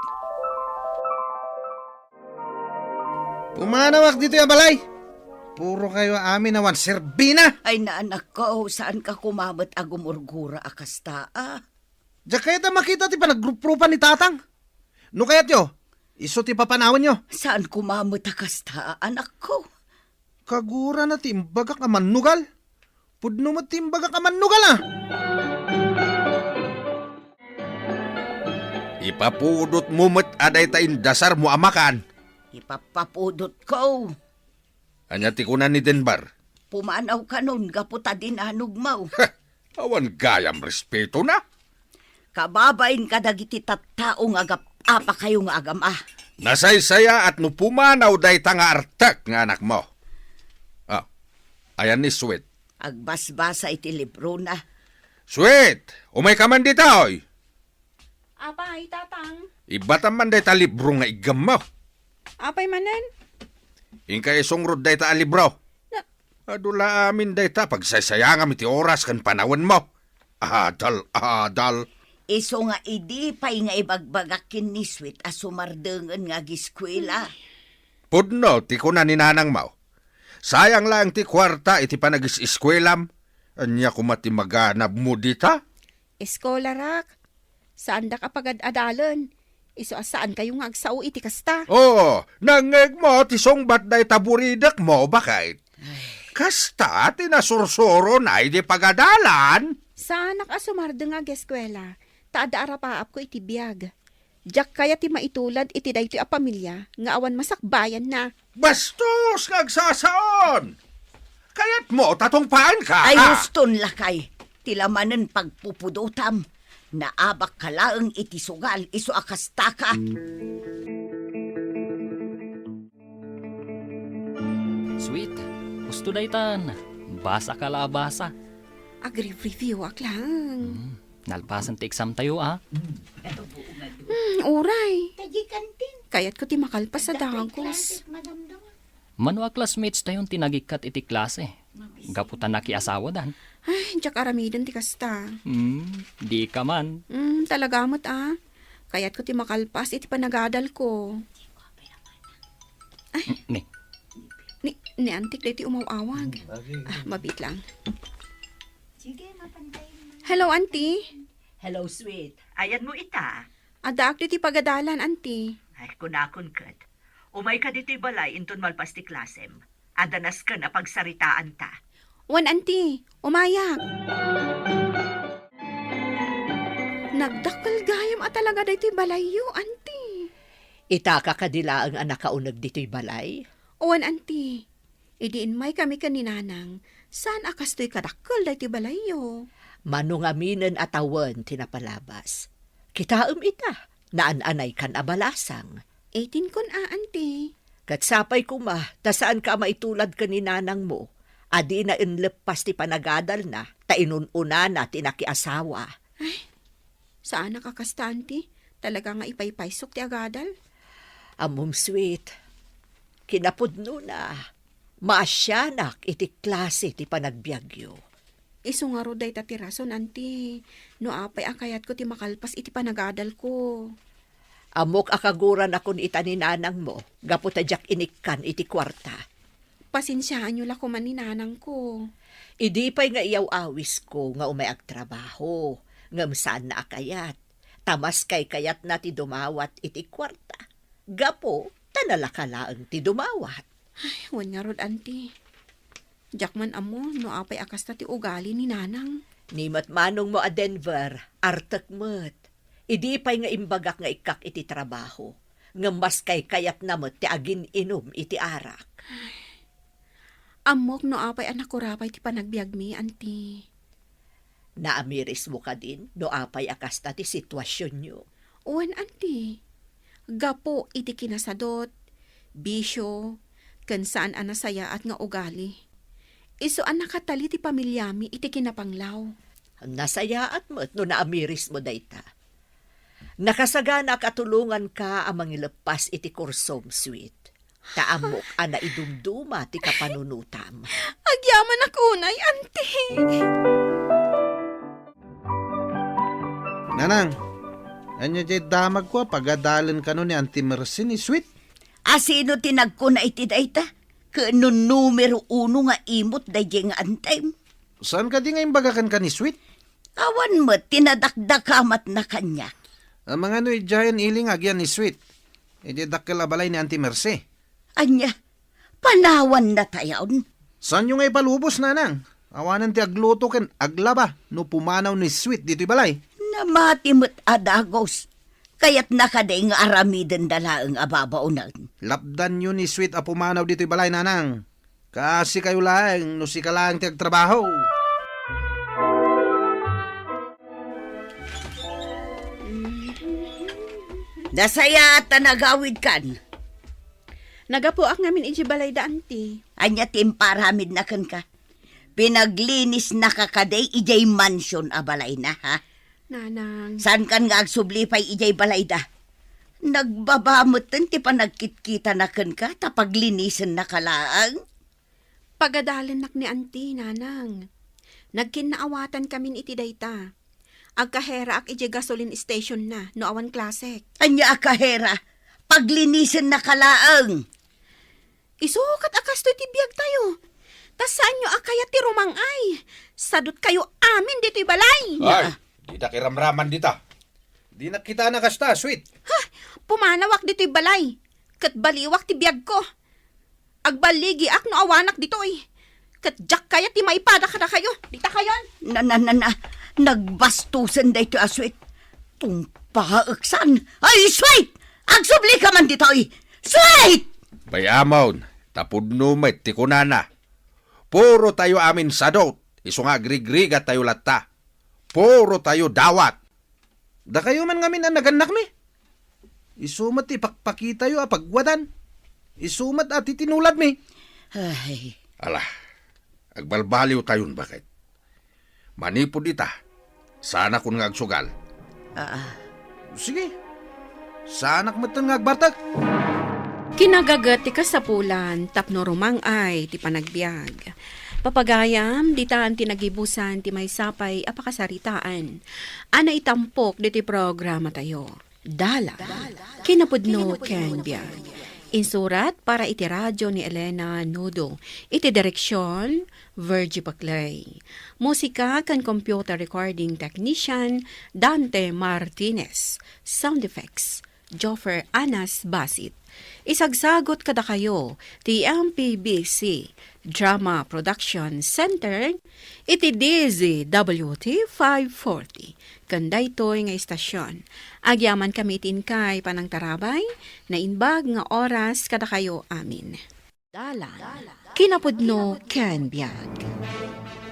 Pumanawak ditoy a balay. Puro kayo amin awan serbina. Ay, naanakko, saanka koma met a gumurgura a kasta, a? Diak kayat a makita ti panagruprupan ni Tatang. No kayatyo, isu ti papanawanyo. Saan koma met a kasta, anakko? Kagurana ti imbagak a mannugal. Pudno met ti imbagak a mannugal, a. Ipapudotmo met a dayta indasarmo a makan. Ipapapudotko. Ania ti kuna ni Denver? Pumanaw kanon gapu ta dinanogmo. Awan gayam respetona. Kababain kadagiti tattao nga agap-apakayo nga agama. Nasaysayaat no pumanaw dayta nga artek nga anakmo. Ah, ayan ni Sweet? Agbasbasa iti librona. Sweet, umayka man ditoy. Apay, Tatang? Ibbatam man dayta libro nga iggammo. Apay manen? Inka isungrod dayta a libro. Na- Adu la amin dayta pagsaysayangam iti oras ken panawenmo. Adal, adal. Isu nga idi pay nga ibagbagak ken ni Sweet a sumardengen nga ageskuela. Pudno ti kuna ni nanangmo. Sayang laeng ti kuarta iti panagis-eskuelam. Ania koma ti maganabmo dita? Eskolarak, saandak a pagad-adalen. Isu a saankayo nga agsao iti kasta. Oo, nangngegmo ti sungbat dayta buridekmo, baket. Ay. Kasta ti nasursurona idi pagadalan. Saanak a sumardeng nga ageskuela, ta adda arapaapko iti biag. Diak kayat ti maitulad iti daytoy a pamilia nga awan masakbayanna. Bastos nga agsasaon! Kayatmo ta tungpaenka? Ay, ah, huston, lakay. Ti la manen pagpupudotam. Naabakka laeng iti sugal, isu a kastaka. Sweet, husto daytan. Basaka la a basa. Agri-review ak laeng. Hmm, nalpasen ti exam tayo, a. Hmm, uray. Kayatko ti makalpas a dagos. Mano a classmates tayon ti nagikkat iti klase? Gapu ta nakiasawadan. Ay, diak aramiden ti kasta. Hmm, dika man. Hmm, talaga met, a. Kayatko ti makalpas iti panagadalko. Ay. Ni. Ni, ni Antik daytoy umaw-awag. Ah, mabiit lang. Hello, Auntie. Hello, sweet. Ayanmo ita? Addaak ditoy pagadalan, Auntie. Ay, kunakon ket. Umayka ditoy balay inton malpas ti klasem. Adda nasken a pagsaritaanta. Wen, Auntie, umayak. Nagdakkel gayam a talaga daytoy balayyo, Auntie. Ita ka kadi laeng a nakauneg ditoy balay? Wen, Auntie. Idi immaykami ken ni Nanang, saan a kastoy kadakkel daytoy balayyo. Mano ngaminen a tawen ti napalabas. Kitaem ita, naan-anaykan a balasang. Itinkon a, Auntie. Ket sapay koma, ta saanka a maitulad ken ni Nanangmo, a dina inleppas ti panagadalna, ta inun-unana ti nakiasawa. Ay, saanak a kasta, Auntie. Talaga nga ipaypaysok ti agadal. Ammom, sweet. Kinapudnona, maasianak iti klase ti panagbiagyo. Isu ngarud dayta ti rason, Auntie, no apay a kayatko ti makalpas iti panagadalko. Ammok a kaguranakon ita ni Nanangmo, gapu ta diak inikkan iti kuarta. Pasensiaanyo la koma ni Nanangko. Idi pay nga iyaw-awisko nga umay agtrabaho, ngem saanna a kayat, ta maskay kayatna ti dumawat iti kuarta, gapu ta nalaka laeng ti dumawat. Ay, wen ngarud, Auntie. Diak man ammo no apay a kasta ti ugali ni Nanang. Ni met manongmo a Denver, artek met. Idi pay nga imbagak nga ikkak iti trabaho, ngem maskay kayatna met ti agin-inum iti arak. Ammok no apay a nakurapay ti panagbiagmi, Auntie. Naamirismo kadin no apay a kasta ti situasionyo? Wen, Auntie. Gapu iti kinasadot, bisio, ken saan a nasayaat nga ugali. Isu a nakatali ti pamiliami iti kinapanglaw. Nasayaat met no naamirismo dayta. Nakasaganaak a tulonganka a mangileppas iti kursom, sweet. Ta ammok a naidumduma ti kapanunotam. Agyamanak unay, Auntie. Nanang, ania diay damagko a pagadalen kano ni Auntie Mercy ni Sweet? A sino ti nagkuna iti dayta? Ket no numero uno nga imot daydiay nga antem? Saan kadi nga imbaga kenka ni Sweet? Awan met ti nadakdakamatna kaniak. Amangan no idiayen ili nga agyan ni Sweet. Idiay dakkel a balay ni Auntie Mercy. Ania? Panawanna tayon? Saanyo nga ipalubos, Nanang? Awanen ti agluto ken aglaba no pumanaw ni Sweet ditoy balay. Namati met a dagus. Kayatna kadi nga aramidenda laeng a babaonen? Lapdanyo ni Sweet a pumanaw ditoy balay, Nanang. Kaasikayo laeng no sika laeng ti agtrabaho. Nasayaat ta nagawidkan. Naggapuak ngamin idiay balayda, Auntie. Ania ti imparamidna kenka? Pinaglinisnaka kadi idiay mansion a balayna, ha? Nanang. Saankan nga agsubli pay idiay balayda? Nagbaba metten ti panagkitkitana kenka ta paglinisen naka laeng. Pagadalennak ni Auntie, Nanang. Nagkinnaawatan kamin iti dayta. Agkaheraak idiay gasoline stationna no awan klasek. Ania a kahera? Paglinisen naka laeng. Isu ket a kastoy ti biagtayo. Ta saanyo a kayat ti rumang-ay. Sadutkayo amin ditoy balay. Ay, ditak iramraman dita. Dinak kitana kasta, Sweet. Ha? Pumanawak ditoy balay. Ket baliwak ti biagko. Agballigiak no awanak ditoy. Ket diak kayat ti maipada kadakayo. Dita kayon. Na, na, na, na. Nagbastusen daytoy a Sweet. Tumpaek san. Ay, Sweet! Agsublika man ditoy! Sweet! Bay-amon, ta pudno met ti kunana. Puro tayo amin sadot, isu nga agrigrigat tayo latta. Puro tayo dawat. Dakayo man ngamin a nagannakmi. Isu met ti ipakpakitayo a pagwadan. Isu met a titinuladmi. Ay. Ala, agbalbaliw tayon, baket. Manipud ita, saanakon nga agsugal. Ah. Sige. Saanak metten nga agbartek. Kinagaget ti kasapulan tapno rumang-ay ti panagbiag. Papagayam, ditan ti nagibusan ti maysa pay a pakasaritaan a naitampok ditoy programatayo. Dala, kinapudno ken biag. Insurat para iti radio ni Elena Nudo. Iti direksyon, Virgie Paclay. Musika ken computer recording technician, Dante Martinez. Sound effects, Joffer Anas Basit. Isagsagot kadakayo ti M P B C Drama Production Center iti D Z W T five forty. Ken daytoy nga istasyon, agyamankami iti inkay panangtarabay, naimbag nga oras kadakayo amin. Dalan, kinapudno ken biag.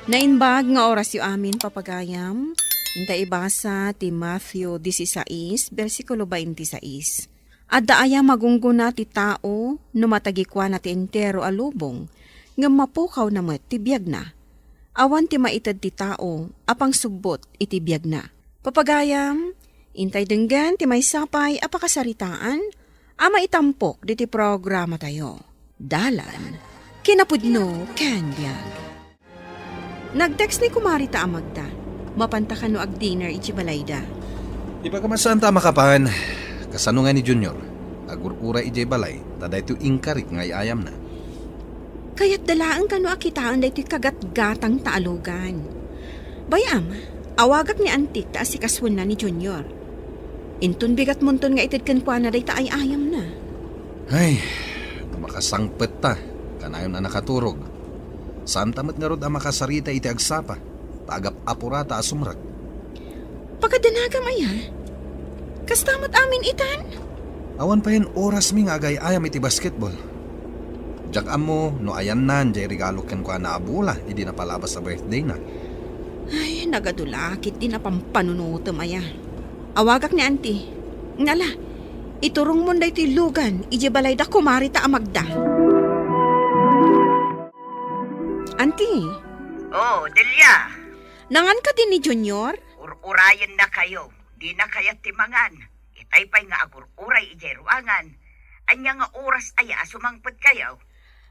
Naimbag nga orasyo amin, papagayam. Inta ibasa ti Matthew disisais, bersikulo baintisais. Adda aya magunggona ti tao no matagikuana ti entero a lubong, ngem mapukawna met ti biagna? Awan ti maited ti tao a pangsubbot iti biagna. Papagayam, intay denggen ti maysa pay a pakasaritaan a maitampok diti programatayo. Dalan, kinapudno ken biag. Nag-text ni Kumari ta a Magda. Mapanta kano agdinner iti balayda? Ibaga met saan ta a makapan. Kasano nga ni Junior? Agur-uray idiay balay, ta daytoy inkarik nga ay-ayamna. Kayatda laeng kano a kitaen daytoy kagatgatang ta a lugan. Bay-am, awagak ni Antik ta asikasoenna ni Junior. Inton bigatmonton nga ited kenkuana dayta ay-ayamna. Ay, no makasangpet ta, kanayon a nakaturog. Saan ta met ngarud a makasarita iti agsapa, ta agap-apurata a sumrek. Pakadanagam aya? Kasta met amin itan? Awan payen orasmi nga agay-ayam iti basketball. Diak ammo no ayanna diay regalo kenkuana a bola idi napalabas a birthday na. Ay, nagadu la ketdi napampanunot aya. Awagak ni Auntie. Nala, iturongmon daytoy lugan idiay balayda Kumari ta a Magda. Auntie. Oh, Delia. Nangan kadi ni Junior? Ur-urayenna kayo. Dina kayat ti mangan. Itay pay nga agur-uray idiay ruangan. Ania nga oras aya a sumangpet kayo?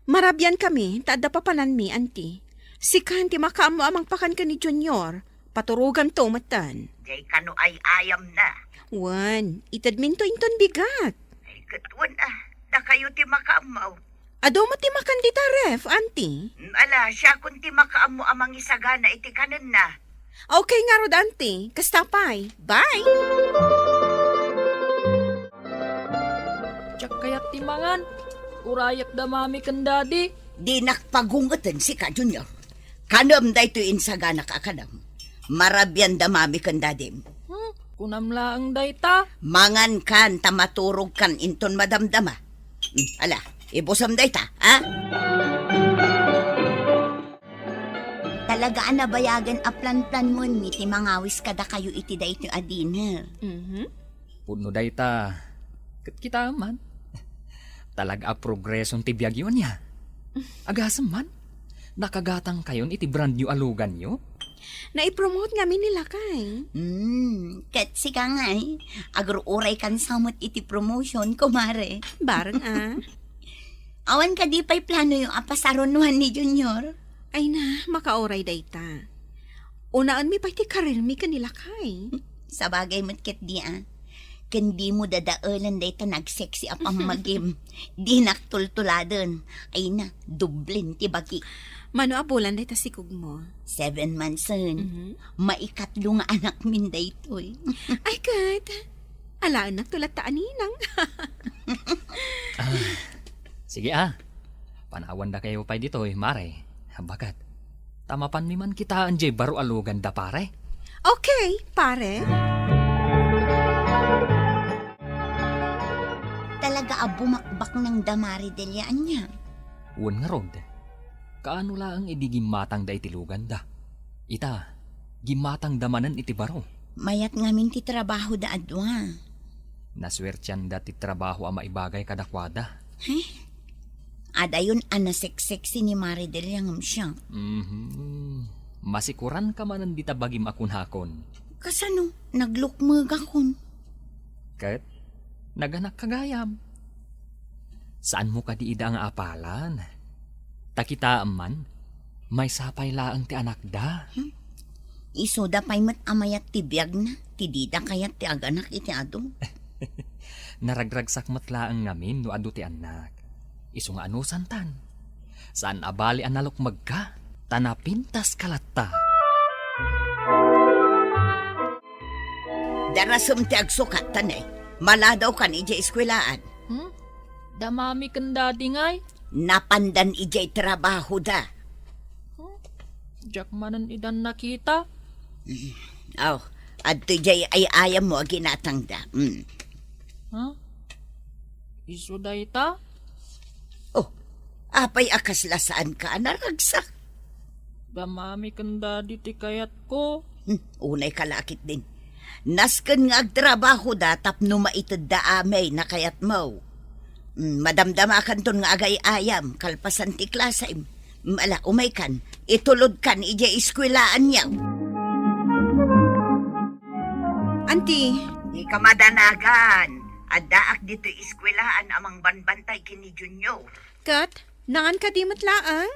Marabian kami, ta adda papananmi, Auntie. Sikan ti makaammo a mangpakan ken ni Junior. Paturoganto metten. Diay kano ay-ayamna? Wen, itedminto inton bigat. Ay, ket wen, ah, dakayo ti makaammo. Adu met ti makan dita ref, Auntie. Mm, ala, siakon ti makaammo a mangisagana iti kanenna. Okay ngarud, Auntie. Kasta pay. Bye! Diak kayat ti mangan. Urayek da Mami ken Daddy. Dinak pagungeten sika, Junior. Kanem daytoy insaganak a kanem. Marabian da Mami ken Dadim. Hmm, kunam laeng dayta. Mangan kan ta maturog kan inton madamdama. Hmm, ala, ibusem dayta, ha? Talaga a nabayagen a planplanmoenmi ti mangawis kadakayo iti daytoy a dinner. Mhm. Pudno dayta, ket kitaem man. Talaga a progreson ti biagyo, ania? Agasem man, nakagatangkayon iti brandyo a luganyo? Naipromote ngamin ni lakay. Hmm, ket sika ngay, agur-uray kan sa met iti promotion, kumare. Bareng a. Awan kadi pay planoyo a pasarunoan ni Junior? Ay na, makauray dayta. Unaenmi pay ti karirmi ken ni lakay. Sabagay met ketdi a. Ken dimo dadaelen dayta nagseksi a pammagim. Dinak tultuladen. Ay na, doblen ti bagi. Mano a bulan dayta sikogmo? Seven monthsen. Mhm. Maikatlo nga anakmin daytoy. Ay, ket, alaennakto latta a ninang. Ah, sige a. Panawandakayo pay ditoy, mare. Baket. Ta mapanmi man kitaen diay baro a luganda, pare. Okay, pare. Talaga a bumakbaknang da Mari Delia, ania? Wen ngarud, kaano laeng idi gimmatangda iti luganda? Ita, gimmatangda manen iti baro. Mayat ngamin ti trabahoda a dua. Nasuertianda ti trabaho a maibagay kadakuada. He? Adayon a naseksexy ni Mari Delia ngem siak. Mhm. Masikuranka manen dita bagim a kunakon. Kasano? Naglukmegakon. Ket naganakka gayam. Saanmo kadi ida nga apalan? Ta kitaem man, maysa pay laeng ti anakda. Hmm? Isuda pay met a mayat ti biagna, ti dida kayat ti aganak iti adu. Naragragsak met laeng ngamin no adu ti annak. Isu nga anusantan. Saan a bali a nalukmegka, ta napintaska latta. Darasem ti agsukat, ta ne, maladawkan idiay eskuelaan. Hmm? Da Mami ken Daddy ngay? Napandan idiay trabahoda. Hmm? Diak manen idan nakita. Mm. Aw, adtoy diay ay-ayammo a ginatangda. Mm. Ha? Isu dayta? Oh, apay a kasla saanka a naragsak? Da Mami ken Daddy ti kayatko. Hmm, unay ka la ketdin. Nasken nga agtrabahoda tapno maitedda amay a kayatmo. Hmm, madamdamakanton nga agay-ayam kalpasan ti klasem. Hmm, ala, umaykan, itulodkan idiay eskuelaanyo. Anti. Dika madanagan. Addaak ditoy eskuelaan a mangbanbantay ken ni Junior. Ket, nangan kadi met laeng?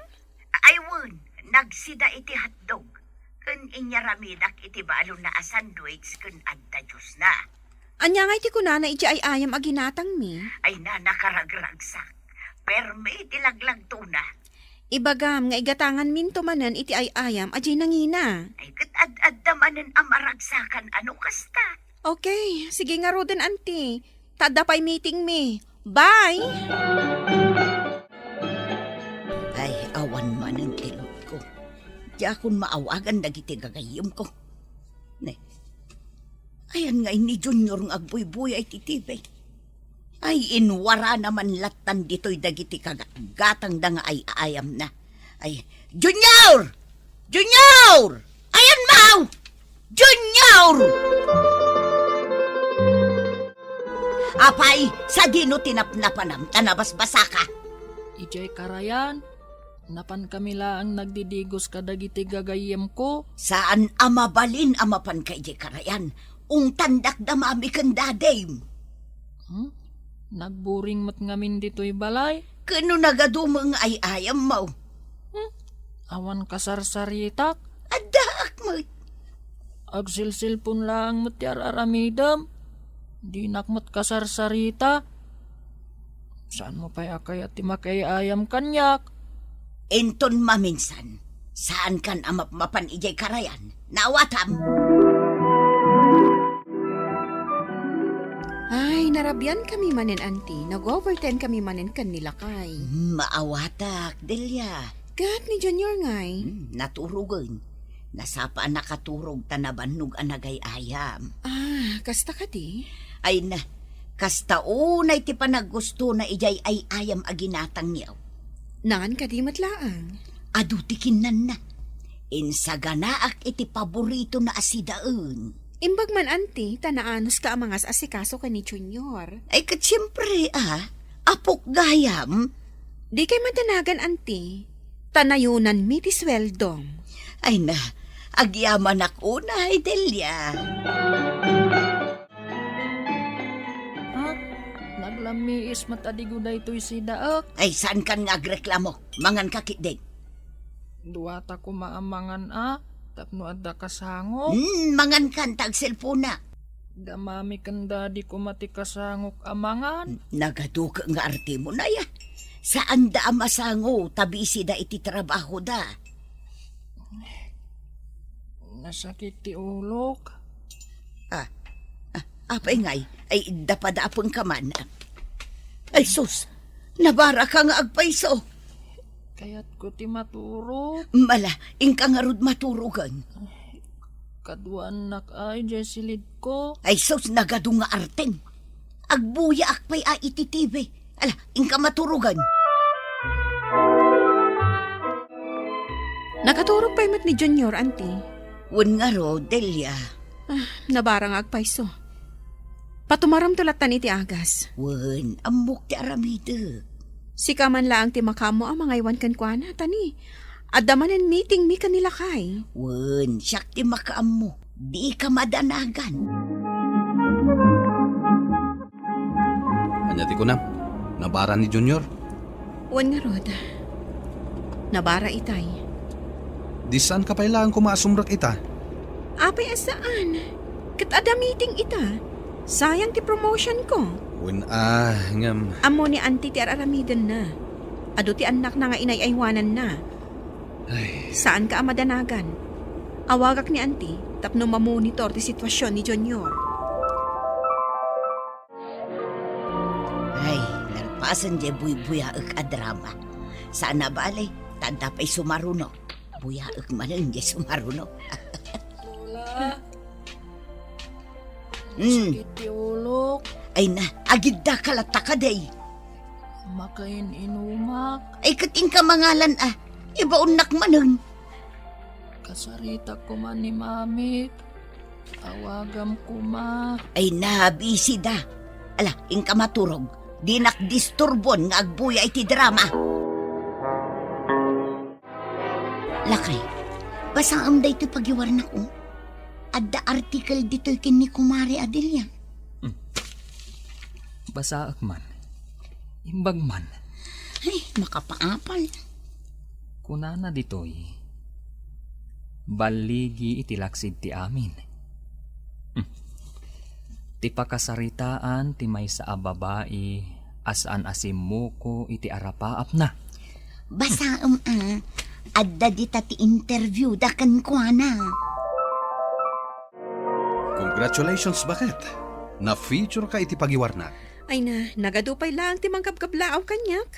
Ay wen, nagsida iti hotdog. Ken inyaramidak iti balonna a sandwich ken adda juice-na. Ania ngay ti kunana iti ay-ayam a ginatangmi? Ay, na, nakaragragsak. Permi ti laglagtona. Ibagam nga igatanganminto manen iti ay-ayam a diay nangina. Ay, ket ad-adda manen a maragsakan a no kasta. Okay, sige ngaruden, anti. Ta adda pay meeting mi. Bye! Ay, awan manen ti load ko. Diakon maawagan dagiti gagayyemko. Ne. Ayan nga ni Junior nga agbuybuya iti T V. Ay, inwarana man lattan ditoy dagiti kagatgatangda nga ay-ayamna. Ay, Junior! Junior! Ayan mo! Junior! Apay, sadino ti napnapanam ta nabasbasaka? Idiay karayan, napankami laeng nagdidigos kadagiti gagayyemko. Saan a mabalin a mapanka idiay karayan. Ungtandak da Mami ken Dadim. Hmm? Nagburing met ngamin ditoy balay. Ken no nagadu met nga ay-ayammo? Hmm? Awan kasarsaritak? Addaak met. Agsilsilpon laeng met ti ar-aramidem. Dinak met kasarsarita. Saanmo pay a kayat ti makiay-ayam kaniak? Inton maminsan, saankan a mapmapan idiay karayan. Naawatam? Ay, narabiankami manen, anti. Nag-overtime kami manen ken ni lakay. Maawatak, Delia. Ket ni Junior ngay? Hmm, naturogen. Nasapa a nakaturog ta nabannog a nagay-ayam. Ah, kasta kadi? Ay na, kasta unay ti panaggustona idiay ay-ayam a ginatangyo. Naan kadi met laeng? Adu ti kinnanna. Insaganaak iti paboritona a sidaen. Imbag man, anti, ta naanuska a mangas-asikaso ken ni Junior. Ay, ket siempre, a, apok gayam. Dikay madanagan, anti, ta nayunanmi ti sueldom. Ay na, agyamanak unay, Delia. Ha? Naglammiis met a digo daytoy sidaek. Ay, saankan nga agreklamo. Manganka ketdin. Duata koma a mangan a, tapno adda kasangok. Hmm, mangankan ta agselponak. Da Mami ken Daddy koma ti kasangok a mangan. Nagaduka nga artemo, nay a. Saanda a masango, ta busy da iti trabahoda. Nasakit ti ulok. Ah, ah, apay ngay? Ay, dapadapengka man. Ay, sus! Nabaraka nga agpayso. Kayatko ti maturog. Mala, inka ngarud maturogen. Kaduaannak ay, diay silidko. Ay, sus, nagadu nga artem. Agbuyaak pay a iti T V. Ala, inka maturogen. Nakaturog pay met ni Junior, anti. Wen ngarud, Delia. Ah, nabara nga agpayso. Patumaramto lattan iti agas. Wen, ammok ti aramidek. Sika man laeng ti makaammo a mangaywan kenkuana, tani. Adda manen meeting mi ken ni lakay. Wen, siak ti makaammo. Dika madanagan. Ania ti kunam? Nabara ni Junior? Wen ngarud. Nabara itay. Di saanka pay laeng koma a sumrek ita? Apay a saan? Ket adda meeting ita. Sayang ti promotion ko. Wen a, ngem. Ammo ni Auntie ti ar-aramidenna. Adu ti annakna nga inay-aywananna. Ay. Saanka a madanagan. Awagak ni Auntie tapno mamonitor ti sitwasion ni Junior. Ay, nalpasen diay buybuyaek a drama. Saan a bale, ta adda pay sumaruno. Buyaek manen diay sumaruno. Lola, mm, sakit ti ulok. Ay na, agidda ka latta kadi. Makain-inumak. Ay, ket inka mangalan a. Ibaonnak manen. Kasaritak koma ni Mamik. Awagam koma. Ay na, busy da. Ala, inka maturog. Dinak disturbuan nga agbuya iti drama. Lakay, basaem daytoy pagiwarnak, o. Adda article ditoy ken ni Kumare Adelia. Hmm. Basaek man. Imbag man. Ay, makapaapal. Kunana ditoy, balligi iti laksid ti amin. Hmm. Ti pakasaritaan ti maysa a babai a saan a simmuko iti arapaapna. Basaem a, adda dita ti interview da kenkuana. Congratulations, baket. Na-feature ka iti pagiwarnak. Ay na, nagadu pay laeng ti mangkabkablaaw kaniak.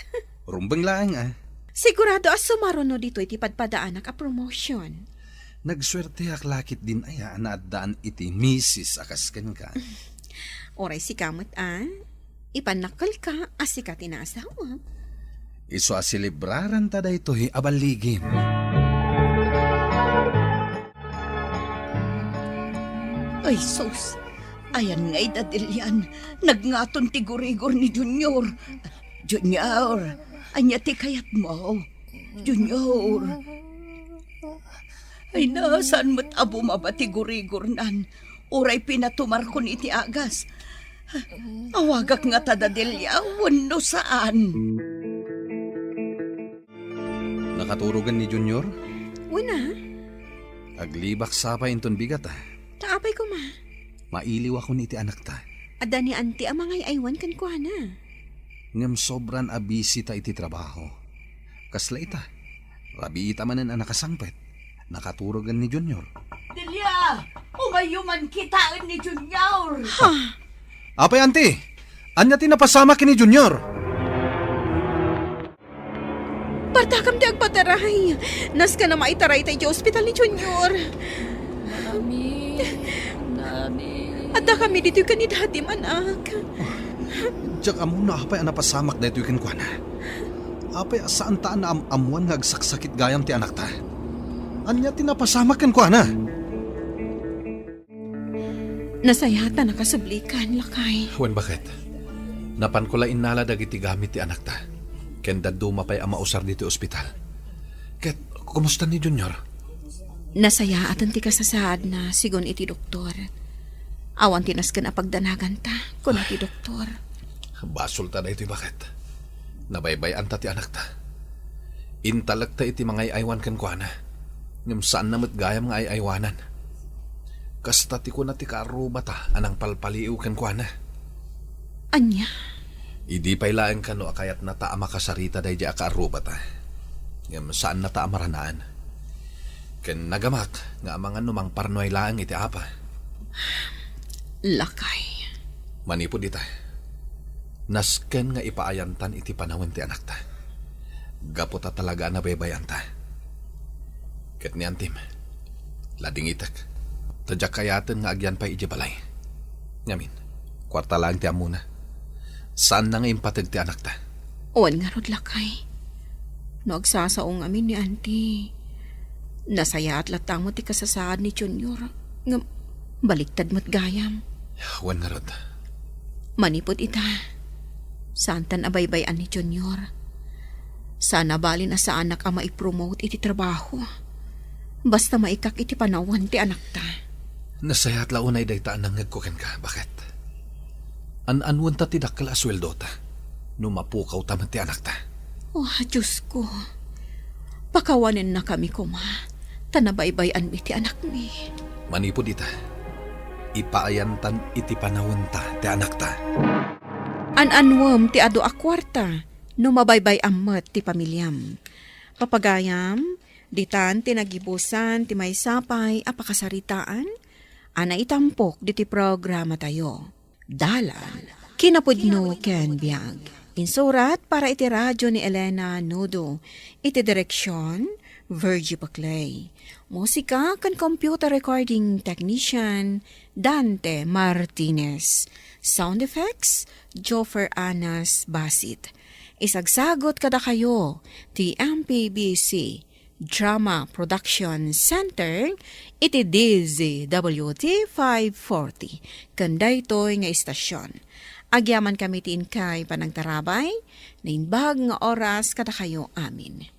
Rumbeng laeng, a. Sigurado a sumaruno ditoy ti padpadaanak a promotion. Nagsuerteak la ketdin aya a naaddaan iti misis a kas kenka. Uray sika met, a. Ipannakkelka a sika ti naasawam. Isu a selebraranta daytoy a balligim. Ay, sus! Ayan ngay da, Delian. Nagngaton ti gurigor ni Junior. Junior, ania ti kayatmo? Junior. Ay na, saan met a bumaba ti gurigornan? Uray pinatumarkon iti agas. Awagak ngata da Delia wenno saan? Nakaturogen ni Junior? Wen a. Aglibak sa pay inton bigat, a. Ta apay koma? Mailiwakon iti anakta. Adda ni Auntie a mangay-aywan kenkuana. Ngem sobran a busy ta iti trabaho. Kasla ita, rabiita manen a nakasangpet. Nakaturogen ni Junior. Delia, umayyo man kitaen ni Junior! Ha? Apay, Auntie, ania ti napasamak ken ni Junior? Partakam ti agpataray. Nasken a maitaray ta idiay ospital ni Junior. Mami, Daddy. Addakami ditoy ken ni Daddy, anak. Diak ammo no apay a napasamak daytoy kenkuana. Apay a saanta a naam-ammoan nga agsaksakit gayam ti anakta? Ania ti napasamak kenkuana? Nasayaat a nakasublikan, lakay. Wen, baket. Napanko la innala dagiti gamit ti anakta. Ken dadduma pay a mausar ditoy ospital. Ket, kumusta ni Junior? Nasayaaten ti kasasaadna, sigun iti doktor. Awan ti nasken a pagdanaganta, kuna ti doktor. Basolta daytoy, baket. Nabaybay-anta ti anakta. Intalekta iti mangay-aywan kenkuana. Ngem saanna met gayam nga ay-aywanan. Kasta ti kuna ti kaarrubata a nangpalpaliiw kenkuana. Ania? Idi pay laeng kano a kayatnata a makasarita daydiay a kaarrubata. Ngem saannata a maranaan. Ken nagamak nga amangan no mangparnuay laeng iti apa. Lakay. Manipud ita, nasken nga ipaayantan iti panawen ti anakta. Gapu ta talaga a nabaybay-anta. Ket ni Antim, ladingitek. Ta diak kayaten nga agyan pay idiay balay. Ngamin, kuarta laeng ti ammona. Saanna nga impateg ti anakta. Wen ngarud, lakay. No agsasao ngamin ni Auntie, nasayaat latta met ti kasasaad ni Junior. Ngem, baliktad met gayam. Wen ngarud. Manipud ita, saantan a baybay-an ni Junior. Saan a balin a saanak a maipromote iti trabaho. Basta maikak iti panawen ti anakta. Nasayaat la unay dayta a nangngegko kenka, baket? An-anuenta ti dakkel a sueldota no mapukawta met ti anakta. Oh, Diosko, pakawanennakami koma, ta nabaybay-anmi ti anakmi. Manipud ita, ipaayantan iti panawenta ti anakta. An-annuem ti adu a kuarta no mabaybay-am met ti pamiliam. Papagayam, ditan ti nagibusan ti maysa pay a pakasaritaan a naitampok ditoy programatayo. Dalan, kinapudno ken biag. Insurat para iti radyo ni Elena Nudo, iti direksion, Virgie Paclay. Musika ken computer recording technician, Dante Martinez. Sound effects, Joffer Anas Basit. Isagsagot kadakayo ti M P B C Drama Production Center iti D Z W T five forty ken daytoy nga istasyon. Agyaman kami ti inkay panangtarabay, naimbag nga oras kadakayo amin.